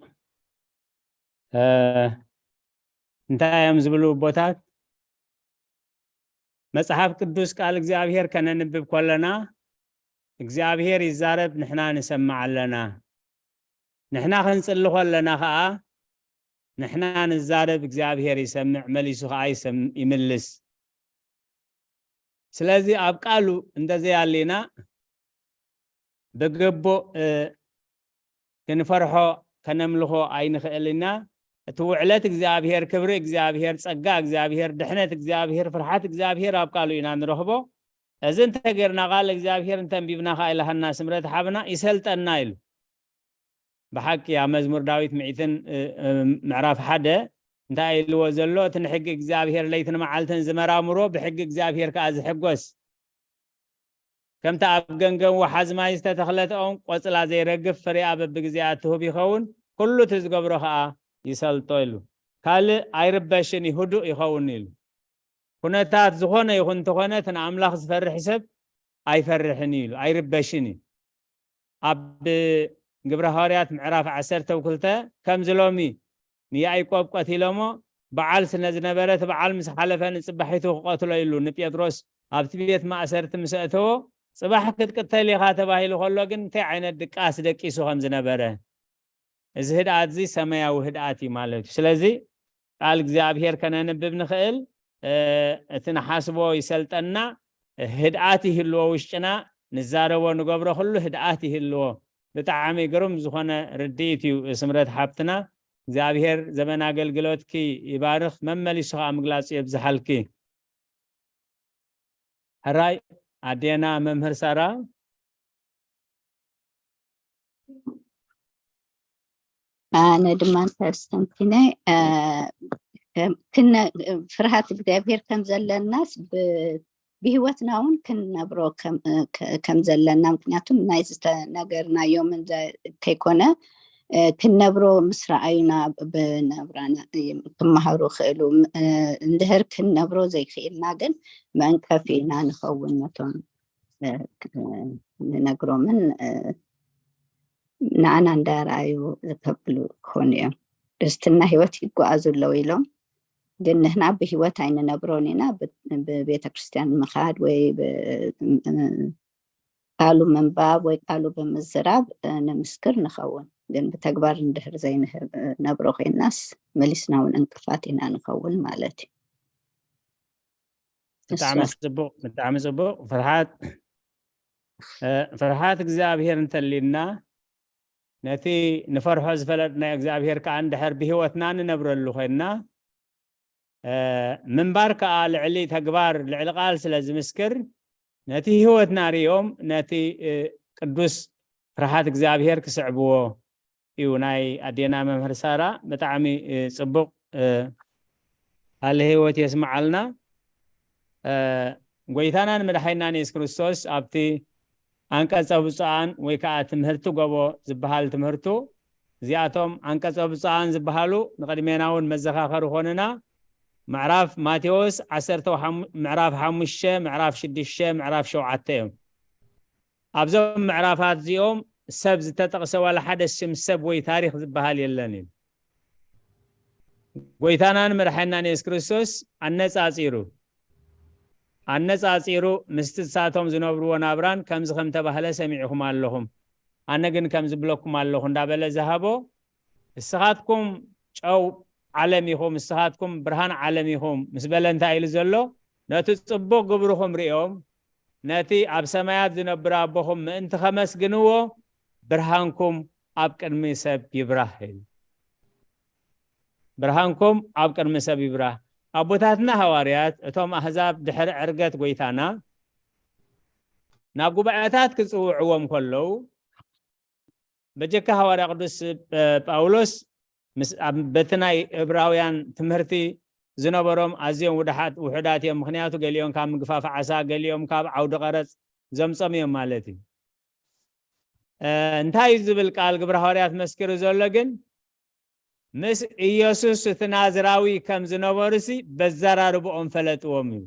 እንታይ እዮም ዝብሉ ኣቦታት? መፅሓፍ ቅዱስ ቃል እግዚኣብሔር ከነንብብ ከለና እግዚኣብሔር ይዛረብ፣ ንሕና ንሰምዕ ኣለና። ንሕና ክንፅሊ ከለና ከዓ ንሕና ንዛረብ፣ እግዚኣብሔር ይሰምዕ፣ መሊሱ ከዓ ይምልስ። ስለዚ ኣብ ቃሉ እንተዘይኣሊና ብግቡእ ክንፈርሖ ከነምልኾ ኣይንኽእል ኢና። እቲ ውዕለት እግዚኣብሔር፣ ክብሪ እግዚኣብሔር፣ ጸጋ እግዚኣብሔር፣ ድሕነት እግዚኣብሔር፣ ፍርሓት እግዚኣብሔር ኣብ ቃሉ ኢና ንረኽቦ። እዚ እንተጌርና ቃል እግዚኣብሔር እንተንቢብና ከዓ ኢላሃና ስምረት ሓብና ይሰልጠና ኢሉ። ብሓቂ ኣብ መዝሙር ዳዊት ምዒትን ምዕራፍ ሓደ እንታይ ኢልዎ ዘሎ? እቲ ንሕጊ እግዚኣብሔር ለይትን መዓልትን ዝመራምሮ ብሕጊ እግዚኣብሔር ከዓ ዝሕጎስ ከምቲ ኣብ ገንገን ወሓዚ ማይ ዝተተኽለት ኦም ቆጽላ ዘይረግፍ ፍሬኣ በብግዜኣ ትህብ ይኸውን፣ ኩሉ እቲ ዝገብሮ ኸኣ ይሰልጦ ኢሉ። ካልእ ኣይርበሽን እዩ፣ ህዱእ ይኸውን ኢሉ። ኩነታት ዝኾነ ይኹን እንተኾነ እቲ ንኣምላኽ ዝፈርሕ ሰብ ኣይፈርሕን እዩ ኢሉ፣ ኣይርበሽን እዩ። ኣብ ግብረ ሃዋርያት ምዕራፍ ዓሰርተ ክልተ ከምዚ ሎሚ ንያዕቆብ ቀቲሎሞ በዓል ስለ ዝነበረ እቲ በዓል ምስ ሓለፈ ንጽባሒቱ ክቐትሎ ኢሉ ንጴጥሮስ ኣብቲ ቤት ማእሰርቲ ምስ ኣእተዎ ጽባሕ ክትቅተል ኢኻ ተባሂሉ ከሎ ግን እንታይ ዓይነት ድቃስ ደቂሱ ከም ዝነበረ እዚ ህድኣት እዚ ሰማያዊ ህድኣት እዩ ማለት እዩ። ስለዚ ቃል እግዚኣብሔር ከነንብብ ንኽእል። እቲ ንሓስቦ ይሰልጠና፣ ህድኣት ይህልዎ ውሽጥና፣ ንዛረቦ ንገብሮ ኩሉ ህድኣት ይህልዎ። ብጣዕሚ ግሩም ዝኾነ ርድኢት እዩ ስምረት ሓብትና። እግዚኣብሔር ዘመን ኣገልግሎትኪ ይባርኽ፣ መመሊሱ ከዓ ምግላጹ የብዝሓልኪ። ሕራይ ኣዴና መምህር ሳራ። ኣነ ድማ ንፈርስተንቲነ ፍርሃት እግዚኣብሔር ከም ዘለናስ ብህይወትና እውን ክንነብሮ ከም ዘለና፣ ምክንያቱም ናይ ዝተነገርናዮም እንተይኮነ ክንነብሮ ምስ ረኣዩና ብነብራና ክመሃሩ ክእሉ። እንድህር ክንነብሮ ዘይክእልና ግን መንቀፊ ኢና ንኸውን ነቶም ንነግሮምን ንኣና እንዳረኣዩ ዝከብሉ ክኾኑ እዮም። ክርስትና ህይወት ይጓዓዙ ኣለዉ ኢሎም፣ ግን ንሕና ብህይወት ኣይንነብሮን ኢና። ብቤተ ክርስቲያን ምኻድ ወይ ቃሉ ምንባብ ወይ ቃሉ ብምዝራብ ንምስክር ንኸውን፣ ግን ብተግባር እንድሕር ዘይንነብሮ ኮይናስ መሊስና እውን እንቅፋት ኢና ንኸውን ማለት እዩ። ብጣዕሚ ጽቡቕ፣ ብጣዕሚ ጽቡቕ። ፍርሃት ፍርሃት እግዚኣብሔር እንተሊና፣ ነቲ ንፈርሖ ዝፈለጥናዮ እግዚኣብሔር ከዓ እንድሕር ብህይወትና ንነብረሉ ኮይንና፣ ምንባር ከዓ ልዕሊ ተግባር ልዕሊ ቃል ስለ ዝምስክር፣ ነቲ ህይወትና ሪኦም ነቲ ቅዱስ ፍርሃት እግዚኣብሔር ክስዕብዎ እዩ ናይ ኣዴና መምህር ሳራ። ብጣዕሚ ጽቡቕ፣ ቃለ ህይወት የስምዓልና። ጎይታናን መድሓኒናን የሱስ ክርስቶስ ኣብቲ ኣንቀጸ ብፁዓን ወይ ከዓ ትምህርቲ ጎቦ ዝበሃል ትምህርቱ፣ እዚኣቶም ኣንቀጸ ብፁዓን ዝበሃሉ ንቕድሜና እውን መዘኻኸሪ ኮንና፣ ምዕራፍ ማቴዎስ ዓሰርተ ምዕራፍ ሓሙሽተ፣ ምዕራፍ ሽዱሽተ፣ ምዕራፍ ሸውዓተ እዮም። ኣብዞም ምዕራፋት እዚኦም ሰብ ዝተጠቕሰ ዋላ ሓደ ስም ሰብ ወይ ታሪኽ ዝበሃል የለን እዩ። ጎይታናን መድሓኒናን የሱስ ክርስቶስ ኣነጻጺሩ ኣነጻጺሩ ምስቲ ንሳቶም ዝነብርዎ ናብራን ከምዚ ከም ተባህለ ሰሚዕኹም ኣለኹም፣ ኣነ ግን ከም ዝብለኩም ኣለኹ እንዳበለ ዝሃቦ፣ ንስኻትኩም ጨው ዓለም ኢኹም፣ ንስኻትኩም ብርሃን ዓለም ኢኹም ምስ በለ እንታይ ኢሉ ዘሎ? ነቲ ጽቡቕ ግብርኹም ሪኦም ነቲ ኣብ ሰማያት ዝነብር ኣቦኹም ምእንቲ ኸመስግንዎ ብርሃንኩም ኣብ ቅድሚ ሰብ ይብራህ ኢሉ። ብርሃንኩም ኣብ ቅድሚ ሰብ ይብራህ። ኣቦታትና ሃዋርያት እቶም ኣህዛብ ድሕሪ ዕርገት ጎይታና ናብ ጉባኤታት ክጽውዕዎም ከለዉ በጀካ ሃዋርያ ቅዱስ ጳውሎስ በቲ ናይ እብራውያን ትምህርቲ ዝነበሮም ኣዝዮም ውድሓት ውሑዳት እዮም። ምክንያቱ ገሊኦም ካብ ምግፋፍ ዓሳ፣ ገሊኦም ካብ ዓውዲ ቀረፅ ዘምፀም እዮም ማለት እዩ። እንታይ ዝብል ቃል ግብረ ሃዋርያት መስኪሩ ዘሎ ግን ምስ ኢየሱስ እቲ ናዝራዊ ከም ዝነበሩሲ በዘራርብኦም ፈለጥዎም እዩ።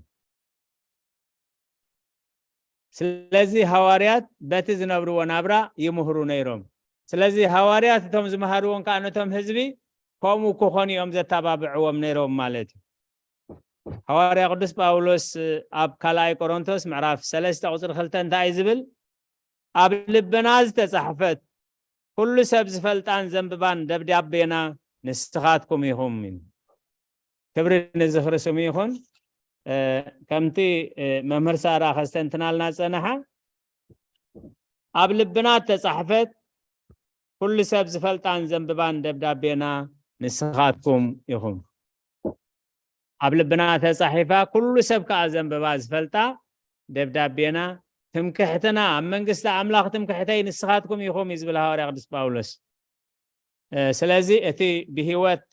ስለዚ ሃዋርያት በቲ ዝነብርዎ ናብራ ይምህሩ ነይሮም። ስለዚ ሃዋርያት እቶም ዝመሃርዎም ከዓ ነቶም ህዝቢ ከምኡ ክኾኑ እዮም ዘተባብዕዎም ነይሮም ማለት እዩ። ሃዋርያ ቅዱስ ጳውሎስ ኣብ ካልኣይ ቆሮንቶስ ምዕራፍ ሰለስተ ቁፅሪ ክልተ እንታይ እዩ ዝብል? ኣብ ልብና ዝተፃሕፈት ኩሉ ሰብ ዝፈልጣን ዘንብባን ደብዳቤና ንስኻትኩም ኢኹም። ክብሪ ንዝኽሪ ስሙ ይኹን። ከምቲ መምህር ሳራ ከስተንትናልና ዝፀንሓ ኣብ ልብና እተፃሕፈት ኩሉ ሰብ ዝፈልጣን ዘንብባን ደብዳቤና ንስኻትኩም ኢኹም። ኣብ ልብና ተፃሒፋ ኩሉ ሰብ ከዓ ዘንብባ ዝፈልጣ ደብዳቤና ትምክሕትና ኣብ መንግስቲ ኣምላኽ ትምክሕተይ ንስኻትኩም ኢኹም እዩ ዝብል ሃዋርያ ቅዱስ ጳውሎስ። ስለዚ እቲ ብህይወት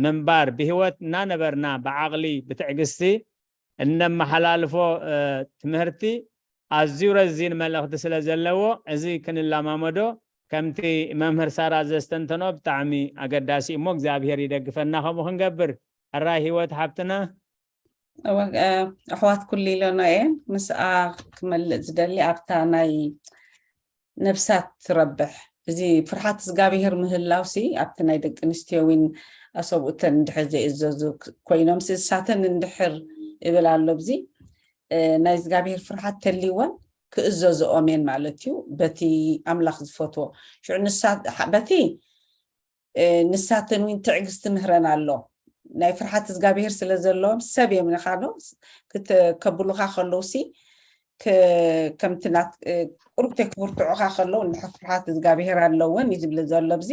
ምንባር ብህይወት እናነበርና ብዓቕሊ ብትዕግስቲ እነመሓላልፎ ትምህርቲ ኣዝዩ ረዚን መልእኽቲ ስለ ዘለዎ እዚ ክንለማመዶ ከምቲ መምህር ሳራ ዘስተንተኖ ብጣዕሚ ኣገዳሲ እሞ እግዚኣብሔር ይደግፈና ከምኡ ክንገብር። ሕራይ ህይወት ሓብትና። ኣሕዋት ኩሉ ኢለኖ እየ ምስኣ ክመልእ ዝደሊ ኣብታ ናይ ነብሳት ትረብሕ እዚ ፍርሓት እግዚኣብሔር ምህላው ሲ ኣብቲ ናይ ደቂ ኣንስትዮ እውን ኣሰብኡተን እንድሕር ዘይእዘዙ ኮይኖም ሲ እሳተን እንድሕር እብል ኣሎ ብዚ ናይ እግዚኣብሔር ፍርሓት ተልይወን ክእዘዝኦም እየን ማለት እዩ። በቲ ኣምላኽ ዝፈትዎ ሽዑ በቲ ንሳተን እውን ትዕግስቲ ምህረን ኣሎ። ናይ ፍርሓት እግዚኣብሔር ስለ ዘለዎም ሰብ እዮም ንኻ ዶ ክተ- ከብሉኻ ከለውሲ ክ- ከምቲ ናት ቁሩብ ክብርትዑኻ ከለዉ እንድሕር ፍርሓት እግዚኣብሔር ኣለወን እዩ ዝብል ዘሎ ኣብዚ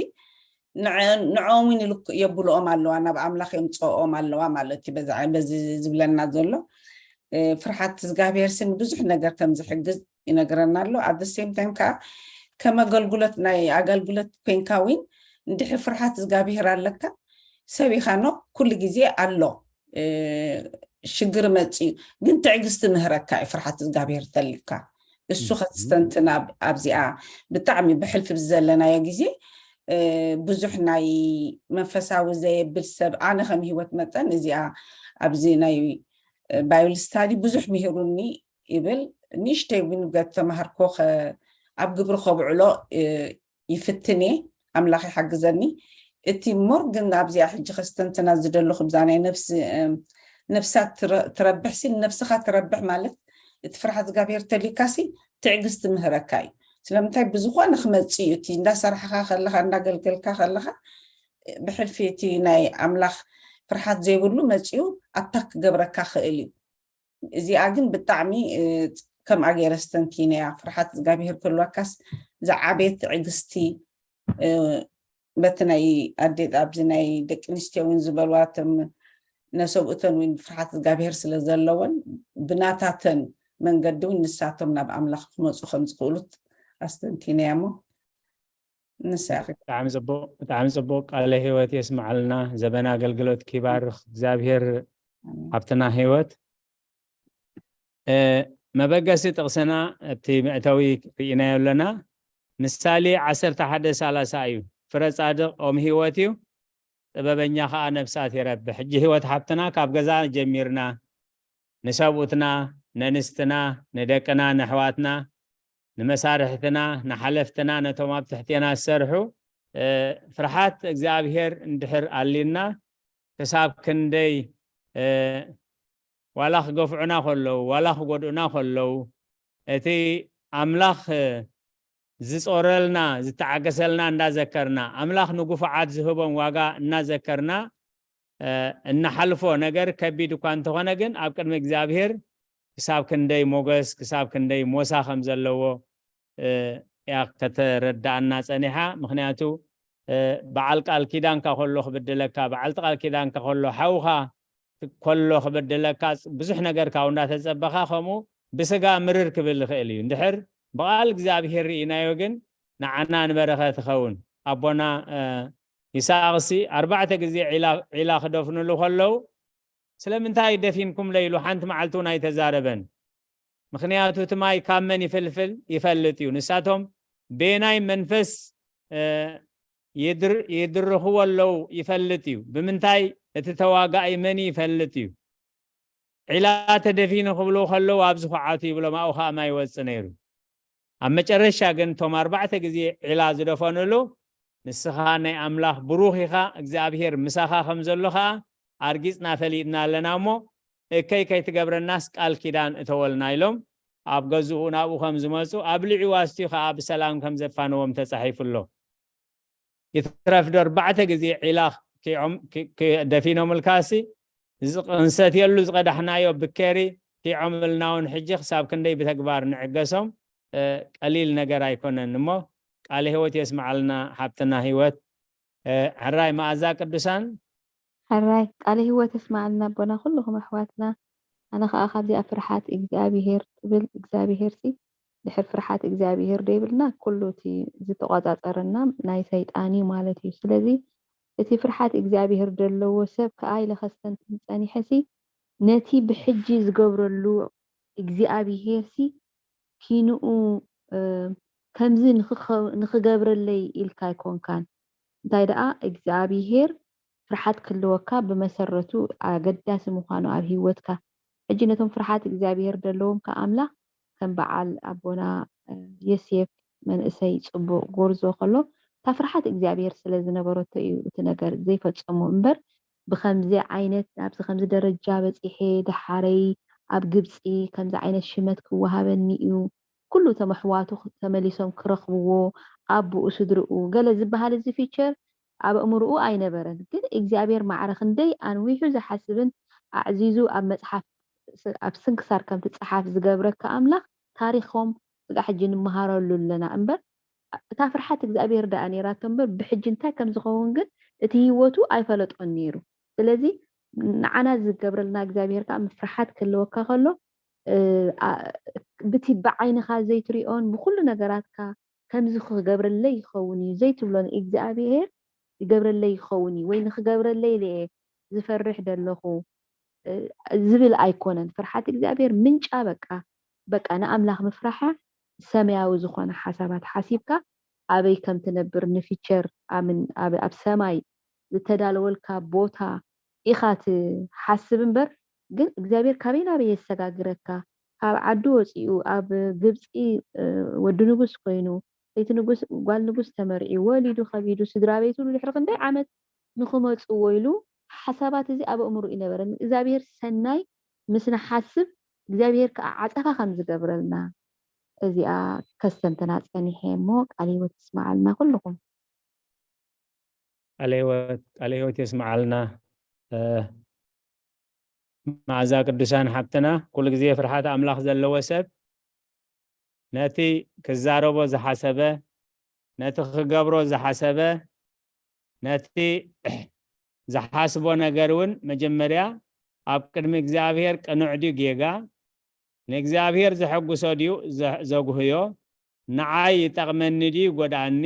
ንዕኦም እውን ይልክ የብልኦም ኣለዋ ናብ ኣምላኽ የምፅኦም ኣለዋ ማለት እዩ በዚ ዝብለና ዘሎ ፍርሓት እግዚኣብሔር ስን ብዙሕ ነገር ከም ዝሕግዝ ይነግረና ኣሎ ኣብ ሴም ታይም ከዓ ከም ኣገልግሎት ናይ ኣገልግሎት ኮይንካ እውን እንድሕር ፍርሓት እግዚኣብሔር ኣለካ ሰብ ኢኻ ኖ ኩሉ ግዜ ኣሎ ሽግር መፅዩ ግን ትዕግስቲ ምህረካ እዩ ፍርሓት እግዚኣብሔር ተሊካ እሱ ከስተንትና ኣብዚኣ ብጣዕሚ ብሕልፊ ብዘለናዮ ግዜ ብዙሕ ናይ መንፈሳዊ ዘየብል ሰብ ኣነ ከም ህይወት መጠን እዚኣ ኣብዚ ናይ ባይብል ስታዲ ብዙሕ ምሂሩኒ ይብል ንእሽተይ እውን ተማሃርኮ ኣብ ግብሪ ከብዕሎ ይፍትን እየ ኣምላኽ ይሓግዘኒ እቲ ሞር ግን ኣብዚኣ ሕጂ ከስተንትና ዝደለኹ ብዛ ናይ ነፍሲ ነፍሳ ትረብሕ ሲ ነፍስኻ ትረብሕ ማለት እቲ ፍርሓት እግዚኣብሔር ተሊካ ሲ ትዕግስቲ ምህረካ እዩ ስለምንታይ ብዝኾነ ክመፅእ እዩ እቲ እንዳሰራሕኻ ከለኻ እንዳገልገልካ ከለኻ ብሕልፊ እቲ ናይ ኣምላኽ ፍርሓት ዘይብሉ መፅኡ ኣታክ ክገብረካ ክእል እዩ እዚኣ ግን ብጣዕሚ ከምኣ ገይረ ስተንቲነያ ፍርሓት እግዚኣብሄር ክህልወካስ ዝዓበየት ትዕግስቲ በቲ ናይ ኣዴት ኣብዚ ናይ ደቂ ኣንስትዮ እውን ዝበልዋ እቶም ነሰብኡተን እውን ፍርሓት እግዚኣብሄር ስለ ዘለወን ብናታተን መንገዲ እውን ንሳቶም ናብ ኣምላኽ ክመፁ ከም ዝኽእሉት ኣስተንቲነያ እሞ ንሳ ብጣዕሚ ፅቡቅ ብጣዕሚ ፅቡቅ ቃለ ህይወት የስማዓልና ዘበና ኣገልግሎት ኪባርክ እግዚኣብሄር ሃብትና ህይወት መበገሲ ጥቕስና እቲ መእተዊ ርኢናዮ ኣለና ምሳሌ ዓሰርተ ሓደ ሰላሳ እዩ ፍረ ጻድቕ ኦም ህይወት እዩ ጥበበኛ ከዓ ነፍሳት ይረብሕ ሕጂ ህይወት ሃብትና ካብ ገዛ ጀሚርና ንሰብኡትና ነንስትና ንደቅና ነሕዋትና ንመሳርሕትና ንሓለፍትና ነቶም ኣብ ትሕቴና ዝሰርሑ ፍርሓት እግዚኣብሄር እንድሕር ኣሊና ክሳብ ክንደይ ዋላ ክገፍዑና ከለዉ ዋላ ክጎድኡና ከለዉ እቲ ኣምላኽ ዝጾረልና ዝተዓገሰልና እንዳዘከርና ኣምላኽ ንጉፉዓት ዝህቦም ዋጋ እናዘከርና እንሓልፎ ነገር ከቢድ እኳ እንተኾነ ግን ኣብ ቅድሚ እግዚኣብሄር ክሳብ ክንደይ ሞገስ ክሳብ ክንደይ ሞሳ ከም ዘለዎ እያ ከተረዳኣና ጸኒሓ ምክንያቱ በዓል ቃል ኪዳንካ ከሎ ክብድለካ በዓልቲ ቃል ኪዳንካ ከሎ ሓውኻ ከሎ ክብድለካ ብዙሕ ነገር ካብ እንዳተጸበኻ ከምኡ ብስጋ ምርር ክብል ይኽእል እዩ እንድሕር ብቓል እግዚኣብሄር ርኢናዮ ግን ንዓና ንበረኸት ይኸውን ኣቦና ይስሐቕሲ ኣርባዕተ ግዜ ዒላ ክደፍንሉ ከለዉ ስለምንታይ ደፊንኩምለ ኢሉ ሓንቲ መዓልቲ እውን ኣይተዛረበን ምኽንያቱ እቲ ማይ ካብ መን ይፍልፍል ይፈልጥ እዩ ንሳቶም ቤናይ መንፈስ ይድርኽዎ ኣለዉ ይፈልጥ እዩ ብምንታይ እቲ ተዋጋኢ መን ይፈልጥ እዩ ዒላ ተደፊኑ ክብሉ ከለዉ ኣብዚ ኩዓቱ ይብሎም ኣብኡ ከዓ ማይ ይወፅእ ነይሩ ኣብ መጨረሻ ግን እቶም ኣርባዕተ ግዜ ዒላ ዝደፈንሉ ንስኻ ናይ ኣምላኽ ብሩኽ ኢኻ እግዚኣብሄር ምሳኻ ከም ዘሎ ኸዓ ኣርጊጽና ፈሊጥና ኣለና እሞ እከይ ከይትገብረናስ ቃል ኪዳን እተወልና ኢሎም ኣብ ገዝኡ ናብኡ ከም ዝመፁ ኣብ ልዕዋስቲ ኸዓ ብሰላም ከም ዘፋንዎም ተጻሒፉ ኣሎ ይትረፍ ዶ ኣርባዕተ ግዜ ዒላ ደፊኖምልካሲ ንሰትየሉ ዝቐዳሕናዮ ብኬሪ ኪዖምልና እውን ሕጂ ክሳብ ክንደይ ብተግባር ንዕገሶም ቀሊል ነገር ኣይኮነን እሞ ቃለ ህይወት የስምዓልና ሓብትና ህይወት ሕራይ መኣዛ ቅዱሳን ሕራይ ቃለ ህይወት የስምዓልና ኣቦና ኩልኹም ኣሕዋትና ኣነ ከዓ ካብዚኣ ፍርሓት እግዚኣብሄር ትብል እግዚኣብሄር ሲ ድሕር ፍርሓት እግዚኣብሄር ደይብልና ኩሉ እቲ ዝተቆፃፀረና ናይ ሰይጣን እዩ ማለት እዩ ስለዚ እቲ ፍርሓት እግዚኣብሄር ዘለዎ ሰብ ከዓ ኢለ ከስተንትን ፀኒሐ ሲ ነቲ ብሕጂ ዝገብረሉ እግዚኣብሄር ሲ ኪንኡ ከምዚ ንኽገብረለይ ኢልካ ኣይኮንካን እንታይ ደኣ እግዚኣብሄር ፍርሓት ክህልወካ ብመሰረቱ ኣገዳሲ ምዃኑ ኣብ ህይወትካ ሕጂ ነቶም ፍርሓት እግዚኣብሄር ዘለዎም ከኣምላኽ ከም በዓል ኣቦና የሴፍ መንእሰይ ጽቡቕ ጎርዞ ከሎ እታ ፍርሓት እግዚኣብሄር ስለ ዝነበረቶ እዩ እቲ ነገር ዘይፈጸሞ እምበር ብኸምዚ ዓይነት ናብዚ ከምዚ ደረጃ በጺሐ ደሓረይ ኣብ ግብጺ ከምዚ ዓይነት ሽመት ክወሃበኒ እዩ ኩሉ እቶም ኣሕዋቱ ተመሊሶም ክረኽብዎ ኣቦኡ ስድርኡ ገለ ዝበሃል እዚ ፊቸር ኣብ ኣእምርኡ ኣይነበረን። ግን እግዚኣብሔር ማዕረ ክንደይ ኣንዊሑ ዝሓስብን ኣዕዚዙ ኣብ መጽሓፍ ስ-፣ ኣብ ስንክሳር ከም ትጸሓፍ ዝገብረካ ኣምላኽ ታሪኾም ስጋዕ ሕጂ ንምሃረሉ ኣለና እምበር፣ እታ ፍርሓት እግዚኣብሔር ደኣ ነይራቶ እምበር፣ ብሕጂ እንታይ ከም ዝኸውን ግን እቲ ህይወቱ ኣይፈለጦን ነይሩ። ስለዚ ንዓና ዝገብረልና እግዚኣብሔር ከኣ ምፍርሓት ክህልወካ ከሎ፣ እ፣ ኣ-፣ ብቲ ብዓይንኻ ዘይትሪኦን ብኹሉ ነገራትካ ከምዚ ክገብረለይ ይኸውን እዩ ዘይትብሎ ንእግዚኣብሔር ይገብረለይ ይኸውን እዩ ወይ ንኽገብረለይ ኢለ እየ ዝፈርሕ ዘለኹ፣ እ፣ ዝብል ኣይኮነን። ፍርሓት እግዚኣብሔር ምንጫ በቃ፣ በቃ ንኣምላኽ ምፍራሓ ሰማያዊ ዝኾነ ሓሳባት ሓሲብካ ኣበይ ከም ትነብር ንፊቸር ኣምን-፣ ኣብ፣ ኣብ ሰማይ ዝተዳለወልካ ቦታ ኢኻ ትሓስብ እምበር፣ ግን እግዚኣብሔር ካበይ ናበይ የሰጋግረካ፣ ካብ ዓዱ ወፂኡ ኣብ ግብፂ፣ እ፣ ወዲ ንጉስ ኮይኑ፣ ሰይቲ ንጉስ፣ ጓል ንጉስ ተመርዒ፣ ወሊዱ፣ ከቢዱ፣ ስድራ ቤቱ ድሕሪ ክንደይ ዓመት ንኽመፅዎ ኢሉ ሓሳባት እዚ ኣብ ኣእምሮ ይነበረ። እግዚኣብሔር ሰናይ ምስ ንሓስብ እግዚኣብሔር ከዓ ዓፀፋ ከም ዝገብረልና እዚኣ ከስተንትና ፀኒሐ እሞ ቃል ህይወት ይስማዓልና ኩልኹም። ቃለ ህይወት፣ ቃለ ህይወት የስምዓልና። እ፣ መዓዛ ቅዱሳን ሓብትና፣ ኩሉ ግዜ ፍርሃት ኣምላኽ ዘለዎ ሰብ ነቲ ክዛረቦ ዝሓሰበ፣ ነቲ ክገብሮ ዝሓሰበ፣ ነቲ ዝሓስቦ ነገር እውን መጀመርያ ኣብ ቅድሚ እግዚኣብሔር ቅኑዕ ድዩ ጌጋ፣ ንእግዚኣብሔር ዘሐጉሶ ድዩ ዘ-፣ ዘጉህዮ፣ ንዓይ ይጠቕመኒ ድዩ ይጎድኣኒ፣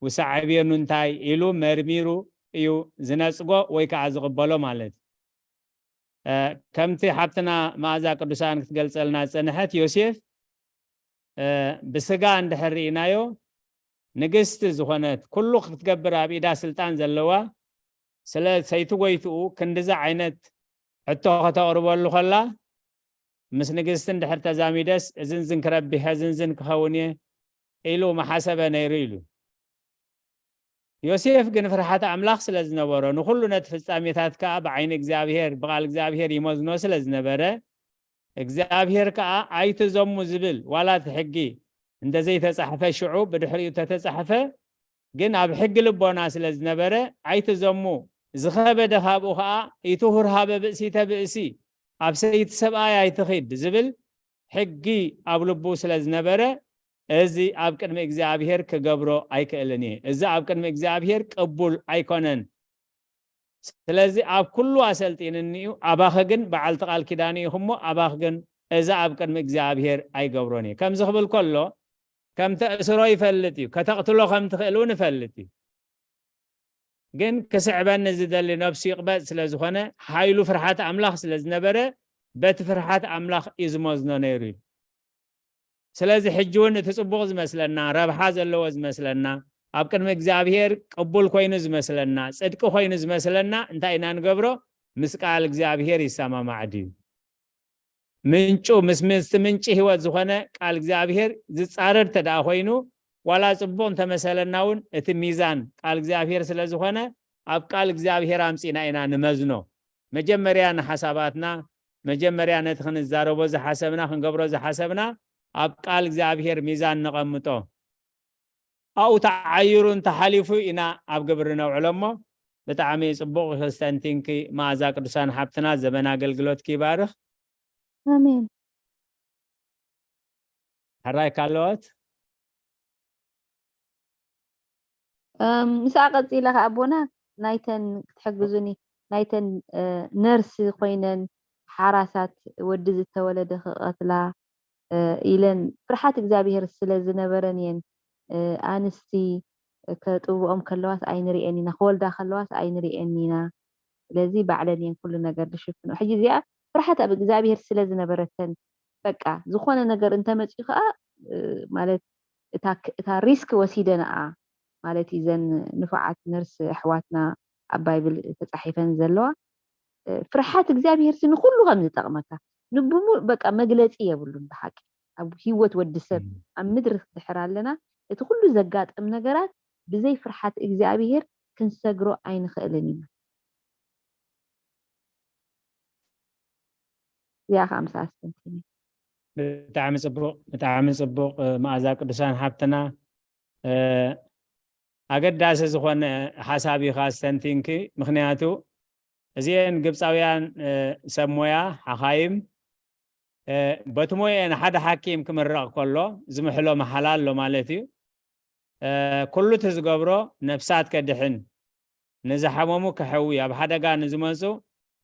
ውሳዕቤኑ እንታይ ኢሉ መርሚሩ እዩ ዝነጽጎ ወይ ከዓ ዝቕበሎ ማለት እዩ። እ፣ ከምቲ ሓብትና መኣዛ ቅዱሳን ክትገልጸልና ዝጸንሐት፣ ዮሴፍ፣ እ፣ ብስጋ እንድሕር ርኢናዮ፣ ንግስቲ ዝኾነት፣ ኩሉ ክትገብር ኣብ ኢዳ ስልጣን ዘለዋ፣ ስለ ሰይቲ ጎይትኡ ክንድዚ ዓይነት ሕቶ ከተቕርበሉ ከላ፣ ምስ ንግስቲ እንድሕር ተዛሚደስ፣ እዝን ዝን ክረቢሕ፣ እዝን ዝን ክኸውን እየ ኢሉ ምሓሰበ ነይሩ ኢሉ። ዮሴፍ ግን ፍርሃት ኣምላኽ ስለ ዝነበሮ፣ ንኹሉ ነቲ ፍጻሜታት ከኣ ብዓይኒ እግዚኣብሔር፣ ብቓል እግዚኣብሔር ይመዝኖ ስለ ዝነበረ፣ እግዚኣብሔር ከኣ ኣይትዘሙ ዝብል ዋላ እቲ ሕጊ እንተ ዘይተጻሕፈ፣ ሽዑ ብድሕሪኡ ተተጻሕፈ፣ ግን ኣብ ሕጊ ልቦና ስለ ዝነበረ፣ ኣይትዘሙ፣ ዝኸበደ ካብኡ ከኣ፣ "ኢትሁር ሀበ ብእሲተ ብእሲ፣ ኣብ ሰይቲ ሰብኣይ ኣይትኺድ" ዝብል ሕጊ ኣብ ልቡ ስለ ዝነበረ፣ እዚ ኣብ ቅድሚ እግዚኣብሔር ክገብሮ ኣይክእልን እየ። እዚ ኣብ ቅድሚ እግዚኣብሔር ቅቡል ኣይኮነን። ስለዚ ኣብ ኩሉ ኣሰልጢንኒ እዩ፣ ኣባኸ ግን በዓልቲ ቃል ኪዳን ኢኹ እሞ፣ ኣባኽ ግን እዚ ኣብ ቅድሚ እግዚኣብሔር ኣይገብሮን እየ። ከምዚ ክብል ከሎ፣ ከም ተእስሮ ይፈልጥ እዩ፣ ከተቕትሎ ከም ትኽእል እውን ይፈልጥ እዩ። ግን ክስዕበኒ ዝደሊ ነብሱ ይቕበጽ ስለ ዝኾነ፣ ሓይሉ ፍርሃት ኣምላኽ ስለ ዝነበረ፣ በቲ ፍርሃት ኣምላኽ እዩ ዝመዝኖ ነይሩ እዩ። ስለዚ ሕጂ እውን እቲ ጽቡቕ ዝመስለና፣ ረብሓ ዘለዎ ዝመስለና፣ ኣብ ቅድሚ እግዚኣብሔር ቅቡል ኮይኑ ዝመስለና፣ ጽድቂ ኮይኑ ዝመስለና እንታይ ኢና ንገብሮ? ምስ ቃል እግዚኣብሔር ይሰማማዕ ድዩ? ምንጩ፣ ምስ፣ ምስቲ ምንጪ ህይወት ዝኾነ ቃል እግዚኣብሔር ዝጻረር እንተ ደኣ ኮይኑ፣ ዋላ ጽቡቕ እንተመሰለና እውን፣ እቲ ሚዛን ቃል እግዚኣብሔር ስለ ዝኾነ፣ ኣብ ቃል እግዚኣብሔር ኣምጺእና ኢና ንመዝኖ። መጀመርያ ንሓሳባትና፣ መጀመርያ ነቲ ክንዛረቦ ዝሓሰብና፣ ክንገብሮ ዝሓሰብና፣ ኣብ ቃል እግዚኣብሔር ሚዛን ነቐምጦ። ኣብኡ ተዓይሩ እንተሓሊፉ ኢና ኣብ ግብሪ ነውዕሎ እሞ፣ ብጣዕሚ ጽቡቕ ክስተንቲንኪ መኣዛ ቅዱሳን ሓብትና፣ ዘመን ኣገልግሎትኪ ይባርኽ። ኣሜን። ሕራይ ካልኦት? እም፣ ምስኣ ቀጺለ ከኣ ኣቦና ናይተን ክትሕግዙኒ፣ ናይተን፣ እ፣ ነርስ ኮይነን ሓራሳት ወዲ ዝተወለደ ክቐትላ፣ እ፣ ኢለን ፍርሓት እግዚኣብሔር ስለ ዝነበረን እየን፣ እ፣ ኣንስቲ ከጥብኦም ከለዋስ ኣይንርእየን ኢና፣ ክወልዳ ከለዋስ ኣይንርእየን ኢና። ስለዚ ባዕለን እየን ኩሉ ነገር ዝሽፍኑ። ሕጂ እዚኣ ፍርሓት ኣብ እግዚኣብሔር ስለ ዝነበረተን፣ በቃ ዝኾነ ነገር እንተመጽዩ ከኣ፣ እ፣ ማለት እታ ክ-፣ እታ ሪስክ ወሲደንኣ ማለት እዩ። እዘን ንፉዓት ነርስ ኣሕዋትና ኣብ ባይብል ተጻሒፈን ዘለዋ፣ እ፣ ፍርሓት እግዚኣብሔር ሲ ንኹሉ ከም ዝጠቕመካ ንብሙሉ በቃ መግለጺ የብሉን። ብሓቂ ኣብ ህይወት ወዲ ሰብ እም። ኣብ ምድሪ ድሕር ኣለና፣ እቲ ኩሉ ዘጋጥም ነገራት ብዘይ ፍርሓት እግዚኣብሔር ክንሰግሮ ኣይንኽእልን ኢና። እዚኣ ከኣ ምስኣ ኣስተንቲነ። ብጣዕሚ ጽቡቕ፣ ብጣዕሚ ጽቡቕ፣ እ፣ መኣዛ ቅዱሳን ሓብትና፣ እ፣ ኣገዳሲ ዝኾነ ሓሳብ ኢኻ ኣስተንቲንኪ። ምኽንያቱ እዚኤን ግብፃውያን፣ እ፣ ሰብ ሞያ፣ ሓኻይም፣ እ፣ በቲ ሞየን ሓደ ሓኪም ክምረቕ ከሎ ዝምሕሎ መሓላ ኣሎ ማለት እዩ። እ፣ ኩሉ እቲ ዝገብሮ ነፍሳት ከድሕን፣ ንዝሓመሙ ከሕዊ፣ ኣብ ሓደጋ ንዝመፁ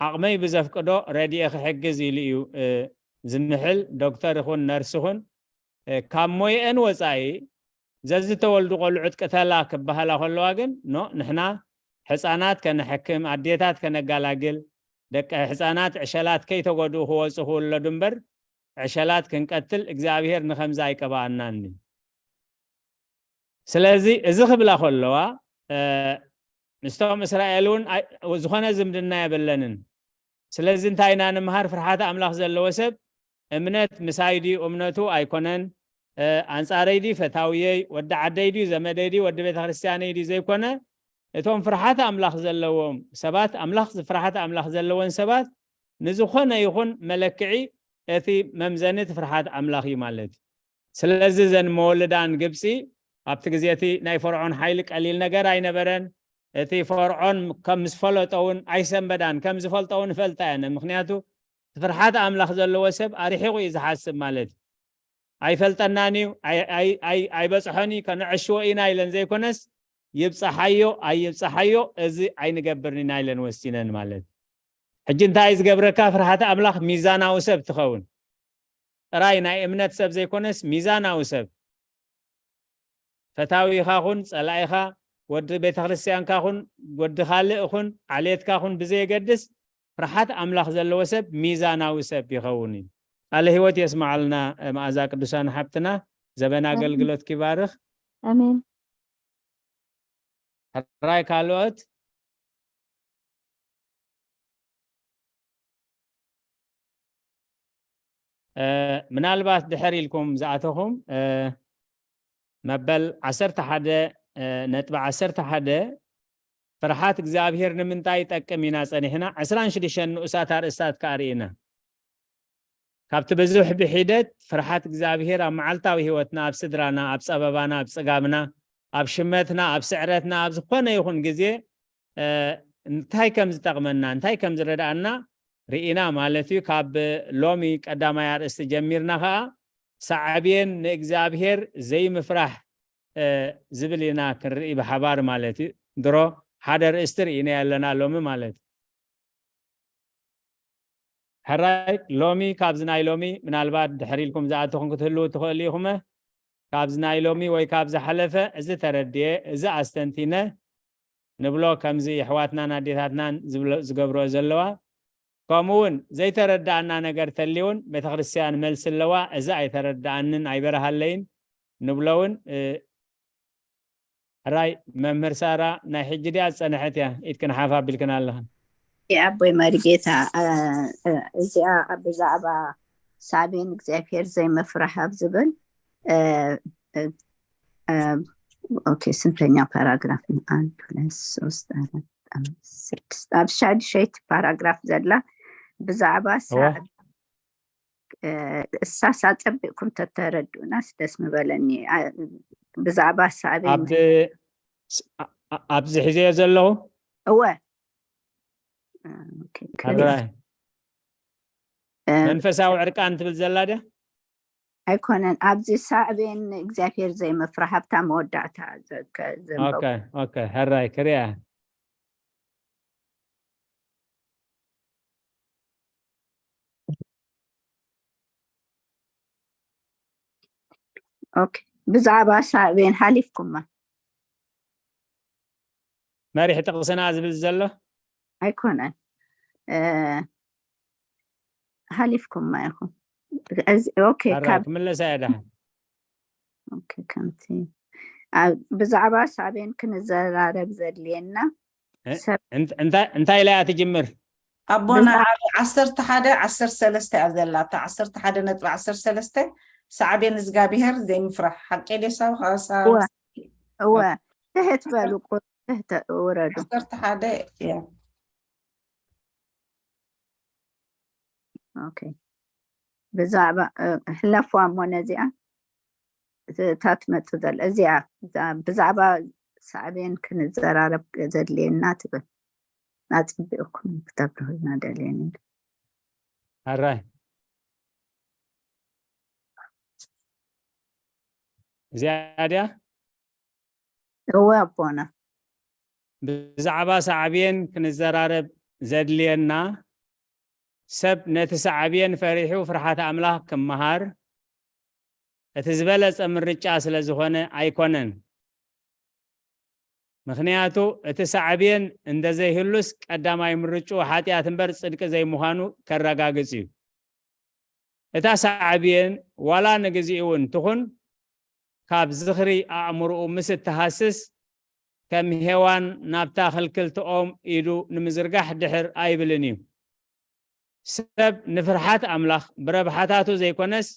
ዓቕመይ ብዘፍቅዶ ረድኤ ክሕግዝ ኢሉ እዩ፣ እ፣ ዝምሕል። ዶክተር ይኹን ነርስ ይኹን፣ እ፣ ካብ ሞየአን ወፃኢ ዘዝተወልዱ ቆልዑት ቅተላ ክበሃላ ከለዋ ግን፣ ኖ፣ ንሕና ሕፃናት ከነሕክም፣ ኣዴታት ከነጋላግል፣ ደቂ ሕፃናት ዕሸላት ከይተጎድኡ ክወፁ ክውለዱ እምበር ዕሸላት ክንቀትል እግዚኣብሔር ንኸምዚ ኣይቀባኣናን እዩ። ስለዚ እዚ ክብላ ከለዋ፣ እ፣ ምስቶም እስራኤል እውን ኣይ-፣ ዝኾነ ዝምድና የብለንን። ስለዚ እንታይ ኢና ንምሃር? ፍርሓት ኣምላኽ ዘለዎ ሰብ እምነት ምሳይ ድዩ እምነቱ ኣይኮነን፣ እ፣ ኣንጻረይ ድዩ ፈታውየይ፣ ወዲ ዓደይ ድዩ ዘመደይ ድዩ ወዲ ቤተ ክርስቲያነይ ድዩ ዘይኮነ፣ እቶም ፍርሓት ኣምላኽ ዘለዎም ሰባት፣ ኣምላኽ ፍርሓት ኣምላኽ ዘለወን ሰባት ንዝኾነ ይኹን መለክዒ እቲ መምዘኒ እቲ ፍርሓት ኣምላኽ እዩ ማለት እዩ። ስለዚ እዘን መወልዳን ግብፂ ኣብቲ ግዜ እቲ ናይ ፈርዖን ሓይሊ ቀሊል ነገር ኣይነበረን። እቲ ፈርዖን ከም ዝፈለጦ እውን ኣይሰንበዳን፣ ከም ዝፈልጦ እውን ይፈልጣ እየን። ምኽንያቱ እቲ ፍርሓት ኣምላኽ ዘለዎ ሰብ ኣርሒቑ እዩ ዝሓስብ ማለት እዩ። ኣይፈልጠናን እዩ፣ ኣይ-፣ ኣይ-፣ ኣይ-፣ ኣይበፅሖን እዩ፣ ከነዕሽዎ ኢና ኢለን ዘይኮነስ ይብፃሓዮ ኣይብፃሓዮ እዚ ኣይንገብርን ኢና ኢለን ወሲነን ማለት እዩ። ሕጂ እንታይ እዩ ዝገብረካ? ፍርሃት ኣምላኽ ሚዛናዊ ሰብ ትኸውን። ጥራይ ናይ እምነት ሰብ ዘይኮነስ ሚዛናዊ ሰብ፣ ፈታዊኻ ኹን ጸላኢኻ፣ ወዲ ቤተ ክርስቲያንካ ኹን ወዲ ካልእ ኹን ዓሌትካ ኹን ብዘየገድስ ፍርሃት ኣምላኽ ዘለዎ ሰብ ሚዛናዊ ሰብ ይኸውን እዩ። ቃለ ህይወት የስምዓልና መኣዛ ቅዱሳን ሓብትና፣ ዘበን ኣሜን። ኣገልግሎትኪ ይባርኽ። ኣሜን። ሕራይ ካልኦት? እ፣ ምናልባት ድሕር ኢልኩም ዝኣተኹም፣ እ፣ መበል ዓሰርተ ሓደ፣ እ፣ ነጥቢ ዓሰርተ ሓደ፣ ፍርሓት እግዚኣብሔር ንምንታይ ይጠቅም ኢና ጸኒሕና? ዕስራን ሽዱሽተን ንኡሳት ኣርእስታት ከኣ ርኢና። ካብቲ ብዙሕ ብሒደት ፍርሓት እግዚኣብሔር ኣብ መዓልታዊ ህይወትና፣ ኣብ ስድራና፣ ኣብ ጸበባና፣ ኣብ ጽጋብና፣ ኣብ ሽመትና፣ ኣብ ስዕረትና፣ ኣብ ዝኾነ ይኹን ግዜ፣ እ፣ እንታይ ከም ዝጠቕመና፣ እንታይ ከም ዝረድኣና ርኢና ማለት እዩ። ካብ ሎሚ ቀዳማይ ኣርእስቲ ጀሚርና ኸኣ ሳዕቤን ንእግዚኣብሔር ዘይምፍራሕ፣ እ፣ ዝብል ኢና ክንርኢ ብሓባር ማለት እዩ። ድሮ ሓደ ርእስቲ ርኢና ኣለና ሎሚ ማለት እዩ። ሕራይ፣ ሎሚ ካብዚ ናይ ሎሚ ምናልባት ድሕር ኢልኩም ዝኣተኹም ክትህልዉ ትኽእሉ ኢኹመ። ካብዚ ናይ ሎሚ ወይ ካብ ዝሓለፈ እዚ ተረድየ፣ እዚ ኣስተንቲነ ንብሎ፣ ከምዚ የሕዋትናን ኣዴታትናን ዝብሎ-፣ ዝገብርኦ ዘለዋ። ከምኡ እውን ዘይተረዳእና ነገር ተልዩን ቤተ ክርስቲያን መልሲ ኣለዋ፣ እዚ ኣይተረዳኣንን ኣይበረሃለይን ንብሎ እውን፣ እ፣ ሕራይ መምህር ሳራ፣ ናይ ሕጂ ድያ ዝጸንሐት እያ? ኢድክን ሓፍ ኣቢልክን ኣለኽን። ኣቦይ መሪጌታ፣ እ፣ እ፣ እዚኣ ኣብ ብዛዕባ ሳቤን እግዚኣብሔር ዘይምፍራሕ ኣብ ዝብል፣ እ፣ እ፣ እ፣ ኦኬ፣ ስንተኛ ፓራግራፍ? ኣን፣ ሁለት፣ ሶስት፣ ኣራት፣ ኣምስት፣ ስድስት፣ ኣብ ሻድሸይቲ ፓራግራፍ ዘላ ብዛዕባ እዋ። ሳዕ-፣ እ፣ እሳስ ኣጸቢቕኩም ተተረድኡናስ ደስ ምበለኒ። ኣ-፣ ብዛዕባ ሳቤን ኣብ፣ ስ-፣ ኣ-፣ ኣ-፣ ኣብዚ ሒዘዮ ዘለኹ? እወ። እ፣ ኦኬ፣ ክሪያ። ኣራይ። እ፣ መንፈሳዊ ዕርቃን ትብል ዘላ ድያ? ኣይኮነን። ኣብዚ ሳዕቤን እግዚኣብሔር ዘይምፍራሕ ኣብታ መወዳእታ ዘ-፣ ከ-፣ ዘንበቡ። ኦኬ፣ ኦኬ፣ ሕራይ ክሪያ። ኦኬ፣ ብዛዕባ ሳዕቤን ሓሊፍኩማ። መሪሕ ጥቕስና ዝብል ዘሎ? ኣይኮነን። እ፣ ሓሊፍኩማ ኢኹም። እዚ፣ ኦኬ፣ ሕራይ፣ ካብ ክምለሳ እየ ደሓን። ኦኬ፣ ከምቲ ኣብ ብዛዕባ ሳቤን ክንዘራረብ ዘድልየና እ፣ ሰብ እንት-፣ እንታይ፣ እንታይ ኢላ እያ ትጅምር? ኣቦና ብዛ- ዓቢ ዓሰርተ ሓደ ዓሰርተ ሰለስተ እያ ዘላታ። ዓሰርተ ሓደ ነጥቢ ዓሰርተ ሰለስተ፣ ሳዕቤን እዝጋብሄር ዘይምፍራሕ። ሓቂ ድዩ? ሳብ፣ ሳ-፣ እወ፣ እወ። ትሕት በሉ፣ ቁ-፣ ትሕት ውረዱ። ዓሰርተ ሓደ እያ። ኦኬ። ብዛዕባ፣ እ፣ ሕለፍዋ እሞ ነዚኣ፣ እታ ትመጽእ ዘላ፣ እዚኣ፣ እዛ ብዛዕባ ሳዕቤን ክንዘራረብ ዘድልየና ትብል። ኣጸቢቕኩም ክተብርሁልና ደልየኒ። ሕራይ እዚኣ ድያ? እወ ኣቦና። ብዛዕባ ሳዕቤን ክንዘራረብ ዘድልየና፣ ሰብ ነቲ ሳዕቤን ፈሪሑ ፍርሓት ኣምላኽ ክመሃር እቲ ዝበለጸ ምርጫ ስለ ዝኾነ ኣይኮነን። ምኽንያቱ እቲ ሳዕቤን እንተዘይህሉስ ቀዳማይ ምርጭኡ ሓጢኣት እምበር ጽድቂ ዘይምዃኑ ከረጋግጽ እዩ። እታ ሳዕቤን ዋላ ንግዜኡ እውን ትኹን ካብ ዝኽሪ ኣእምሮኡ ምስ እትሃስስ ከም ሄዋን ናብታ ክልክልቲ ኦም ኢዱ ንምዝርጋሕ ድሕር ኣይብልን እዩ። ሰብ ንፍርሓት ኣምላኽ ብረብሓታቱ ዘይኮነስ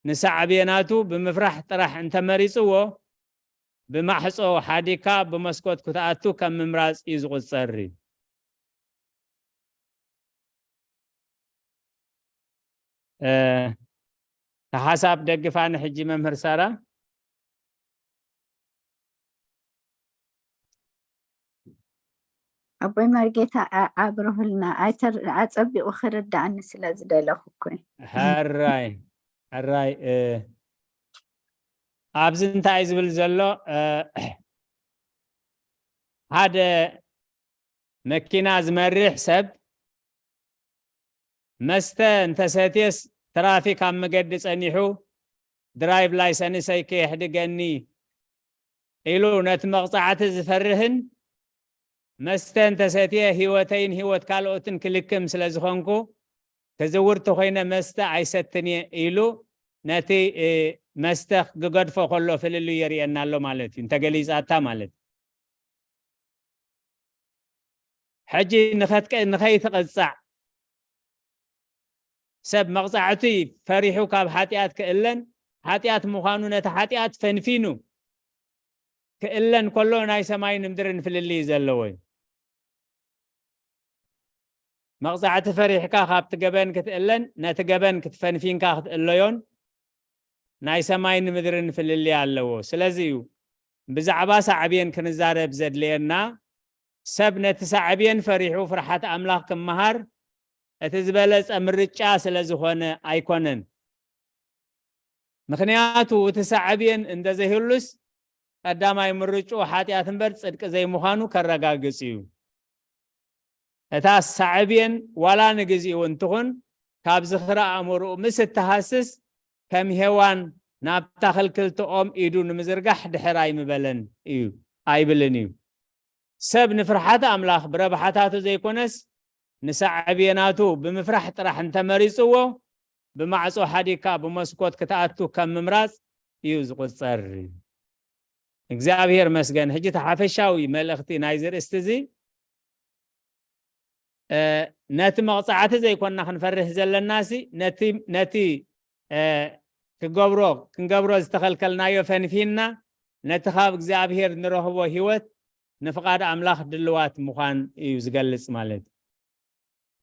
ንሳዕቤናቱ ብምፍራሕ ጥራሕ እንተመሪጽዎ ብማሕጾ ሓዲካ ብመስኮት ክትኣቱ ከም ምምራጽ እዩ ዝቑጸር። ሓሳብ ደግፋ ንሕጂ መምህር ሳራ። ኣቦይ መርጌታ ኣብርሁልና፣ ኣጸቢቑ ክርዳእኒ ስለ ዝደለኹ እኮ። ሕራይ ሕራይ ኣብዚ እንታይ ዝብል ዘሎ? ሓደ መኪና ዝመርሕ ሰብ መስተ እንተሰትየስ ትራፊክ ኣብ መገዲ ጸኒሑ ድራይቭ ላይሰንሰይ ከየሕድገኒ ኢሉ ነቲ መቕጻዕቲ ዝፈርህን መስተ እንተሰትየ ህይወተይን ህይወት ካልኦትን ክልክም ስለ ዝኾንኩ ክዝውር ተኾይነ መስተ ኣይሰትን እየ ኢሉ ነቲ መስተ ክገድፎ ከሎ ፍልልዩ የርእየና ኣሎ ማለት እዩ። እንተገሊጻታ ማለት ሕጂ ንኸይትቐጻዕ ሰብ መቕጻዕቲ ፈሪሑ ካብ ሓጢኣት ክእለን ሓጢኣት ምዃኑ ነቲ ሓጢኣት ፈንፊኑ ክእለን ከሎ ናይ ሰማይን ምድርን ፍልልይ ዘለዎ እዩ። መቕጻዕቲ ፈሪሕካ ካብቲ ገበን ክትእለን ነቲ ገበን ክትፈንፊንካ ክትእለዮን ናይ ሰማይን ምድርን ፍልልይ ኣለዎ። ስለዚ እዩ ብዛዕባ ሳዕቤን ክንዛረብ ዘድልየና። ሰብ ነቲ ሳዕቤን ፈሪሑ ፍርሓት ኣምላኽ ክመሃር እቲ ዝበለጸ ምርጫ ስለ ዝኾነ ኣይኮነን። ምኽንያቱ እቲ ሳዕቤን እንተዘይህሉስ ቀዳማይ ምርጭኡ ሓጢኣት እምበር ጽድቂ ዘይምዃኑ ከረጋግጽ እዩ። እታ ሳዕቤን ዋላ ንግዜኡ እውን ትኹን ካብ ዝኽሪ ኣእምሮኡ ምስ እትሃስስ ከም ሄዋን ናብታ ክልክልቲ ኦም ኢዱ ንምዝርጋሕ ድሕር ኣይምበለን እዩ ኣይብልን እዩ። ሰብ ንፍርሓት ኣምላኽ ብረብሓታቱ ዘይኮነስ ንሳዕቤናቱ ብምፍራሕ ጥራሕ እንተመሪጽዎ ብማዕጾ ሓዲግካ ብመስኮት ክትኣቱ ከም ምምራጽ እዩ ዝቑጸር። እግዚኣብሔር መስገን። ሕጂ እቲ ሓፈሻዊ መልእኽቲ ናይዚ ርእስቲ እዚ ነቲ መቕጻዕቲ ዘይኮንና ክንፈርህ ዘለናሲ ነቲ ክገብሮ ክንገብሮ ዝተኸልከልናዮ ፈንፊንና ነቲ ካብ እግዚኣብሔር ንረኽቦ ህይወት ንፍቓድ ኣምላኽ ድልዋት ምዃን እዩ ዝገልጽ ማለት እዩ።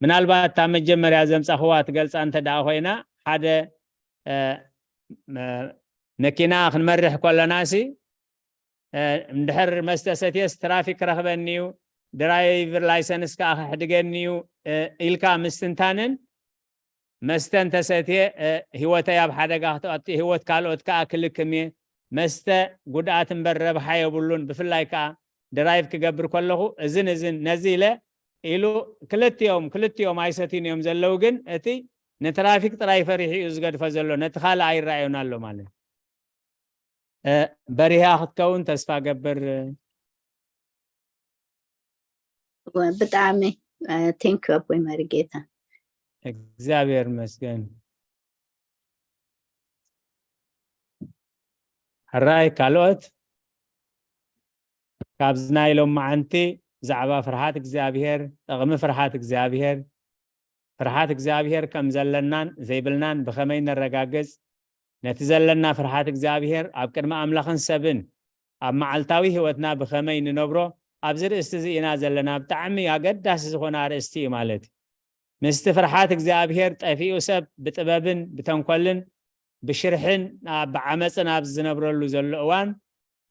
ምናልባት እታ መጀመርያ ዘምጻኽዋ ትገልጻ እንተ ደኣ ኮይና ሓደ መኪና ክንመርሕ ከለናሲ እንድሕር መስተ ሰትየስ ትራፊክ ክረኽበኒ እዩ፣ ድራይቨር ላይሰንስ ከዓ ክሕድገኒ እዩ ኢልካ ምስትንታንን መስተ እንተሰትየ ህይወተይ ኣብ ሓደጋ ክተእቱ ህይወት ካልኦት ከዓ ክልክም እየ፣ መስተ ጉድኣት እምበር ረብሓ የብሉን፣ ብፍላይ ከዓ ድራይቭ ክገብር ከለኹ እዝን እዝን ነዚ ኢለ ኢሉ ክልቲኦም ክልቲኦም ኣይሰትዩን እዮም ዘለዉ፣ ግን እቲ ንትራፊክ ጥራይ ፈሪሑ እዩ ዝገድፎ ዘሎ፣ ነቲ ካልእ ኣይረኣዮን ኣሎ ማለት። በሪሃ ክትከውን ተስፋ ገብር። ብጣዕሚ ቴንክ ኣቦይ መሪጌታ። እግዚኣብሔር ይመስገን። ሕራይ ካልኦት ካብዚ ናይ ሎም መዓንቲ ብዛዕባ ፍርሃት እግዚኣብሔር፣ ጥቕሚ ፍርሃት እግዚኣብሔር፣ ፍርሃት እግዚኣብሔር ከም ዘለናን ዘይብልናን ብኸመይ ነረጋግጽ፣ ነቲ ዘለና ፍርሃት እግዚኣብሔር ኣብ ቅድሚ ኣምላኽን ሰብን ኣብ መዓልታዊ ህይወትና ብኸመይ ንነብሮ ኣብዚ ርእስቲ እዚ ኢና ዘለና። ብጣዕሚ ኣገዳሲ ዝኾነ ኣርእስቲ እዩ ማለት እዩ። ምስቲ ፍርሃት እግዚኣብሔር ጠፊኡ ሰብ ብጥበብን ብተንኮልን ብሽርሕን ብዓመፅን ኣብ ዝነብረሉ ዘሎ እዋን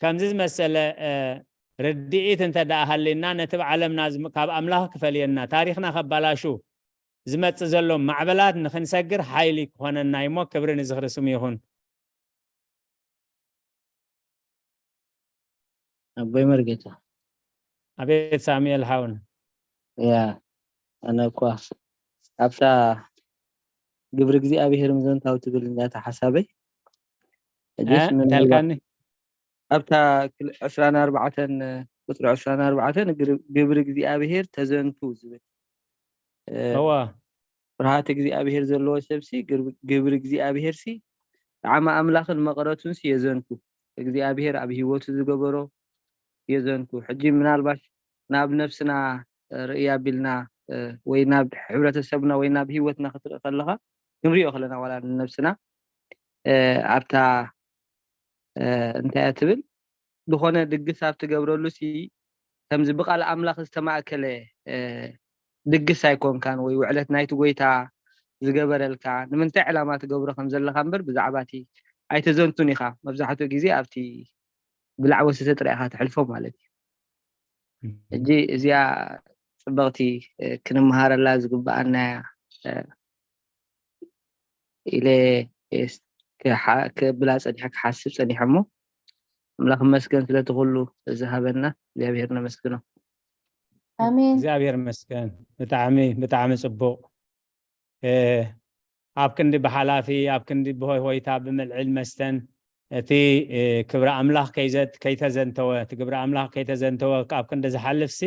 ከምዚ ዝመሰለ ርድኢት እንተ ደኣ ሃልዩና፣ ነቲ ብዓለምና ካብ ኣምላኽ ክፈልየና፣ ታሪኽና ከባላሹ ዝመጽእ ዘሎ ማዕበላት ንኽንሰግር ሓይሊ ክኾነና እዩሞ፣ ክብሪ ንዝኽሪ ስሙ ይኹን። ኣቦይ መርጌታ። ኣቤት ሳሙኤል ሓውን። ያ ኣነ እኳ ኣብታ ግብሪ እግዚኣብሔር ምዘንታው ትብል እንዲያ እታ ሓሳበይ። ሕጅስ ምናልባት እንተልካኒ ኣብታ ክል- ዕስራን ኣርባዕተን ቁፅሪ ዕስራን ኣርባዕተን ግር- ግብሪ እግዚኣብሔር ተዘንቱ ዝብል እ፣ እዋ ፍርሃት እግዚኣብሔር ዘለዎ ሰብሲ ግር- ግብሪ እግዚኣብሔር ሲ ጣዕሚ ኣምላኽን መቐረቱን ሲ የዘንቱ። እግዚኣብሔር ኣብ ህይወቱ ዝገበሮ የዘንቱ። ሕጂ ምናልባሽ ናብ ነፍስና እ፣ ርእያ ቢልና እ፣ ወይ ናብ ሕብረተሰብና ወይ ናብ ህይወትና ክትርኢ ከለኻ ክንሪኦ ከለና ዋላ ንነብስና እ፣ ኣብታ እ፣ እንታይ እያ ትብል ዝኾነ ድግስ ኣብ ትገብረሉ ሲ ከምዚ ብቃል ኣምላኽ ዝተማእከለ እ፣ ድግስ ኣይኮንካን ወይ ውዕለት ናይቲ ጎይታ ዝገበረልካ ንምንታይ ዕላማ ትገብሮ ከም ዘለካ እምበር ብዛዕባ እቲ ኣይተዘንቱን ኢኻ። መብዛሕትኡ ግዜ ኣብቲ ብላዕወ ስተ ጥራይ ኢኻ ትሕልፎ ማለት እዩ። ሕጂ እዚኣ ፅብቕቲ እ፣ ክንመሃረላ ዝግበኣና እያ እ፣ ኢለ የስ- ክሓ- ክብላ ፀኒሐ ክሓስብ ፀኒሐ እሞ ኣምላኽ መስገን ስለቲ ኩሉ ዝሃበና እግዚኣብሔር ነመስግኖ። ኣሜን። እግዚኣብሔር መስገን። ብጣዕሚ ብጣዕሚ ፅቡቕ። እ፣ ኣብ ክንዲ ብሓላፊ ኣብ ክንዲ ብሆይሆይታ ብምልዕል መስተን እቲ እ፣ ክብሪ ኣምላኽ ከይዘት- ከይተዘንተወ እቲ ግብሪ ኣምላኽ ከይተዘንተወ ኣብ ክንዲ ዝሓልፍ ሲ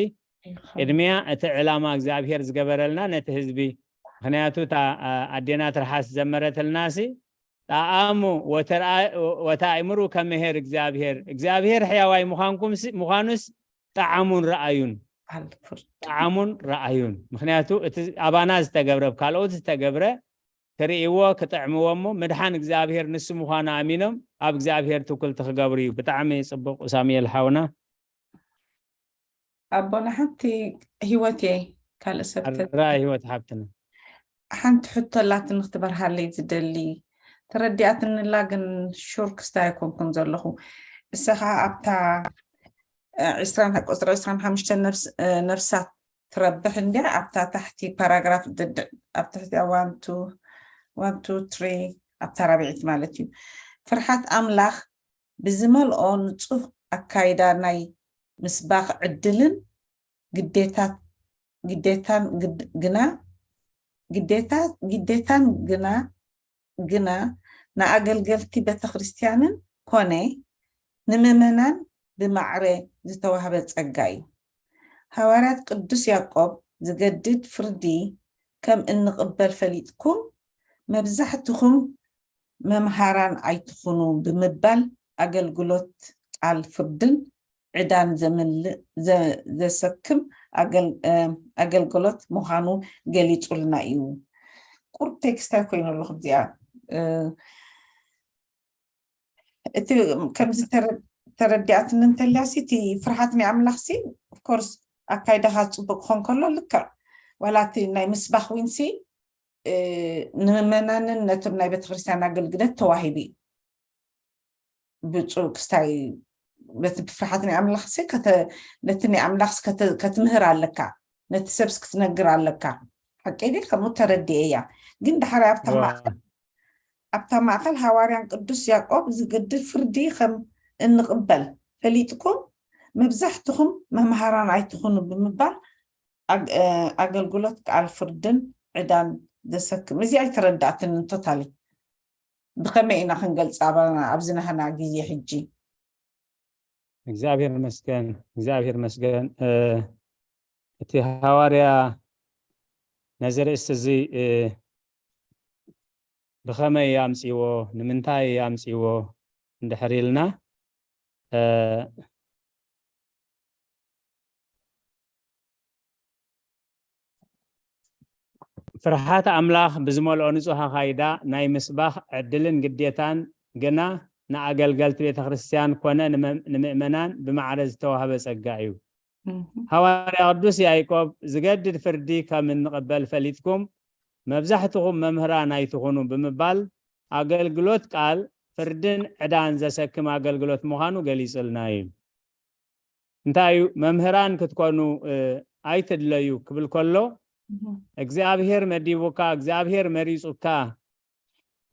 ቅድሚያ እቲ ዕላማ እግዚኣብሔር ዝገበረልና ነቲ ህዝቢ ምክንያቱ እታ ኣ- ኣዴና ትርሓስ ዘመረትልና ሲ ጣዕሙ ወተርኣ- ወተኣእምሩ ከመሄር እግዚኣብሔር እግዚኣብሔር ሕያዋይ ምዃንኩም ሲ- ምዃኑስ ጣዕሙን ረኣዩን በዓል ፍርዲ ጣዕሙን ረኣዩን ምክንያቱ እቲ ኣባና ዝተገብረ ብ ካልኦት ዝተገብረ ክርእይዎ ክጥዕምዎ እሞ ምድሓን እግዚኣብሔር ንሱ ምዃኑ ኣሚኖም ኣብ እግዚኣብሔር ትውክልቲ ክገብሩ እዩ። ብጣዕሚ ፅቡቅ ሳሙኤል ሓውና። ኣቦና ሓንቲ ህይወት እየ ካልእ ሰብ ተ- ኣራ ህይወት ሓብትና ሓንቲ ሕቶ ኣላትኒ ክትበርሃለይ ዝደሊ ተረዲኣትንላ ግን ሹር ክስታይ ኣይኮንኩን ዘለኹ እሰኻ ኣብታ እ፣ ዕስራን ቁፅሪ ዕስራን ሓሙሽተን ነፍስ- እ፣ ነፍሳት ትረብሕ እንዲያ ኣብታ ታሕቲ ፓራግራፍ ድድ- ኣብ ትሕቲ ዋን ቱ ዋን ቱ ትሪ ኣብታ ራብዒት ማለት እዩ ፍርሓት ኣምላኽ ብዝመልኦ ንፁህ ኣካይዳ ናይ ምስባኽ ዕድልን ግዴታት ግዴታን ግድ- ግና ግዴታ ግዴታን ግና ግና ንኣገልገልቲ ቤተክርስትያንን ኮነ ንምእመናን ብማዕረ ዝተዋህበ ጸጋ እዩ። ሃዋርያት ቅዱስ ያዕቆብ ዝገድድ ፍርዲ ከም እንቕበል ፈሊጥኩም መብዛሕትኹም መምሃራን ኣይትኹኑ ብምባል ኣገልግሎት ቃል ፍርድን ዕዳን ዘምልእ ዘ- ዘሰክም ኣገል- እ፣ ኣገልግሎት ምዃኑ ገሊጹልና እዩ። ቁሩብ ቴክስት ኣይኮይኑ ኣለኹ እዚኣ እ፣ እቲ ከምዚ ተረ- ተረዲኣትኒ እንተልያ ሲ እቲ ፍርሃት ናይ ኣምላኽ ሲ ኦፍኮርስ ኣካይዳኻ ፅቡቅ ክኾን ከሎ ልክዕ ዋላ እቲ ናይ ምስባኽ ዊን ሲ እ፣ ንምእመናንን ነቶም ናይ ቤተክርስትያን ኣገልግሎት ተዋሂቡ እዩ። ብፁዕ ክስታይ በቲ ብፍርሓት ናይ ኣምላኽሲ ከተ- ነቲ ናይ ኣምላኽስ ከተ- ከትምህር ኣለካ፣ ነቲ ሰብስ ክትነግር ኣለካ። ሓቀይ ድየ? ከምኡ ተረዲኤያ። ግን ዳሕራይ ኣብታ ዋ፣ ማእከል ኣብታ ማእከል ሃዋርያን ቅዱስ ያዕቆብ ዝገድድ ፍርዲ ከም እንቕበል ፈሊጥኩም መብዛሕትኹም መምሃራን ኣይትኹኑ ብምባል ኣግ- እ፣ ኣገልግሎት ቃል ፍርድን ዕዳን ዘሰክም እዚ ኣይተረዳእትንን ቶታሊ ብኸመይ ኢና ክንገልፃ ኣባና ኣብዚ ናህና ግዜ ሕጂ እግዚኣብሔር መስገን እግዚኣብሔር መስገን እ፣ እቲ ሃዋርያ ነዚ ርእስቲ እዚ እ፣ ብኸመይ ኣምፅዎ ንምንታይ ኣምፅዎ እንድሕር ኢልና እ፣ ፍርሓት ኣምላኽ ብዝመልኦ ንጹህ ኣኻይዳ ናይ ምስባኽ ዕድልን ግዴታን ግና ንኣገልገልቲ ቤተ ክርስቲያን ኮነ ንምእመናን ብማዕረ ዝተዋህበ ጸጋ እዩ። ሃዋርያ ቅዱስ ያዕቆብ ዝገድድ ፍርዲ ከም እንቕበል ፈሊጥኩም መብዛሕትኹም መምህራን ኣይትኹኑ ብምባል ኣገልግሎት ቃል ፍርድን ዕዳን ዘሰክም ኣገልግሎት ምዃኑ ገሊጹልና እዩ። እንታይ እዩ? መምህራን ክትኮኑ ኣይትድለዩ ክብል ከሎ፣ እግዚኣብሔር መዲቡካ፣ እግዚኣብሔር መሪጹካ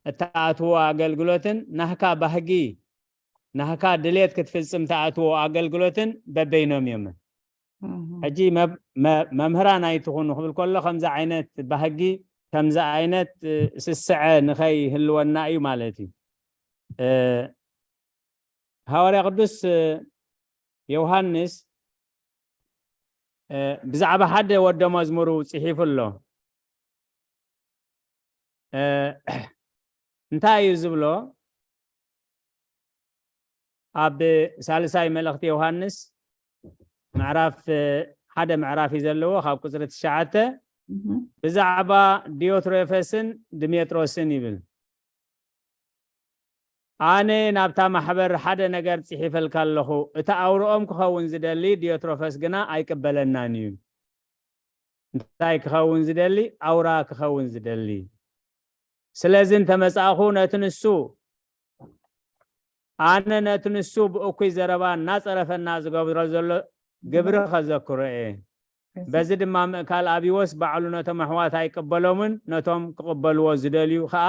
እትኣትዎ ኣገልግሎትን ናህካ ባህጊ፣ ናህካ ድሌት ክትፍጽም ትኣትዎ ኣገልግሎትን በበይኖም እዮም። ሕጂ መምህራን ኣይትኹኑ ክብል ከሎ ከምዚ ዓይነት ባህጊ፣ ከምዚ ዓይነት ስስዐ ንኸይህልወና እዩ ማለት እዩ። ሃዋርያ ቅዱስ ዮሃንስ ብዛዕባ ሓደ ወደ መዝሙሩ ጽሒፉ ኣሎ። እንታይ እዩ ዝብሎ? ኣብ ሳልሳይ መልእኽቲ ዮሃንስ ምዕራፍ ሓደ ምዕራፍ እዩ ዘለዎ፣ ካብ ቁፅሪ ትሽዓተ ብዛዕባ ዲዮትሮፈስን ድሜጥሮስን ይብል። ኣነ ናብታ ማሕበር ሓደ ነገር ጽሒፈልካ ኣለኹ፣ እቲ ኣውርኦም ክኸውን ዝደሊ ዲዮትሮፈስ ግና ኣይቅበለናን እዩ። እንታይ ክኸውን ዝደሊ? ኣውራ ክኸውን ዝደሊ። ስለዚ እንተመጻእኹ ነቲ ንሱ ኣነ ነቲ ንሱ ብእኩይ ዘረባ እናጸረፈና ዝገብሮ ዘሎ ግብሪ ከዘክሮ እየ። በዚ ድማ ምእካል ኣብይዎስ ባዕሉ ነቶም ኣሕዋት ኣይቅበሎምን፣ ነቶም ክቕበልዎ ዝደልዩ ኸኣ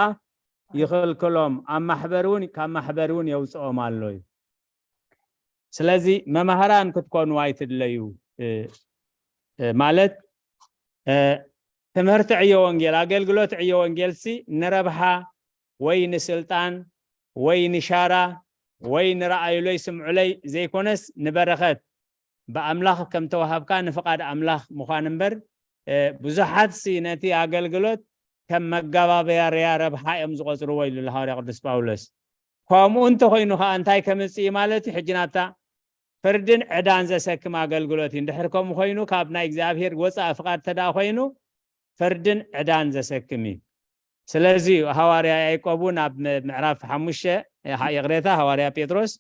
ይኽልክሎም፣ ኣብ ማሕበር እውን፣ ካብ ማሕበር እውን የውፅኦም ኣሎ እዩ። ስለዚ መማህራን ክትኮኑ ኣይትድለዩ ማለት ትምህርቲ ዕዮ ወንጌል፣ ኣገልግሎት ዕዮ ወንጌልሲ ንረብሓ ወይ ንስልጣን ወይ ንሻራ ወይ ንረኣዩለይ ስምዑለይ ዘይኮነስ ንበረኸት ብኣምላኽ ከም ተዋሃብካ ንፍቓድ ኣምላኽ ምዃን እምበር ብዙሓትሲ ነቲ ኣገልግሎት ከም መጋባበያ ረብሓ እዮም ዝቆፅርዎ ኢሉ ሃዋርያ ቅዱስ ጳውሎስ። ከምኡ እንተኮይኑ ከዓ እንታይ ከምፅእ ማለት እዩ? ሕጂ ናብታ ፍርድን ዕዳን ዘሰክም ኣገልግሎት እዩ። እንድሕር ከምኡ ኮይኑ ካብ ናይ እግዚኣብሔር ወፃኢ ፍቓድ ተደኣ ኮይኑ ፍርድን ዕዳን ዘሰክም እዩ። ስለዚ ሃዋርያ ያዕቆብ እውን ኣብ ምዕራፍ ሓሙሽተ ይቕሬታ፣ ሃዋርያ ጴጥሮስ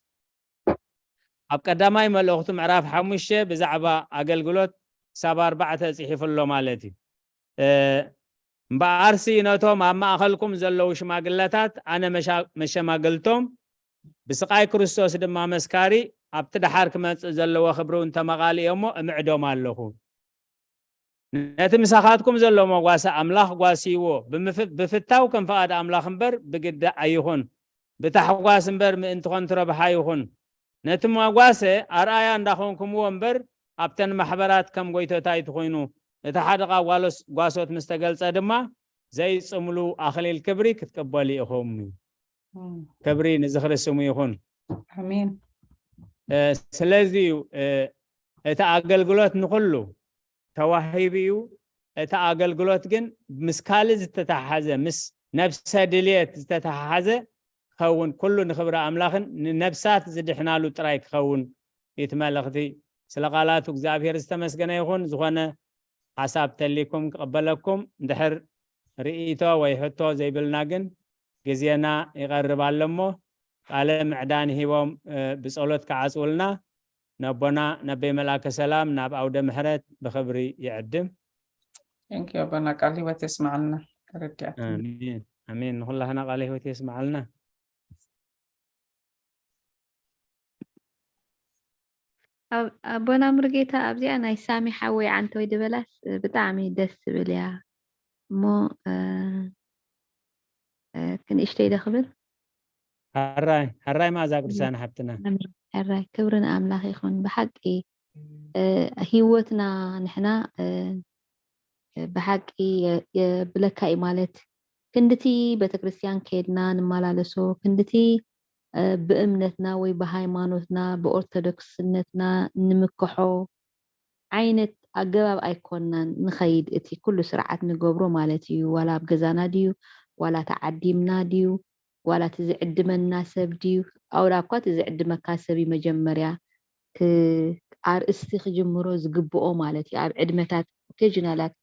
ኣብ ቀዳማይ መልእኽቱ ምዕራፍ ሓሙሽተ ብዛዕባ ኣገልግሎት ክሳብ ኣርባዕተ ጽሒፉ ኣሎ ማለት እዩ። እምበኣርሲ ነቶም ኣብ ማእኸልኩም ዘለዉ ሽማግለታት ኣነ መሸማግልቶም ብስቓይ ክርስቶስ ድማ መስካሪ ኣብቲ ደሓር ክመጽእ ዘለዎ ክብሪ እውን ተመቓሊ እየ እሞ እምዕዶም ኣለኹ። ነቲ ምሳኻትኩም ዘሎ መጓሰ ኣምላኽ ጓስይዎ፣ ብፍታው ከም ፍቓድ ኣምላኽ እምበር ብግዲ ኣይኹን፣ ብታሕጓስ እምበር ምእንቲ ኾንቱ ረብሓ ይኹን። ነቲ መጓሰ ኣርኣያ እንዳኾንኩምዎ እምበር ኣብተን ማሕበራት ከም ጎይቶታ ኣይትኹይኑ። እቲ ሓደቓ ጓሶት ምስ ተገልጸ ድማ ዘይጽምሉ ኣኽሊል ክብሪ ክትቅበሉ ኢኹም። ክብሪ ንዝኽሪ ስሙ ይኹን። ኣሜን። ስለዚ እዩ እቲ ኣገልግሎት ንኹሉ ተዋሂቡ እዩ። እቲ ኣገልግሎት ግን ምስ ካልእ ዝተተሓሓዘ፣ ምስ ነብሰ ድልየት ዝተተሓሓዘ ክኸውን፣ ኩሉ ንኽብሪ ኣምላኽን ንነብሳት ዝድሕናሉ ጥራይ ክኸውን እቲ መልእኽቲ። ስለ ቃላቱ እግዚኣብሔር ዝተመስገነ ይኹን። ዝኾነ ሓሳብ ተሊኩም ክቕበለኩም፣ እንድሕር ርእይቶ ወይ ሕቶ ዘይብልና ግን ግዜና ይቐርብ ኣሎ እሞ ቃለ ምዕዳን ሂቦም ብጸሎት ክዓጽውልና ነቦና ነቤ መልኣከ ሰላም ናብ ኣውደ ምሕረት ብኽብሪ ይዕድም። Thank you ኣቦና፣ ቃል ህይወት የስማዓልና። ተረዲኣት። ኣሜን ኣሜን። ንኹላህና ቃለ ህይወት የስማዓልና። ኣቦና ሙሉጌታ ኣብዚኣ ናይ ሳሚ ሓወይ ዓንተወይ ድበላስ ብጣዕሚ ደስ ትብል እያ እሞ ክንእሽተይ ዶ ክብል? ሕራይ ሕራይ መኣዛ ቅዱሳን ሓብትና። ሕራይ ክብሪ ንኣምላኽ ይኹን። ብሓቂ ህይወትና ንሕና ብሓቂ የብለካ እዩ ማለት ክንድቲ ቤተክርስትያን ከይድና ንመላለሶ ክንድቲ ብእምነትና ወይ ብሃይማኖትና ብኦርቶዶክስነትና ንምክሖ ዓይነት ኣገባብ ኣይኮንናን ንኸይድ እቲ ኩሉ ስርዓት ንገብሮ ማለት እዩ። ዋላ ኣብ ገዛና ድዩ ዋላ ተዓዲምና ድዩ ዋላ እቲ ዝዕድመና ሰብ ድዩ ኣውላ እኳ እቲ ዝዕድመካ ሰብ እዩ መጀመርያ ኣርእስቲ ክጅምሮ ዝግብኦ ማለት እዩ። ኣብ ዕድመታት ኦኬዥናላት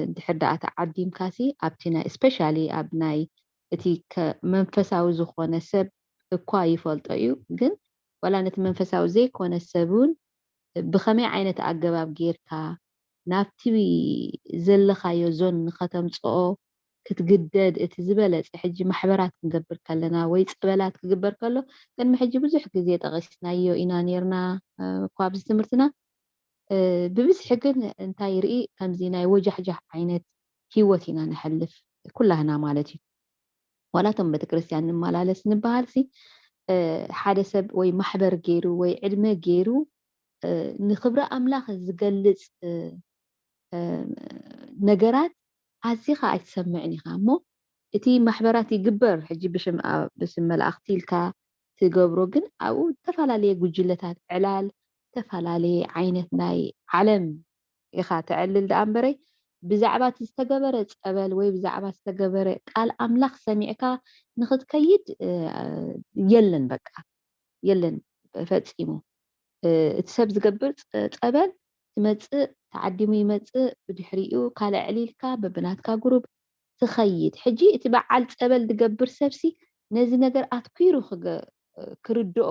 እንድሕር ደኣ ተዓዲምካሲ ኣብቲ ናይ ስፔሻሊ ኣብ ናይ እቲ መንፈሳዊ ዝኾነ ሰብ እኳ ይፈልጦ እዩ ግን ዋላ ነቲ መንፈሳዊ ዘይኮነ ሰብ እውን ብኸመይ ዓይነት ኣገባብ ጌርካ ናብቲ ዘለኻዮ ዞን ንኸተምፅኦ ክትግደድ እቲ ዝበለጸ። ሕጂ ማሕበራት ክንገብር ከለና ወይ ጸበላት ክግበር ከሎ፣ ቅድሚ ሕጂ ብዙሕ ግዜ ጠቒስናዮ ኢና ኔርና፣ እ፣ እኳ ኣብዚ ትምህርትና፣ እ፣ ብብዝሒ ግን እንታይ ይርኢ፣ ከምዚ ናይ ወጃሕጃሕ ዓይነት ህይወት ኢና ነሕልፍ ኩላህና ማለት እዩ። ዋላ እቶም ቤተክርስትያን ንመላለስ ንበሃልሲ፣ እ፣ ሓደ ሰብ ወይ ማሕበር ገይሩ ወይ ዕድመ ገይሩ፣ እ፣ ንክብሪ ኣምላኽ ዝገልጽ፣ እ፣ እ፣ ነገራት ኣዚኻ ኣይትሰምዕን ኢኻ እሞ፣ እቲ ማሕበራት ይግበር፣ ሕጂ ብሽም ኣ-፣ ብስም መላእኽቲ ኢልካ ትገብሮ፣ ግን ኣብኡ ዝተፈላለየ ጉጅለታት ዕላል፣ ዝተፈላለየ ዓይነት ናይ ዓለም ኢኻ ተዕልል ደኣ እምበረይ፣ ብዛዕባ እቲ ዝተገበረ ጸበል ወይ ብዛዕባ ዝተገበረ ቃል ኣምላኽ ሰሚዕካ ንኽትከይድ፣ እ፣ የለን በቃ፣ የለን ፈጺሙ። እ፣ እቲ ሰብ ዝገብር ጸ-፣ ጸበል ትመጽእ፣ ተዓዲሙ ይመጽእ፣ ብድሕሪኡ ካልእ ኣዕሊልካ በብናትካ ግሩፕ ትኸይድ። ሕጂ እቲ በዓል ጸበል ዝገብር ሰብሲ ነዚ ነገር ኣትኲሩ ክገ-፣ ክርድኦ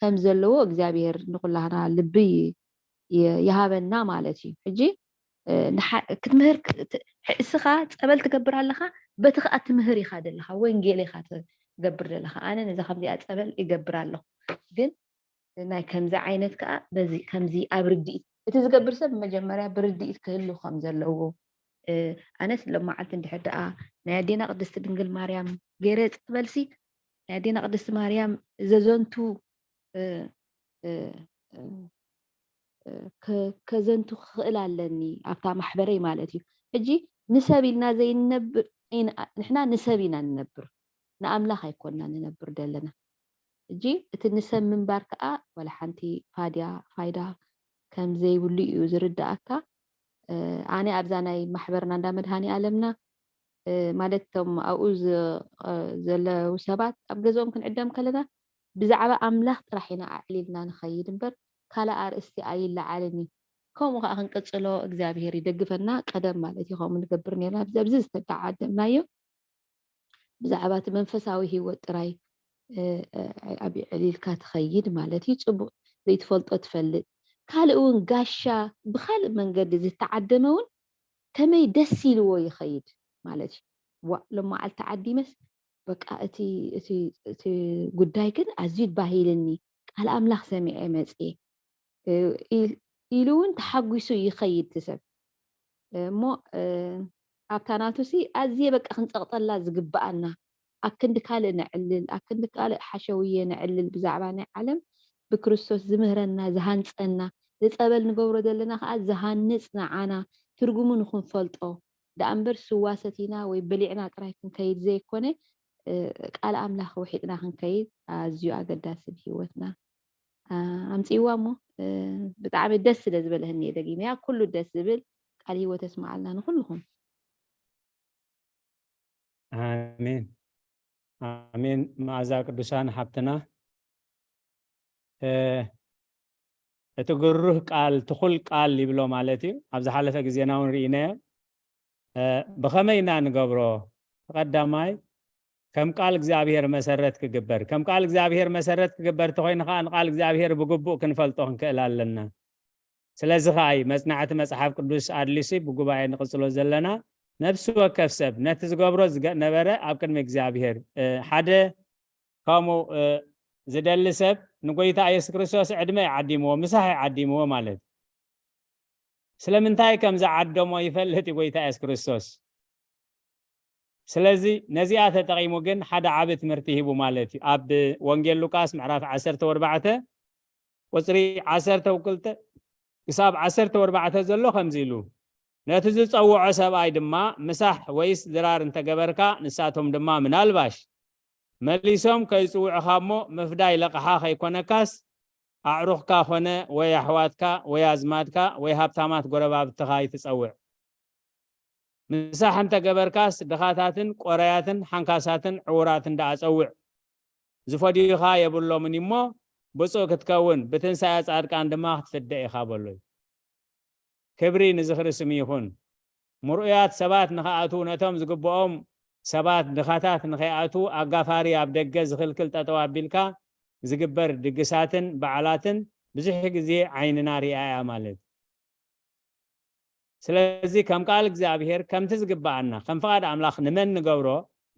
ከም ዘለዎ እግዚኣብሔር ንኹላህና ልቢ ይ-፣ ይሃበና ማለት እዩ። ሕጂ፣ እ፣ ንሓ-፣ ክትምህር ክ-፣ ት-፣ ሕ-፣ እስኻ ጸበል ትገብር ኣለኻ፣ በቲ ኸኣ ትምህር ኢኻ ዘለኻ፣ ወንጌል ኢኻ ትገብር ዘለኻ። ኣነ ነዛ ከምዚኣ ጸበል ይገብር ኣለኹ፣ ግን ናይ ከምዚ ዓይነት ከኣ በዚ ከምዚ ኣብ ርድኢት፣ እቲ ዝገብር ሰብ መጀመርያ ብርድኢት ክህሉ ከም ዘለዎ፣ እ፣ ኣነስ ሎመዓልቲ እንድሕር ደኣ ናይ ኣዴና ቅድስቲ ድንግል ማርያም ገይረ ጸበልሲ፣ ናይ ኣዴና ቅድስቲ ማርያም ዘዘንቱ፣ እ፣ እ፣ እ፣ እ፣ ከ-፣ ከዘንቱ ክኽእል ኣለኒ ኣብታ ማሕበረይ ማለት እዩ። ሕጂ ንሰብ ኢልና ዘይንነብር፣ ኢና-፣ ንሕና ንሰብ ኢና ንነብር፣ ንኣምላኽ ኣይኮንና ንነብር ዘለና። ሕጂ እቲ ንሰብ ምንባር ከኣ ዋላ ሓንቲ ፋድያ፣ ፋይዳ ከም ዘይብሉ እዩ ዝርድኣካ። እ፣ ኣነ ኣብዛ ናይ ማሕበርና እንዳ መድሃኔ ኣለምና፣ እ፣ ማለት እቶም ኣብኡ ዝ-፣ እ፣ ዘለዉ ሰባት ኣብ ገዝኦም ክንዕደም ከለና ብዛዕባ ኣምላኽ ጥራሕ ኢና ኣዕሊልና ንኸይድ እምበር ካልእ ኣርእስቲ ኣይለዓልን እዩ። ከምኡ ከኣ ክንቅጽሎ እግዚኣብሄር ይደግፈና። ቀደም ማለት እዩ ከምኡ ንገብር ነርና። ኣብዚ ዝተዓደምናዮ ብዛዕባ እቲ መንፈሳዊ ህይወት ጥራይ፣ እ፣ እ፣ ኣብ ኣዕሊልካ ትኸይድ ማለት እዩ። ጽቡቕ ዘይትፈልጦ ትፈልጥ። ካልእ እውን ጋሻ ብኻልእ መንገዲ ዝተዓደመ እውን ከመይ ደስ ኢልዎ ይኸይድ ማለት እዩ። ዋእ፣ ሎመዓልቲ ተዓዲመስ በቃ እቲ፣ እቲ፣ እቲ ጉዳይ ግን ኣዝዩ ባሂልኒ፣ ቃል ኣምላኽ ሰሚዐ መጽየ፣ እ፣ ኢል-፣ ኢሉ እውን ተሓጒሱ ይኸይድ እቲ ሰብ። እሞ፣ እ፣ ኣብታ ናቱሲ ኣዝየ በቃ ክንጸቕጠላ ዝግብኣና፣ ኣክንዲ ካልእ ነዕልል፣ ኣክንዲ ካልእ ሓሸውየ ነዕልል ብዛዕባ ናይ ዓለም ብክርስቶስ ዝምህረና፣ ዝሃንጸና፣ ንጸበል ንገብሮ ዘለና ከኣ ዝሃንጽ ንዓና ትርጉሙ ንኽንፈልጦ ደኣ እምበር ስዋ ሰቲና ወይ በሊዕና ጥራይ ክንከይድ ዘይኮነ፣ እ፣ ቃል ኣምላኽ ውሒጥና ክንከይድ ኣዝዩ ኣገዳሲ ንህይወትና፣ ኣ-፣ ኣምጽእዋ እሞ፣ እ፣ ብጣዕሚ ደስ ስለ ዝበለህኒ እየ ደጊመያ። ኩሉ ደስ ዝብል ቃል ህይወት የስምዓልና ንኹልኹም። ኣሜን። ኣሜን። መኣዛ ቅዱሳን ሓብትና፣ እ፣ እቲ ግሩህ ቃል፣ ትኹል ቃል ይብሎ ማለት እዩ። ኣብ ዝሓለፈ ግዜና እውን ርኢናዮ። እ፣ ብኸመይ ኢና ንገብሮ? ቀዳማይ፣ ከም ቃል እግዚኣብሔር መሰረት ክግበር። ከም ቃል እግዚኣብሔር መሰረት ክግበር እንተኾይኑ ኸዓ፣ ንቃል እግዚኣብሔር ብግቡእ ክንፈልጦ ክንክእል ኣለና። ስለዚ ኸዓ እዩ መጽናዕቲ መጽሓፍ ቅዱስ ኣድሊሲ ብጉባኤ ንቕጽሎ ዘለና። ነፍሲ ወከፍ ሰብ ነቲ ዝገብሮ ዝገ-፣ ነበረ ኣብ ቅድሚ እግዚኣብሔር፣ እ፣ ሓደ ከምኡ፣ እ፣ ዝደሊ ሰብ ንጎይታ የሱስ ክርስቶስ ዕድመ እዩ ዓዲምዎ፣ ምሳሕ እዩ ዓዲምዎ ማለት እዩ። ስለምንታይ ከም ዝዓደሞ ይፈልጥ እዩ ጎይታ የሱስ ክርስቶስ። ስለዚ ነዚኣ ተጠቒሙ ግን ሓደ ዓቢ ትምህርቲ ሂቡ ማለት እዩ። ኣብ ወንጌል ሉቃስ ምዕራፍ ዓሰርተ ወርባዕተ ቁጽሪ ዓሰርተ ወክልተ ክሳብ ዓሰርተ ወርባዕተ ዘሎ ከምዚ ኢሉ፣ ነቲ ዝጸውዖ ሰብኣይ ድማ ምሳሕ ወይስ ድራር እንተገበርካ፣ ንሳቶም ድማ ምናልባሽ መሊሶም ከይጽውዑኻ እሞ ምፍዳይ ለቕሓ ከይኮነካስ፣ ኣዕሩኽካ ኾነ ወይ ኣሕዋትካ ወይ ኣዝማድካ ወይ ሃብታማት ጎረባብትኻ ኣይትጸውዕ። ምሳሕ እንተ ገበርካስ፣ ድኻታትን ቆረያትን ሓንካሳትን ዕዉራትን ደኣ ጸውዕ። ዝፈድዩኻ የብሎምን እሞ፣ ብፁዕ ክትከውን፣ ብትንሳኤ ጻድቃን ድማ ክትፍደ ኢኻ በሎ እዩ። ክብሪ ንዝኽሪ ስም ይኹን። ምርኡያት ሰባት ንኽኣትዉ፣ ነቶም ዝግብኦም ሰባት ድኻታት ንኸይኣትዉ፣ ኣጋፋሪ ኣብ ደገ ዝኽልክል ጠጠው ኣቢልካ ዝግበር ድግሳትን በዓላትን ብዙሕ ግዜ ዓይንና ሪኣ እያ ማለት። ስለዚ ከም ቃል እግዚኣብሔር ከምቲ ዝግብኣና ከም ፍቓድ ኣምላኽ ንመን ንገብሮ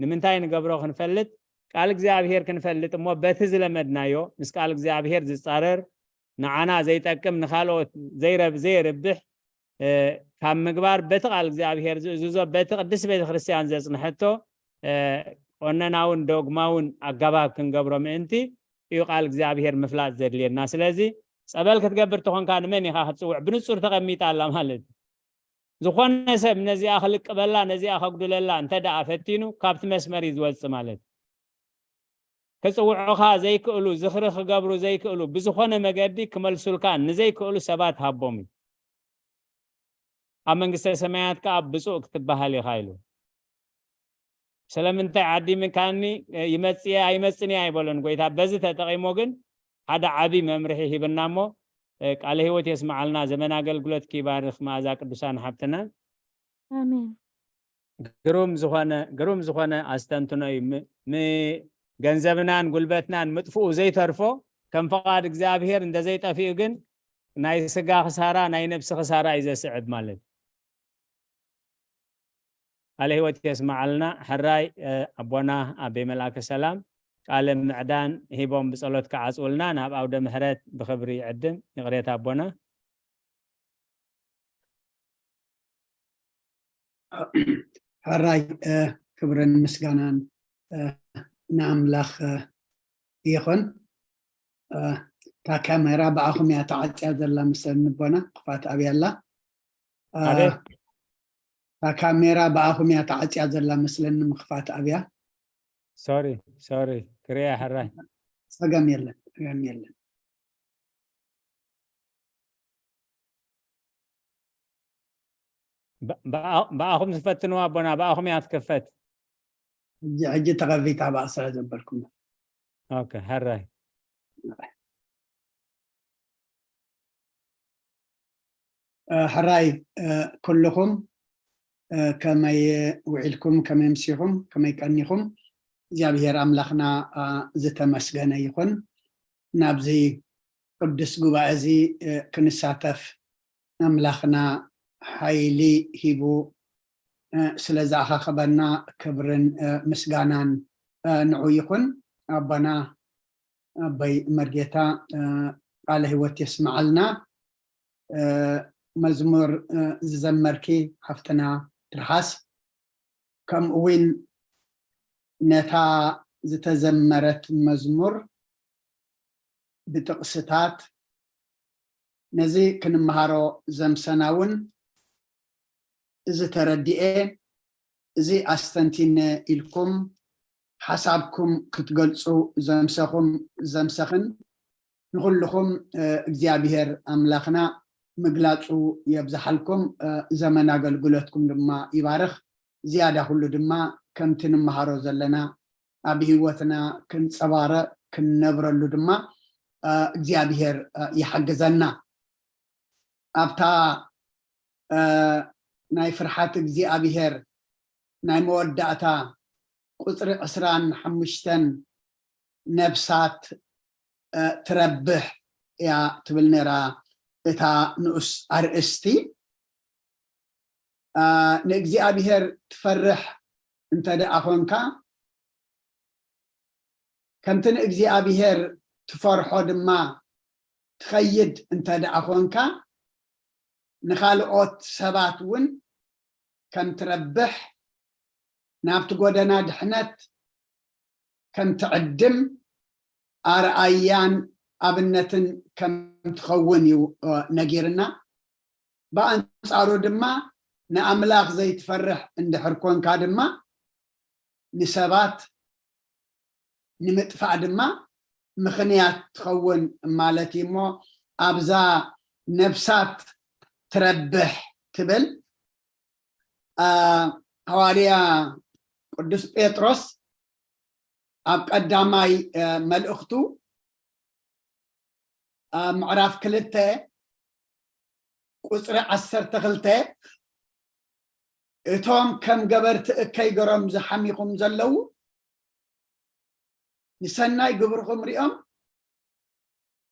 ንምንታይ ንገብሮ ክንፈልጥ ቃል እግዚኣብሔር ክንፈልጥ እሞ በቲ ዝለመድናዮ ምስ ቃል እግዚኣብሔር ዝጻረር ንዓና ዘይጠቅም ንኻልኦት ዘይረብ ዘየርብሕ ካብ ምግባር በቲ ቃል እግዚኣብሔር ዝእዝዞ በቲ ቅድስት ቤተክርስትያን ዘጽንሐቶ ቆነናውን ዶግማውን ኣጋባብ ክንገብሮ ምእንቲ እዩ ቃል እግዚኣብሔር ምፍላጥ ዘድልየና። ስለዚ ጸበል ክትገብር ተኾንካ ንመን ኢኻ ክትጽውዕ? ብንጹር ተቐሚጣ ኣላ ማለት እዩ። ዝኾነ ሰብ ነዚኣ ክልቅበላ ነዚኣ ከጉድለላ እንተ ደኣ ፈቲኑ ካብቲ መስመር እዩ ዝወጽእ ማለት እዩ። ክጽውዑኻ ዘይክእሉ ዝኽሪ ክገብሩ ዘይክእሉ ብዝኾነ መገዲ ክመልሱልካ ንዘይክእሉ ሰባት ሃቦም እዩ። ኣብ መንግስተ ሰማያት ከኣ ብፁዕ ክትበሃል ኢኻ ኢሉ። ስለምንታይ ዓዲምካኒ ይመጽእ ኣይመጽን እየ ኣይበሎን ጎይታ። በዚ ተጠቒሞ ግን ሓደ ዓቢ መምርሒ ሂብና እሞ ቃለ ህይወት የስምዓልና። ዘመን ኣገልግሎት ይባርኽ። መኣዛ ቅዱሳን ሓብትና። ኣሜን። ግሩም ዝኾነ ግሩም ዝኾነ ኣስተንትኖ እዩ። ም- ም- ገንዘብናን ጉልበትናን ምጥፍኡ ዘይተርፎ ከም ፍቓድ እግዚኣብሔር እንተዘይጠፊኡ ግን ናይ ስጋ ክሳራ ናይ ነብሲ ክሳራ እዩ ዘስዕብ ማለት እዩ። ቃለ ህይወት የስምዓልና። ሕራይ ኣቦና ኣቤ መልኣከ ሰላም ቃለ ምዕዳን ሂቦም ብጸሎት ክዓጽውልና ናብ ኣውደ ምሕረት ብኽብሪ ይዕድም። ይቕሬታ ኣቦና። ሕራይ ክብርን ምስጋናን ንኣምላኽ ይኹን። እታ ካሜራ ብኣኹም እያ ተዓፅያ ዘላ መስለኒ ኣቦና። ክፋት ኣብያ ኣላ። እታ ካሜራ ብኣኹም እያ ተዓፅያ ዘላ መስለኒ። ምኽፋት ኣብያ። ሶሪ ሶሪ ክሪያ ሕራይ። ፀገም የለን፣ ፀገም የለን። ብኣኹም ዝፈትንዋ ኣቦና ብኣኹም እያ ትክፈት። ሕጂ ተኸፊታ ብኣ ስለ ዘበልኩም። ኦኬ ሕራይ። ሕራይ ኩልኹም ከመይ ውዒልኩም፣ ከመይ ምሲኹም፣ ከመይ ቀኒኹም? እግዚኣብሔር ኣምላኽና ዝተመስገነ ይኹን። ናብዚ ቅዱስ ጉባኤ እዚ ክንሳተፍ ኣምላኽና ሓይሊ ሂቡ ስለ ዝኣኻኸበና ክብርን ምስጋናን ንዑ ይኹን። ኣቦና ኣቦይ መርጌታ ቃለ ህይወት የስምዓልና። መዝሙር ዝዘመርኪ ሓፍትና ትርሓስ ከምኡ እውን ነታ ዝተዘመረት መዝሙር ብጥቕስታት ነዚ ክንመሃሮ ዘምሰና እውን እዚ ተረዲኤ እዚ ኣስተንቲነ ኢልኩም ሓሳብኩም ክትገልፁ ዘምሰኹም ዘምሰኽን ንኹልኹም እግዚኣብሔር ኣምላኽና ምግላፁ የብዝሓልኩም። ዘመን ኣገልግሎትኩም ድማ ይባርኽ። ዝያዳ ኩሉ ድማ ከምቲ ንመሃሮ ዘለና ኣብ ህይወትና ክንፀባረቕ ክንነብረሉ ድማ እግዚኣብሔር ይሓግዘና። ኣብታ ናይ ፍርሓት እግዚኣብሔር ናይ መወዳእታ ቁፅሪ ዕስራን ሓሙሽተን ነብሳት ትረብሕ እያ ትብል ነይራ እታ ንኡስ ኣርእስቲ። ንእግዚኣብሔር ትፈርሕ እንተ ደኣ ኾንካ ከምቲ ንእግዚኣብሔር ትፈርሖ ድማ ትኸይድ እንተ ደኣ ኾንካ ንኻልኦት ሰባት እውን ከም ትረብሕ ናብቲ ጎደና ድሕነት ከም ትዕድም ኣርኣያን ኣብነትን ከም ትኸውን እዩ ነጊርና። ብኣንጻሩ ድማ ንኣምላኽ ዘይትፈርሕ እንድሕር ኮንካ ድማ ንሰባት ንምጥፋእ ድማ ምኽንያት ትኸውን ማለት እዩ እሞ ኣብዛ ነብሳት ትረብሕ ትብል ሃዋርያ ቅዱስ ጴጥሮስ ኣብ ቀዳማይ መልእኽቱ ኣብ ምዕራፍ ክልተ ቁፅሪ ዓሰርተ ክልተ እቶም ከም ገበርቲ እከይ ገሮም ዝሓሚኹም ዘለዉ ንሰናይ ግብርኹም ሪኦም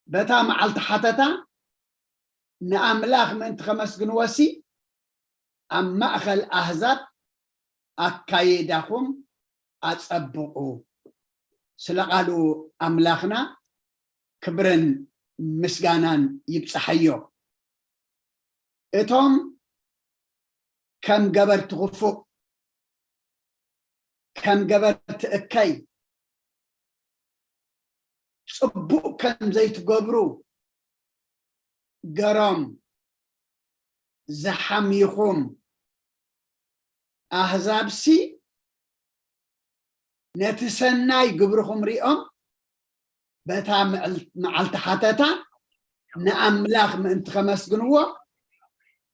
በታ መዓልቲ ሓተታ ንኣምላኽ ምእንቲ ከመስግንወሲ ኣብ ማእኸል ኣህዛብ ኣካይዳኹም ኣጸብቑ። ስለ ቃሉ ኣምላኽና ክብርን ምስጋናን ይብጻሓዮ። እቶም ከም ገበርቲ ክፉእ፣ ከም ገበርቲ እከይ፣ ጽቡቕ ከም ዘይትገብሩ ገሮም ዝሓምይኹም ኣህዛብሲ፣ ነቲ ሰናይ ግብርኹም ሪኦም፣ በታ ምዕል-፣ መዓልቲ ሓተታ ንኣምላኽ ምእንቲ ከመስግንዎ፣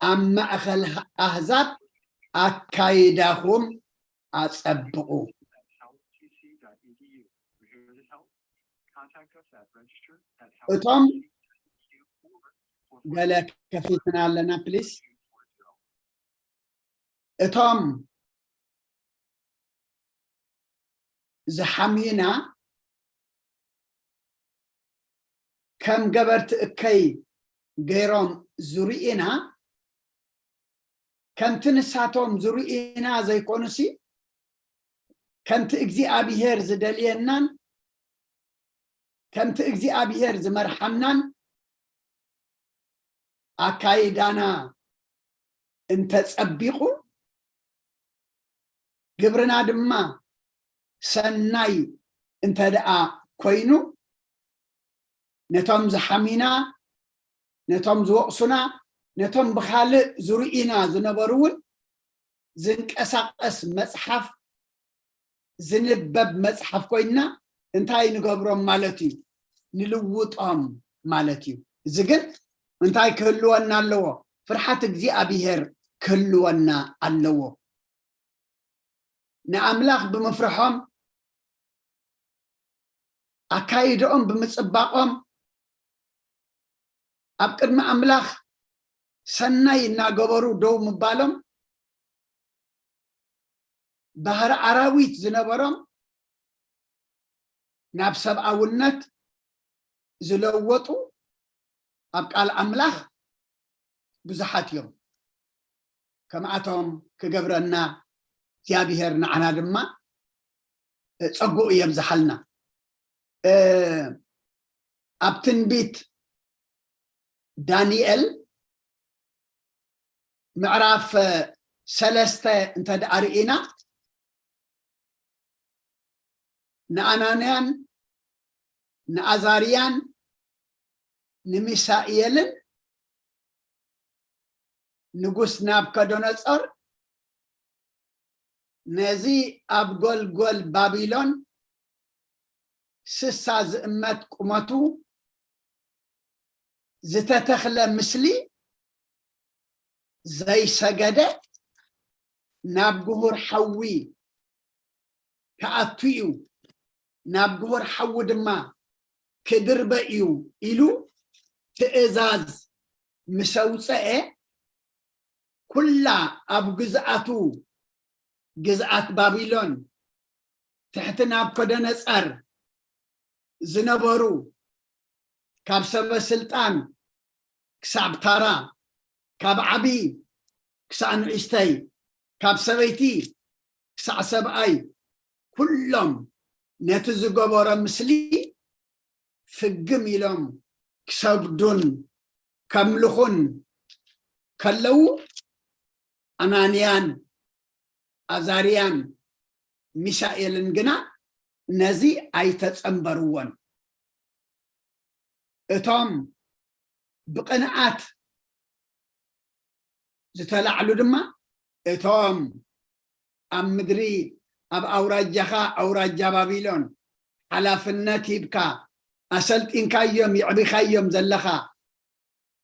ኣብ ማእከል ኣህዛብ ኣካይዳኹም ኣጸብቑ። እቶም ገለ ከፊትና ኣለና፣ ፕሊስ። እቶም ዝሓምዩና ከም ገበርቲ እከይ ገይሮም ዝርእዩና፣ ከምቲ ንሳቶም ዝርእዩና ዘይኮኑሲ፣ ከምቲ እግዚኣብሄር ዝደልየናን ከምቲ እግዚኣብሄር ዝመርሓናን ኣካይዳና እንተጸቢቑ፣ ግብርና ድማ ሰናይ እንተ ደኣ ኮይኑ፣ ነቶም ዝሓምዩና፣ ነቶም ዝወቕሱና፣ ነቶም ብኻልእ ዝርእዩና ዝነበሩ እውን ዝንቀሳቐስ መጽሓፍ፣ ዝንበብ መጽሓፍ ኮይንና እንታይ ንገብሮም ማለት እዩ? ንልውጦም ማለት እዩ። እዚ ግን እንታይ ክህልወና ኣለዎ? ፍርሓት እግዚኣብሄር ክህልወና ኣለዎ። ንኣምላኽ ብምፍርሖም፣ ኣካይድኦም ብምጽባቖም፣ ኣብ ቅድሚ ኣምላኽ ሰናይ እናገበሩ ደው ምባሎም፣ ባህሪ ኣራዊት ዝነበሮም ናብ ሰብኣውነት ዝለወጡ ኣብ ቃል ኣምላኽ ብዙሓት እዮም። ከምኣቶም ክገብረና እግዚኣብሄር ንዓና ድማ ጸጉኡ የብዝሓልና። እ፣ ኣብ ትንቢት ዳንኤል ምዕራፍ ሰለስተ እንተ ደኣ ርኢና፣ ንኣናንያን ንኣዛርያን ንሚሳኤልን ንጉስ ናብከደነጾር ነዚ ኣብ ጎልጎል ባቢሎን ስሳ ዝእመት ቁመቱ ዝተተኽለ ምስሊ ዘይሰገደ ናብ ግሁር ሓዊ ክኣቱ እዩ፣ ናብ ግሁር ሓዊ ድማ ክድርበ እዩ ኢሉ ትእዛዝ ምስ ኣውፀአ፣ ኩላ ኣብ ግዝኣቱ፣ ግዝኣት ባቢሎን፣ ትሕቲ ናቡከደነፃር ዝነበሩ፣ ካብ ሰበ ስልጣን ክሳብ ታራ፣ ካብ ዓቢ ክሳብ ንእሽተይ፣ ካብ ሰበይቲ ክሳብ ሰብኣይ፣ ኩሎም ነቲ ዝገበሮ ምስሊ ፍግም ኢሎም ክሰግዱን ከምልኹን ከለዉ፣ ኣናንያን ኣዛርያን ሚሳኤልን ግና ነዚ ኣይተጸንበርዎን። እቶም ብቕንኣት ዝተላዕሉ ድማ፣ እቶም ኣብ ምድሪ፣ ኣብ ኣውራጃኻ ኣውራጃ ባቢሎን ሓላፍነት ሂብካ ኣሰልጢንካዮም፣ የዕቢኻዮም ዘለኻ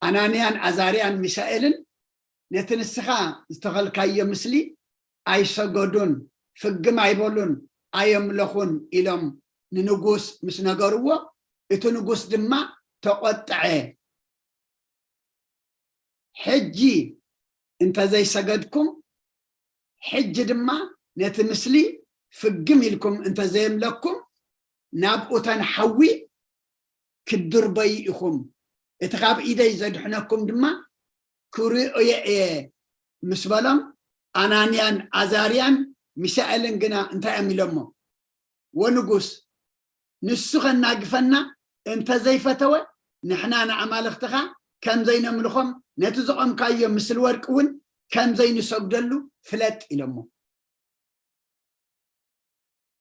ኣናንያን ኣዛርያን ሚሳኤልን፣ ነቲ ንስኻ ዝተኸልካዮ ምስሊ ኣይሰገዱን፣ ፍግም ኣይበሉን፣ ኣየምለኹን ኢሎም ንንጉስ ምስ ነገርዎ፣ እቲ ንጉስ ድማ ተቖጥዐ። ሕጂ እንተዘይሰገድኩም፣ ሕጂ ድማ ነቲ ምስሊ ፍግም ኢልኩም እንተዘየምለኩም፣ ናብ ኡተን ሓዊ ክትድርበዩ ኢኹም። እቲ ካብ ኢደይ ዘድሕነኩም ድማ ክርእዮ እየ ምስ በሎም፣ ኣናንያን ኣዛርያን ሚሳኤልን ግና እንታይ እዮም ኢሎሞ? "ወንጉስ፣ ንሱ ከናግፈና እንተዘይፈተወ፣ ንሕና ንኣማልኽትኻ ከም ዘይነምልኾም፣ ነቲ ዘቖምካዮ ምስል ወርቂ እውን ከም ዘይንሰግደሉ ፍለጥ" ኢሎሞ።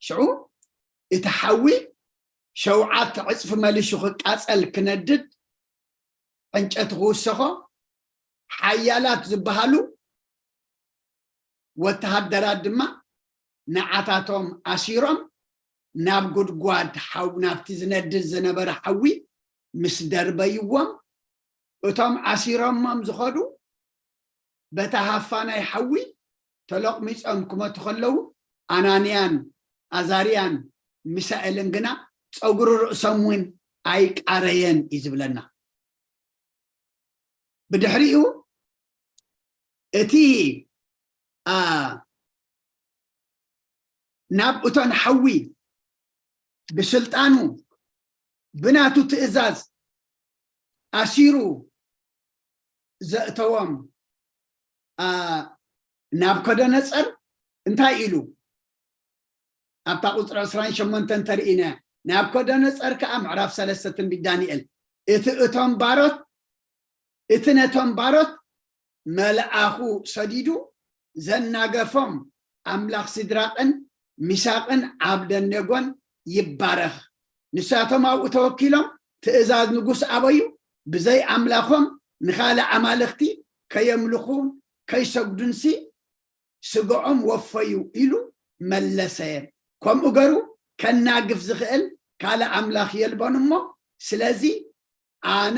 ሽዑ እቲ ሓዊ ሸውዓተ ዕጽፊ መሊሹ ክቃጸል ክነድድ፣ ዕንጨቲ ክውሰኾ፣ ሓያላት ዝበሃሉ ወተሃደራት ድማ ንዓታቶም ኣሲሮም ናብ ጉድጓድ ሓው-፣ ናብቲ ዝነድድ ዝነበረ ሓዊ ምስ ደርበይዎም፣ እቶም ኣሲሮሞም ዝኸዱ በታ ሃፋ ናይ ሓዊ ተለቕሚጾም ክመቱ ከለዉ፣ ኣናንያን ኣዛርያን ሚሳኤልን ግና ጸጉሪ ርእሶም እውን ኣይቃረየን እዩ ዝብለና። ብድሕሪኡ እቲ፣ ኣ፣ ናብ እቶን ሓዊ ብስልጣኑ፣ ብናቱ ትእዛዝ ኣሲሩ ዘእተዎም፣ ኣ፣ ናቡከደነጸር እንታይ ኢሉ? ኣብታ ቁጽሪ ዕስራን ሸሞንተን ተርእይና። ናቡከደነጸር ከኣ፣ ምዕራፍ ሰለስተ ትንቢት ዳንኤል፣ እቲ እቶም ባሮት፣ እቲ ነቶም ባሮት መልኣኹ ሰዲዱ ዘናገፎም ኣምላኽ ሲድራቅን ሚሳቅን ዓብደነጎን ይባረኽ። ንሳቶም ኣብኡ ተወኪሎም ትእዛዝ ንጉስ ኣበዩ፣ ብዘይ ኣምላኾም ንኻልእ ኣማልኽቲ ከየምልኹን ከይሰግዱንሲ ስግኦም ወፈዩ ኢሉ መለሰ። ከምኡ ገሩ ከናግፍ ዝኽእል ካልእ ኣምላኽ የልቦን እሞ፣ ስለዚ ኣነ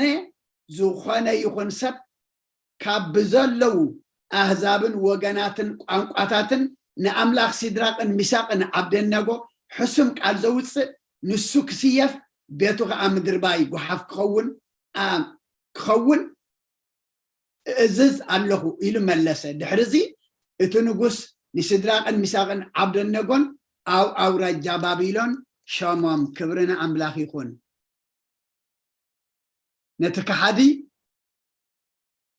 ዝኾነ ይኹን ሰብ ካብ ብዘለዉ ኣህዛብን ወገናትን ቋንቋታትን ንኣምላኽ ሲድራቅን ሚሳቅን ዓብደነጎ ሕሱም ቃል ዘውፅእ፣ ንሱ ክስየፍ፣ ቤቱ ኸዓ ምድርባይ ጓሓፍ ክኸውን፣ ኣ-፣ ክኸውን እእዝዝ ኣለኹ ኢሉ መለሰ። ድሕርዚ እቲ ንጉስ ንሲድራቅን ሚሳቅን ዓብደነጎን ኣብ ኣውራጃ ባቢሎን ሸሞም፣ ክብሪ ንኣምላኽ ይኹን። ነቲ ከሓዲ፣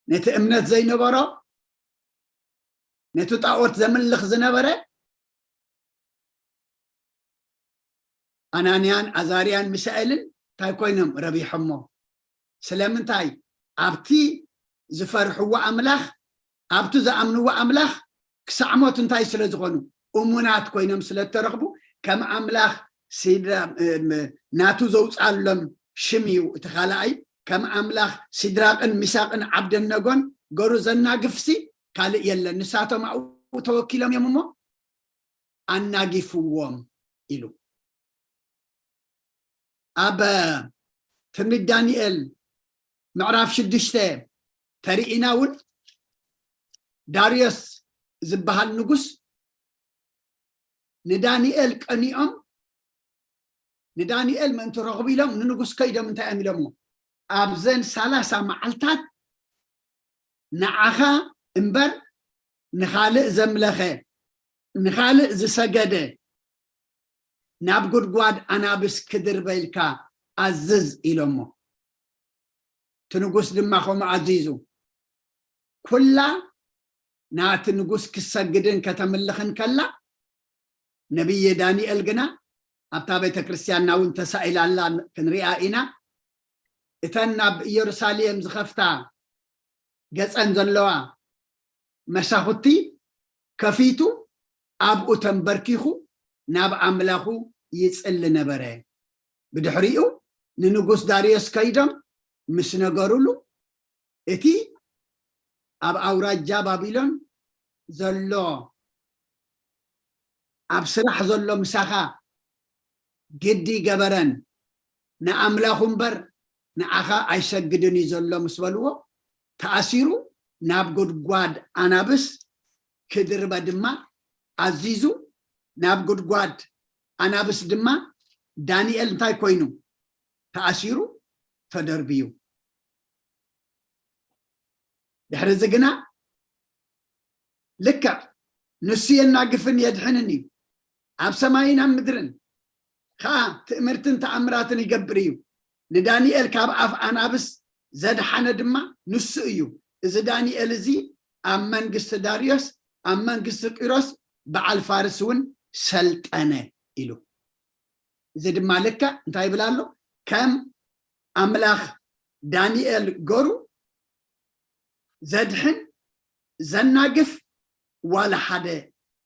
ነቲ እምነት ዘይነበሮ፣ ነቲ ጣኦት ዘምልኽ ዝነበረ ኣናንያን ኣዛርያን ሚሳኤልን እንታይ ኮይኖም ረቢሖሞ? ስለምንታይ? ኣብቲ ዝፈርሕዎ ኣምላኽ፣ ኣብቲ ዝኣምንዎ ኣምላኽ ክሳዕ ሞት እንታይ ስለ ዝኾኑ? እሙናት ኮይኖም ስለ እተረኽቡ፣ ከም ኣምላኽ ሲድራ-፣ እም፣ ናቱ ዘውፅኣሎም ሽም እዩ እቲ ካልኣይ። ከም ኣምላኽ ሲድራቅን ሚሳቅን ዓብደነጎን ገሩ ዘናግፍሲ ካልእ የለን። ንሳቶም ኣብኡ ተወኪሎም እዮም እሞ ኣናጊፍዎም ኢሉ። ኣብ ትንቢት ዳንኤል ምዕራፍ ሽዱሽተ ተሪኢና እውን፣ ዳርዮስ ዝበሃል ንጉስ ንዳንኤል ቀኒኦም፣ ንዳንኤል ምእንቲ ረኽቡ ኢሎም ንንጉስ ከይዶም እንታይ እዮም ኢሎምዎ? ኣብዘን ሰላሳ መዓልታት ንዓኻ እምበር ንኻልእ ዘምለኸ፣ ንኻልእ ዝሰገደ ናብ ጉድጓድ ኣናብስ ክድርበ ኢልካ ኣዝዝ ኢሎሞ። እቲ ንጉስ ድማ ከምኡ ኣዚዙ። ኩላ ናቲ ንጉስ ክትሰግድን ከተምልኽን ከላ፣ ነብዪ ዳንኤል ግና ኣብታ ቤተ ክርስቲያንና እውን ተሳኢላ ኣላ፣ ክንሪኣ ኢና። እተን ናብ ኢየሩሳሌም ዝኸፍታ ገጸን ዘለዋ መሳኹቲ ከፊቱ ኣብኡ ተንበርኪኹ ናብ ኣምላኹ ይጽሊ ነበረ። ብድሕሪኡ ንንጉስ ዳርዮስ ከይዶም ምስ ነገሩሉ፣ እቲ ኣብ ኣውራጃ ባቢሎን ዘሎ፣ ኣብ ስራሕ ዘሎ ምሳኻ ግዲ ገበረን፣ ንኣምላኹ እምበር ንዓኻ ኣይሰግድን እዩ ዘሎ ምስ በልዎ፣ ተኣሲሩ ናብ ጉድጓድ ኣናብስ ክድርበ ድማ ኣዚዙ። ናብ ጉድጓድ ኣናብስ ድማ ዳንኤል እንታይ ኮይኑ? ተኣሲሩ፣ ተደርብዩ። ድሕሪ እዚ ግና ልክዕ ንሱ የናግፍን የድሕንን እዩ፣ ኣብ ሰማይን ኣብ ምድርን ኸኣ ትእምርትን ተኣምራትን ይገብር እዩ። ንዳንኤል ካብ ኣፍ ኣናብስ ዘድሓነ ድማ ንሱ እዩ። እዚ ዳንኤል እዚ ኣብ መንግስቲ ዳርዮስ፣ ኣብ መንግስቲ ቂሮስ በዓል ፋርስ እውን ሰልጠነ ኢሉ። እዚ ድማ ልክዕ እንታይ ይብል ኣሎ? ከም ኣምላኽ ዳንኤል ገሩ ዘድሕን ዘናግፍ ዋላ ሓደ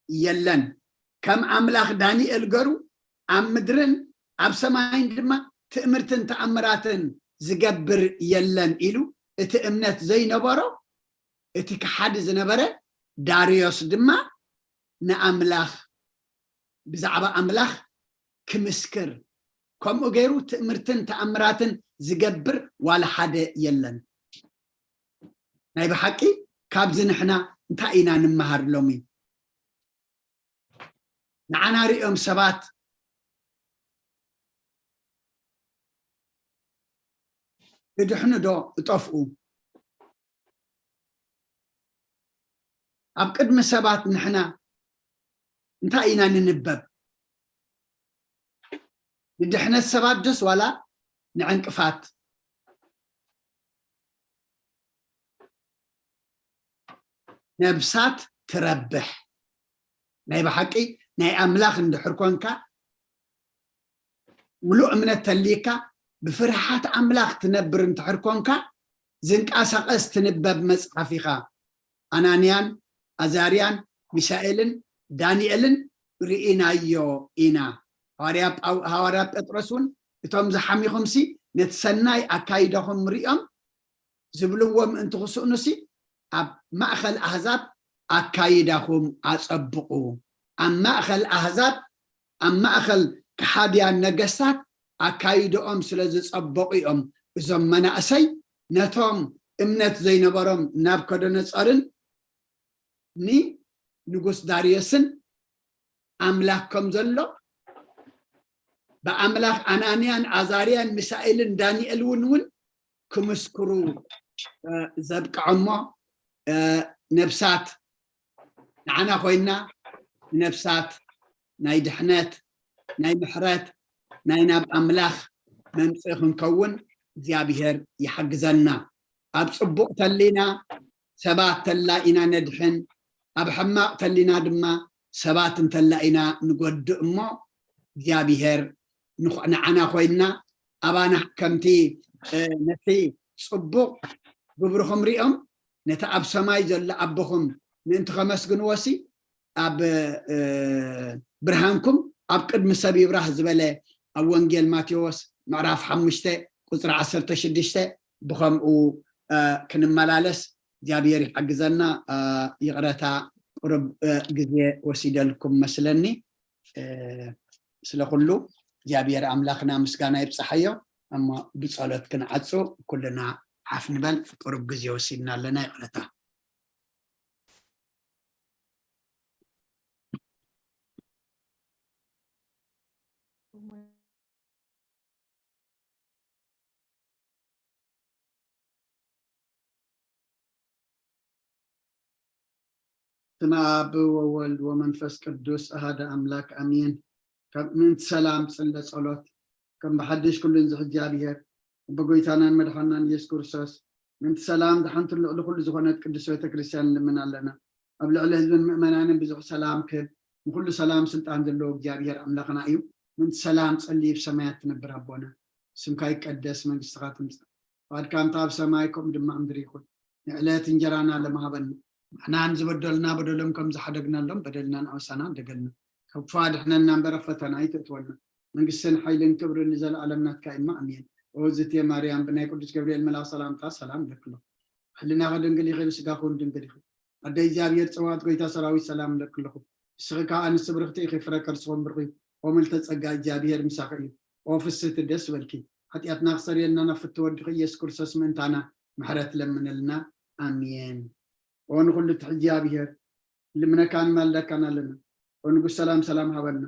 የለን። ከም ኣምላኽ ዳንኤል ገሩ ኣብ ምድርን ኣብ ሰማይን ድማ ትእምርትን ተኣምራትን ዝገብር የለን ኢሉ እቲ እምነት ዘይነበሮ፣ እቲ ከሓዲ ዝነበረ ዳርዮስ ድማ ንኣምላኽ፣ ብዛዕባ ኣምላኽ ክምስክር፣ ከምኡ ገይሩ ትእምርትን ተኣምራትን ዝገብር ዋላ ሓደ የለን። ናይ ብሓቂ ካብዚ ንሕና እንታይ ኢና ንመሃር ሎሚ? ንዓና ሪኦም ሰባት ይድሕኑ ዶ እጠፍኡ? ኣብ ቅድሚ ሰባት ንሕና እንታይ ኢና ንንበብ? ንድሕነት ሰባት ድስ ዋላ ንዕንቅፋት? ነብሳት ትረብሕ። ናይ ብሓቂ ናይ ኣምላኽ እንድሕር ኮንካ፣ ምሉእ እምነት ተልይካ፣ ብፍርሃት ኣምላኽ ትነብር እንድሕር ኮንካ፣ ዝንቀሳቐስ ትንበብ መጽሓፍ ኢኻ። ኣናንያን ኣዛርያን ሚሳኤልን ዳንኤልን ርኢናዮ ኢና። ሃዋርያ ጳው-፣ ሃዋርያ ጴጥሮስ እውን እቶም ዝሓሚኹምሲ ነቲ ሰናይ ኣካይዳኹም ሪኦም ዝብልዎ ምእንቲ ክስእኑሲ ኣብ ማእኸል ኣህዛብ ኣካይዳኹም ኣጸብቑ። ኣብ ማእኸል ኣህዛብ፣ ኣብ ማእኸል ከሓድያን ነገስታት ኣካይድኦም ስለ ዝጸበቑ እዮም እዞም መናእሰይ ነቶም እምነት ዘይነበሮም ናብከደነጾርን ንንጉስ ዳርዮስን ኣምላኽ ከም ዘሎ ብኣምላኽ ኣናንያን ኣዛርያን ሚሳኤልን ዳንኤል እውን እውን ክምስክሩ፣ እ፣ ዘብቅዖሞ፣ እ፣ ነብሳት ንዓና ኮይና፣ ነብሳት ናይ ድሕነት፣ ናይ ምሕረት፣ ናይ ናብ ኣምላኽ መምጽኢ ክንከውን እግዚኣብሔር ይሓግዘና። ኣብ ጽቡቕ ተሊና ሰባት ተላ ኢና ነድሕን፣ ኣብ ሕማቕ ተሊና ድማ ሰባት እንተላ ኢና ንጎድእ እሞ፣ እግዚኣብሔር ንኹ-፣ ንዓና ኮይንና ኣባና ከምቲ፣ እ፣ ነቲ ጽቡቕ ግብርኹም ሪኦም ነቲ ኣብ ሰማይ ዘሎ ኣቦኹም ምእንቲ ከመስግንዎሲ ኣብ፣ እ፣ ብርሃንኩም ኣብ ቅድሚ ሰብ ይብራህ ዝበለ ኣብ ወንጌል ማቴዎስ ምዕራፍ ሓሙሽተ ቁጽሪ ዓሰርተ ሽዱሽተ ብኸምኡ፣ እ፣ ክንመላለስ እግዚኣብሔር ይሓግዘና። እ፣ ይቕረታ ቁሩብ፣ እ፣ ግዜ ወሲደልኩም መስለኒ። እ፣ ስለ ኩሉ እግዚኣብሔር ኣምላኽና ምስጋና ይብጽሓዮ። እሞ ብጸሎት ክንዓጹ ኩልና ሓፍ ንበል። ቁሩብ ግዜ ወሲድና ኣለና፣ ይቕረታ። ስመ ኣብ ወወልድ ወመንፈስ ቅዱስ ኣሃደ ኣምላክ ኣሜን። ካብ ምእንቲ ሰላም ጽለ ጸሎት ከም ብሓድሽ ኩሉን ዝሕዚ እግዚኣብሔር ብጎይታናን መድሓናን ኢየሱስ ክርስቶስ ምእንቲ ሰላም ዝሓንትን ልዕሊ ኩሉ ዝኾነት ቅድስት ቤተ ክርስቲያን ንልምን ኣለና። ኣብ ልዕሊ ህዝብን ምእመናንን ብዙሕ ሰላም ክህብ ንኩሉ ሰላም ስልጣን ዘለዎ እግዚኣብሔር ኣምላኽና እዩ። ምእንቲ ሰላም ጸልይ ብሰማያት ትነብር ኣቦና ስምካ ይቀደስ መንግስትኻ ትምጻእ ፍቓድካ እንተ ኣብ ሰማይ ከምኡ ድማ ኣብ ምድሪ ይኹን። ንዕለት እንጀራና ሎሚ ሃበና። ንሕና ንዝበደሉና በደሎም ከም ዝሓደግናሎም በደልና ንኣበሳና ንደገልና። ካብ ክፉ ኣድሕነና እምበር ኣብ ፈተና ኣይተእትወና። መንግስትን ሓይልን ክብርን ንዘለኣለም ናትካ እማ ኣሜን። ኦዝቴ ማርያም ብናይ ቅዱስ ገብርኤል መልኣኽ ሰላምታ ሰላም እለኪ ኣለኹ። ሕልናኺ ድንግል ኢኺ ብስጋኺ እውን ድንግል ኢኺ። ኣደ እግዚኣብሔር ጽባኦት ጎይታ ሰራዊት ሰላም እለኪ ኣለኹ። ንስኺ ከኣ ኣንስቲ ብርኽቲ ኢኺ ፍረ ከርስኹም ብርኹ እዩ። ኦ ምልተ ጸጋ እግዚኣብሔር ምሳኺ እዩ። ኦ ፍስህቲ ደስ በልኪ። ሓጢኣትና ክሰርየልና ናብ ፍቲ ወድኺ ኢየሱስ ክርስቶስ ምእንታና ምሕረት ለምንልና። ኣሜን። ኦ ንኹሉ ትሕዚ እግዚኣብሔር ልምነካን ማልደካን ኣለና። ኦ ንጉስ ሰላም ሰላም ሃበልና።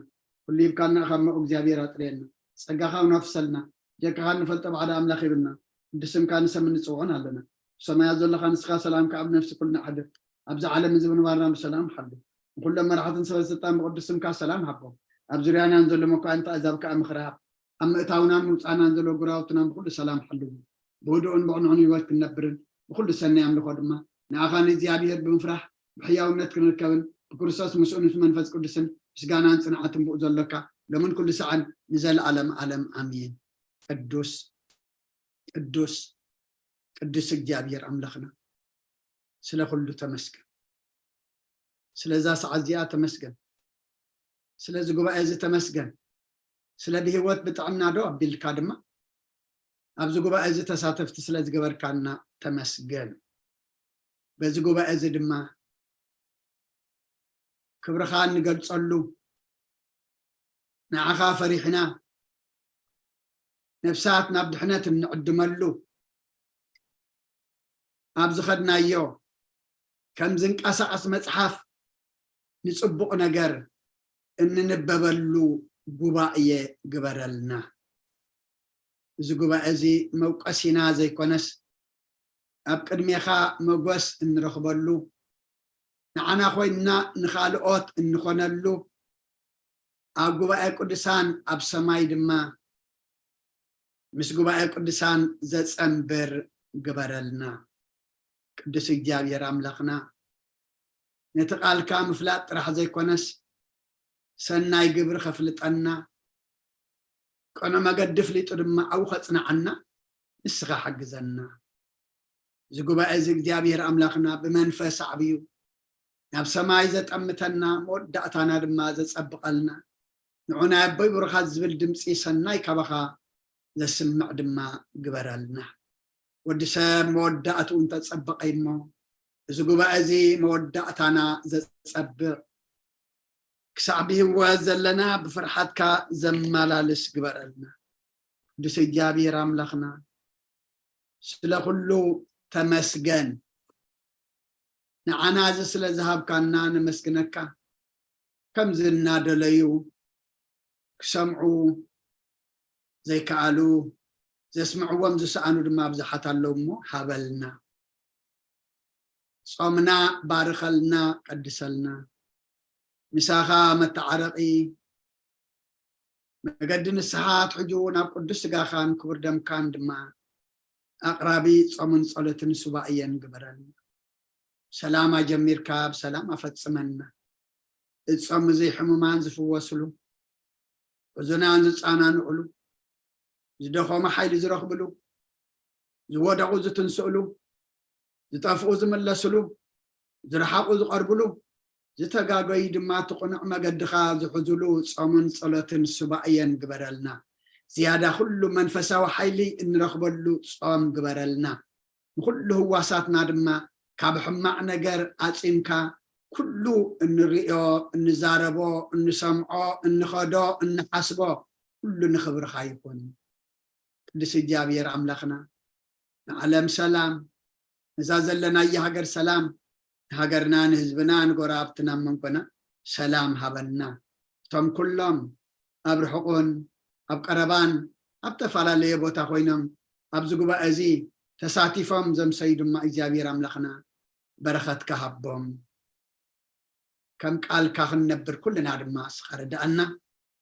ኩሉ ሂብካና ካብ መቑ እግዚኣብሔር ኣጥርየና። ጸጋኻ እውን ኣፍሰልና። ጀካኻ እንፈልጦ ባዕዳ ኣምላኽ ሂብና። ቅዱስ ስምካ ንሰምን ንጽውዖን ኣለና። ብሰማያት ዘለኻ ንስኻ ሰላምካ ኣብ ነፍሲ ኩልና ኣሕድር። ኣብዚ ዓለም እዚ ብምንባርና ብሰላም ሓሉ። ንኹሎም መራሕትን ሰበ ስልጣን ብቅዱስ ስምካ ሰላም ሃቦም። ኣብ ዙርያናን ዘሎ መኳንንቲ ኣዛብ ከዓ ምኽሪ ሃብ። ኣብ ምእታውናን ምውፃእናን ዘሎ ጉራውትናን ብኩሉ ሰላም ሓልዎ። ብህዱእን ብቕኑዕን ህይወት ክንነብርን ብኩሉ ሰናይ ኣምልኾ ድማ ንኣኻ ንእግዚኣብሔር ብምፍራሕ ብሕያውነት ክንርከብን ብክርስቶስ ምስኡ ምስ መንፈስ ቅዱስን ምስጋናን ጽንዓትን ብኡ ዘሎካ ሎምን ኩሉ ሰዓን ንዘለኣለም ዓለም ኣሜን። ቅዱስ ቅዱስ ቅዱስ እግዚኣብሔር ኣምላኽና ስለ ኩሉ ተመስገን። ስለዛ ሰዓት እዚኣ ተመስገን። ስለዚ ጉባኤ እዚ ተመስገን። ስለ ብህይወት ብጥዕና ዶ ኣቢልካ ድማ ኣብዚ ጉባኤ እዚ ተሳተፍቲ ስለ ዝገበርካና ተመስገን። በዚ ጉባኤ እዚ ድማ ክብርኻ እንገልጸሉ፣ ንዓኻ ፈሪሕና ነፍሳት ናብ ድሕነት እንዕድመሉ፣ ኣብ ዝኸድናዮ ከም ዝንቀሳቐስ መጽሓፍ ንጽቡቕ ነገር እንንበበሉ ጉባኤ ግበረልና። እዚ ጉባኤ እዚ መውቀሲና ዘይኮነስ ኣብ ቅድሜኻ መጎስ እንረኽበሉ፣ ንዓና ኮይንና ንኻልኦት እንኾነሉ፣ ኣብ ጉባኤ ቅዱሳን ኣብ ሰማይ ድማ ምስ ጉባኤ ቅዱሳን ዘጸንብር ግበረልና። ቅዱስ እግዚኣብሔር ኣምላኽና ነቲ ቃልካ ምፍላጥ ጥራሕ ዘይኮነስ ሰናይ ግብሪ ከፍልጠና፣ ቀኖ መገዲ ፍሊጡ ድማ ኣብኡ ከጽንዓና ንስኻ ሓግዘና። እዚ ጉባኤ እዚ እግዚኣብሔር ኣምላኽና ብመንፈስ ኣዕብዩ ናብ ሰማይ ዘጠምተና፣ መወዳእታና ድማ ዘጸብቐልና፣ ንዑ ናይ ኣቦይ ብሩኻት ዝብል ድምፂ ሰናይ ካባኻ ዘስምዕ ድማ ግበረልና። ወዲ ሰብ መወዳእትኡ እንተጸበቐ እሞ፣ እዚ ጉባኤ እዚ መወዳእታና ዘጸብቕ፣ ክሳዕ ብህይወት ዘለና ብፍርሓትካ ዘመላልስ ግበረልና። ቅዱስ እግዚኣብሔር ኣምላኽና፣ ስለ ኩሉ ተመስገን። ንዓና እዚ ስለ ዝሃብካና ነመስግነካ። ከምዚ እናደለዩ ክሰምዑ ዘይከኣሉ፣ ዘስምዕዎም ዝሰኣኑ ድማ ብዙሓት ኣለዉ እሞ ሃበልና። ጾምና ባርኸልና፣ ቀድሰልና። ምሳኻ መተዓረቒ መገዲ ንስሓ ኣትሕዙ ናብ ቅዱስ ስጋኻን ክቡር ደምካን ድማ ኣቕራቢ ጾምን ጸሎትን ሱባኤን ግበረልና። ሰላም ኣጀሚርካ ብሰላም ኣፈጽመና። እጾም እዚ ሕሙማን ዝፍወስሉ፣ ሕዙናን ዝጸናንዕሉ፣ ዝደኸሙ ሓይሊ ዝረኽብሉ፣ ዝወደቑ ዝትንስእሉ፣ ዝጠፍኡ ዝምለስሉ፣ ዝረሓቑ ዝቐርብሉ፣ ዝተጋገዩ ድማ እቲ ቅኑዕ መገድኻ ዝሕዙሉ ጾምን ጸሎትን ሱባኤን ግበረልና። ዝያዳ ኩሉ መንፈሳዊ ሓይሊ እንረኽበሉ ጾም ግበረልና። ንኹሉ ህዋሳትና ድማ ካብ ሕማቕ ነገር ኣጺምካ ኩሉ እንርእዮ፣ እንዛረቦ፣ እንሰምዖ፣ እንኸዶ፣ እንሓስቦ ኩሉ ንኽብርኻ ይኹን። ቅዱስ እግዚኣብሔር ኣምላኽና ንዓለም ሰላም፣ ነዛ ዘለናያ ሃገር ሰላም፣ ንሃገርና ንህዝብና ንጎረባብትና ኣብ መንጎና ሰላም ሃበና። እቶም ኩሎም ኣብ ርሑቕን ኣብ ቀረባን ኣብ ተፈላለየ ቦታ ኮይኖም ኣብዚ ጉባኤ እዚ ተሳቲፎም ዘምሰዩ ድማ እግዚኣብሔር ኣምላኽና በረኸትካ ሃቦም። ከም ቃልካ ክንነብር ኩልና ድማ እስኻ ርድኣና።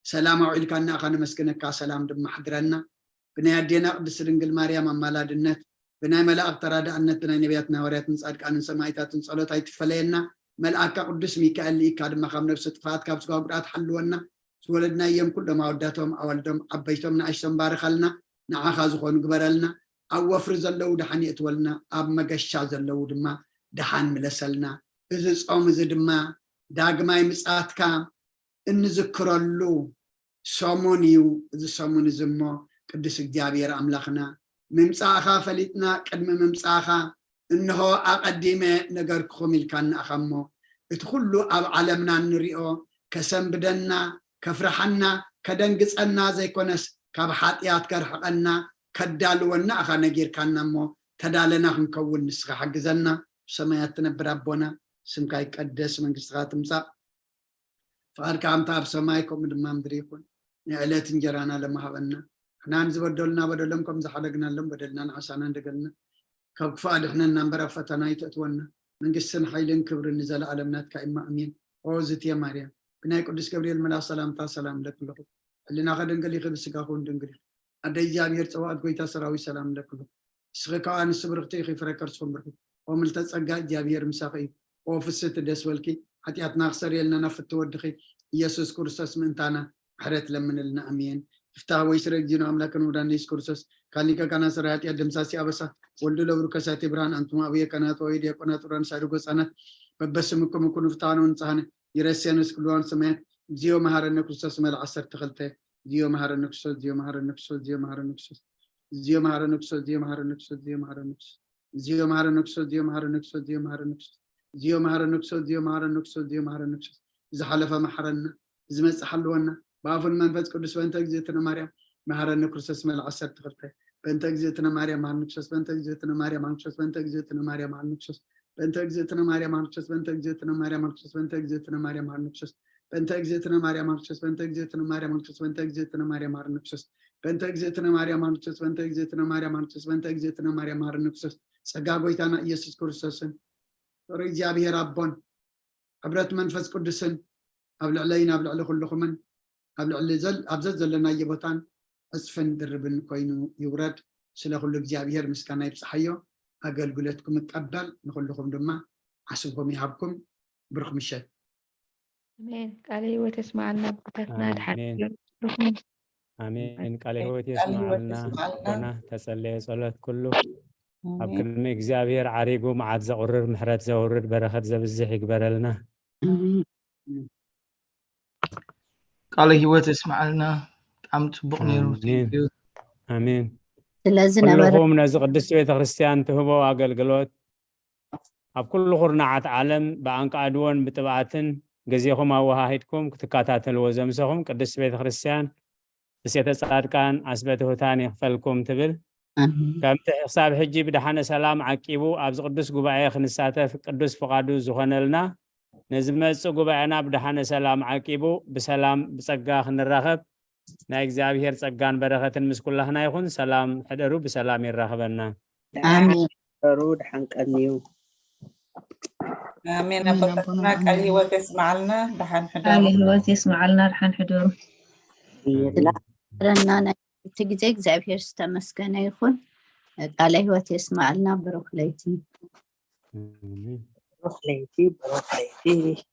ሰላም ኣውዒልካና ኢኻ፣ ነመስግነካ፣ ሰላም ድማ ሓድረና። ብናይ ኣዴና ቅድስቲ ድንግል ማርያም ኣማላድነት፣ ብናይ መላእኽቲ ተራዳእነት፣ ብናይ ነቢያትን ሃዋርያትን ጻድቃንን ሰማዕታትን ጸሎት ኣይትፈለየና። መልኣካ ቅዱስ ሚካኤል ልኢካ ድማ ካብ ነብሲ ጥፍኣት ካብ ስጋ ጉድኣት ሓልወና። ዝወለድናዮም ኩሎም ኣወዳቶም ኣዋልዶም ዓበይቶም ንኣሽቶም ባርኸልና። ንዓኻ ዝኾኑ ግበረልና። ኣብ ወፍሪ ዘለዉ ደሓን የእትወልና፣ ኣብ መገሻ ዘለዉ ድማ ደሓን ምለሰልና። እዚ ጾም እዚ ድማ ዳግማይ ምጽኣትካ እንዝክረሉ ሰሙን እዩ። እዚ ሰሙን እዚ እሞ ቅዱስ እግዚኣብሔር ኣምላኽና ምምጻእኻ ፈሊጥና ቅድሚ ምምጻእኻ እንሆ ኣቐዲመ ነገርክኹም ኢልካና ኢኻ እሞ፣ እቲ ኩሉ ኣብ ዓለምና እንሪኦ ከሰንብደና፣ ከፍርሓና፣ ከደንግጸና ዘይኮነስ ካብ ሓጢኣት ከርሕቐና፣ ከዳልወና ኢኻ ነጊርካና እሞ፣ ተዳለና ክንከውን ንስኻ ሓግዘና። ብሰማያት ትነብር ኣቦና፣ ስምካ ይቀደስ፣ መንግስትኻ ትምጻእ፣ ፍቓድካ ከምታ ኣብ ሰማይ ከምኡ ድማ ምድሪ ይኹን። ናይ ዕለት እንጀራና ለማሃበና። ንሕና ንዝበደሉና በደሎም ከም ዝሓለግናሎም በደልና ንዓሳና እንደገልና። ካብ ክፉእ ኣድሕነና እምበር ኣብ ፈተና ኣይተእትወና። መንግስትን ሓይልን ክብርን ንዘለኣለም ናትካ እማ ኣሜን። ኦ ዝትየ ማርያም፣ ብናይ ቅዱስ ገብርኤል መልኣኽ ሰላምታ ሰላም እለኪ ኣለኹ። ሕሊናኸ ድንግል ኢኺ፣ ብስጋኹ እውን ድንግል ኢኺ። ኣደ እግዚኣብሔር ጸባኦት ጎይታ ሰራዊት ሰላም እለኪ ኣለኹ። ንስኺ ከኣ ኣንስቲ ብርኽቲ ኢኺ፣ ፍረ ከርስኹም ብርኺ። ኦምልተ ጸጋ እግዚኣብሔር ምሳኺ እዩ። ኦ ፍስቲ ደስ በልኪ፣ ሓጢኣትና ክሰርየልና ናብ ፍቲ ወድኺ ኢየሱስ ክርስቶስ ምእንታና ምሕረት ለምንልና። ኣሜን። ይፍታህ ወይ ስረ እግዚእነ አምላክነ ወመድኃኒነ ኢየሱስ ክርስቶስ ካሊቀ ካህናት ሰራይ ኃጢአት ደምሳሲ አበሳ ወልዱ ለብሩ ከሳቴ ብርሃን አንትሙ አብየ ካህናት ወይ ዲያቆናት ራን ሳድጎ ህጻናት በበስምኩም ኩኑ ፍትሐነ ወንጽሐነ ይረስየነ እስክልዋን ሰማያት እግዚኦ መሐረነ ክርስቶስ መልዓ ዓሰርተ ክልተ እግዚኦ መሐረነ ክርስቶስ እግዚኦ መሐረነ ክርስቶስ እግዚኦ መሐረነ ክርስቶስ እግዚኦ መሐረነ ክርስቶስ እግዚኦ መሐረነ ክርስቶስ እግዚኦ መሐረነ ክርስቶስ እግዚኦ መሐረነ ክርስቶስ እግዚኦ መሐረነ ክርስቶስ እግዚኦ መሐረነ ክርስቶስ እግዚኦ መሐረነ ክርስቶስ እግዚኦ መሐረነ ክርስቶስ እግዚኦ መሐረነ ክርስቶስ ዝሓለፈ መሐረና ዝመጽእ ሓልወና ብኣፉን መንፈስ ቅዱስ በእንተ እግዝእትነ ማርያም መሐረነ ክርስቶስ መልዓ ዓሰርተ ክልተ በእንተ እግዝእትነ ማርያም መሐረነ ክርስቶስ በእንተ እግዝእትነ ማርያም መሐረነ ክርስቶስ በእንተ እግዝእትነ ማርያም መሐረነ ክርስቶስ በእንተ እግዝእትነ ማርያም መሐረነ ክርስቶስ በእንተ እግዝእትነ ማርያም መሐረነ ክርስቶስ በእንተ እግዝእትነ ማርያም መሐረነ ክርስቶስ በእንተ እግዝእትነ ማርያም መሐረነ ክርስቶስ በእንተ እግዝእትነ ማርያም መሐረነ ክርስቶስ በእንተ እግዝእትነ ማርያም መሐረነ ክርስቶስ በእንተ እግዝእትነ ማርያም መሐረነ ክርስቶስ በእንተ እግዝእትነ ማርያም መሐረነ ክርስቶስ ጸጋ ጎይታና ኢየሱስ ክርስቶስን ፍቕሪ እግዚኣብሔር ኣቦን ሕብረት መንፈስ ቅዱስን ኣብ ልዕለይን ኣብ ልዕሊ ኩልኹምን ኣብ ልዕሊ ዘል- ኣብ ዘዘለናዮ ቦታን ዕፅፍን ድርብን ኮይኑ ይውረድ። ስለ ኩሉ እግዚኣብሔር ምስጋና ይብፅሓዮ። ኣገልግሎትኩም እቀበል። ንኩልኹም ድማ ዓስብኹም ይሃብኩም። ብሩኽ ምሸት። ኣሜን። ቃለ ህይወት የስማዓልና ኣቦታትና። ድሓን ኣሜን። ይበልኹም። ኣሜን። ቃለ ህይወት ቃለ ህይወት የስማዓልና የስማዓልና። ኣቦና። ተጸለየ ጸሎት ኩሉ ኣብ ኣሜን። ቅድሚ እግዚኣብሔር ዓሪጉ መዓት ዘቑርር ምሕረት ዘውርድ በረኸት ዘብዝሕ ይግበረልና። ቃለ ህይወት የስማዓልና። ብጣዕሚ ጽቡቕ ነይሩ። ኣሜን። Thank you። ኣሜን። ስለዝነበረ ኩልኹም ነዚ ቅድስቲ ቤተ ክርስቲያን ትህቦ ኣገልግሎት ኣብ ኩሉ ኩርናዓት ዓለም ብኣንቃድዎን ብጥብኣትን ግዜኹም ኣወሃሂድኩም ክትከታተልዎ ዘምሰኹም ቅድስቲ ቤተ ክርስቲያን እሴተ ጻድቃን ኣስበ ትሑታን ይኽፈልኩም ትብል። ኣሜን። ከምቲ ክሳብ ሕጂ ብደሓነ ሰላም ዓቂቡ ኣብዚ ቅዱስ ጉባኤ ክንሳተፍ ቅዱስ ፍቓዱ ዝኾነልና ነዚ መጽእ ጉባኤና ብደሓነ ሰላም ዓቂቡ ብሰላም ብጸጋ ክንራኸብ ናይ እግዚኣብሔር ጸጋን በረኸትን ምስ ኩላህና ይኹን። ሰላም ሕደሩ፣ ብሰላም የራኽበና። ኣሜን። ሕደሩ፣ ደሓን ቀንዩ። ኣሜን። ኣሜን። ኣቦታትና ኣቦና ቃል ኣሜን። ህይወት የስማዓልና። ደሓን ቃለ ሕደሩ። ህይወት የስማዓልና። ደሓን ሕደሩ። ይላ ረና ናይ እቲ ግዜ እግዚኣብሔር ዝተመስገነ ይኹን። ቃለ ህይወት የስማዓልና። ብሩክ ለይቲ። ኣሜን። ብሩክ ለይቲ፣ ብሩክ ለይቲ።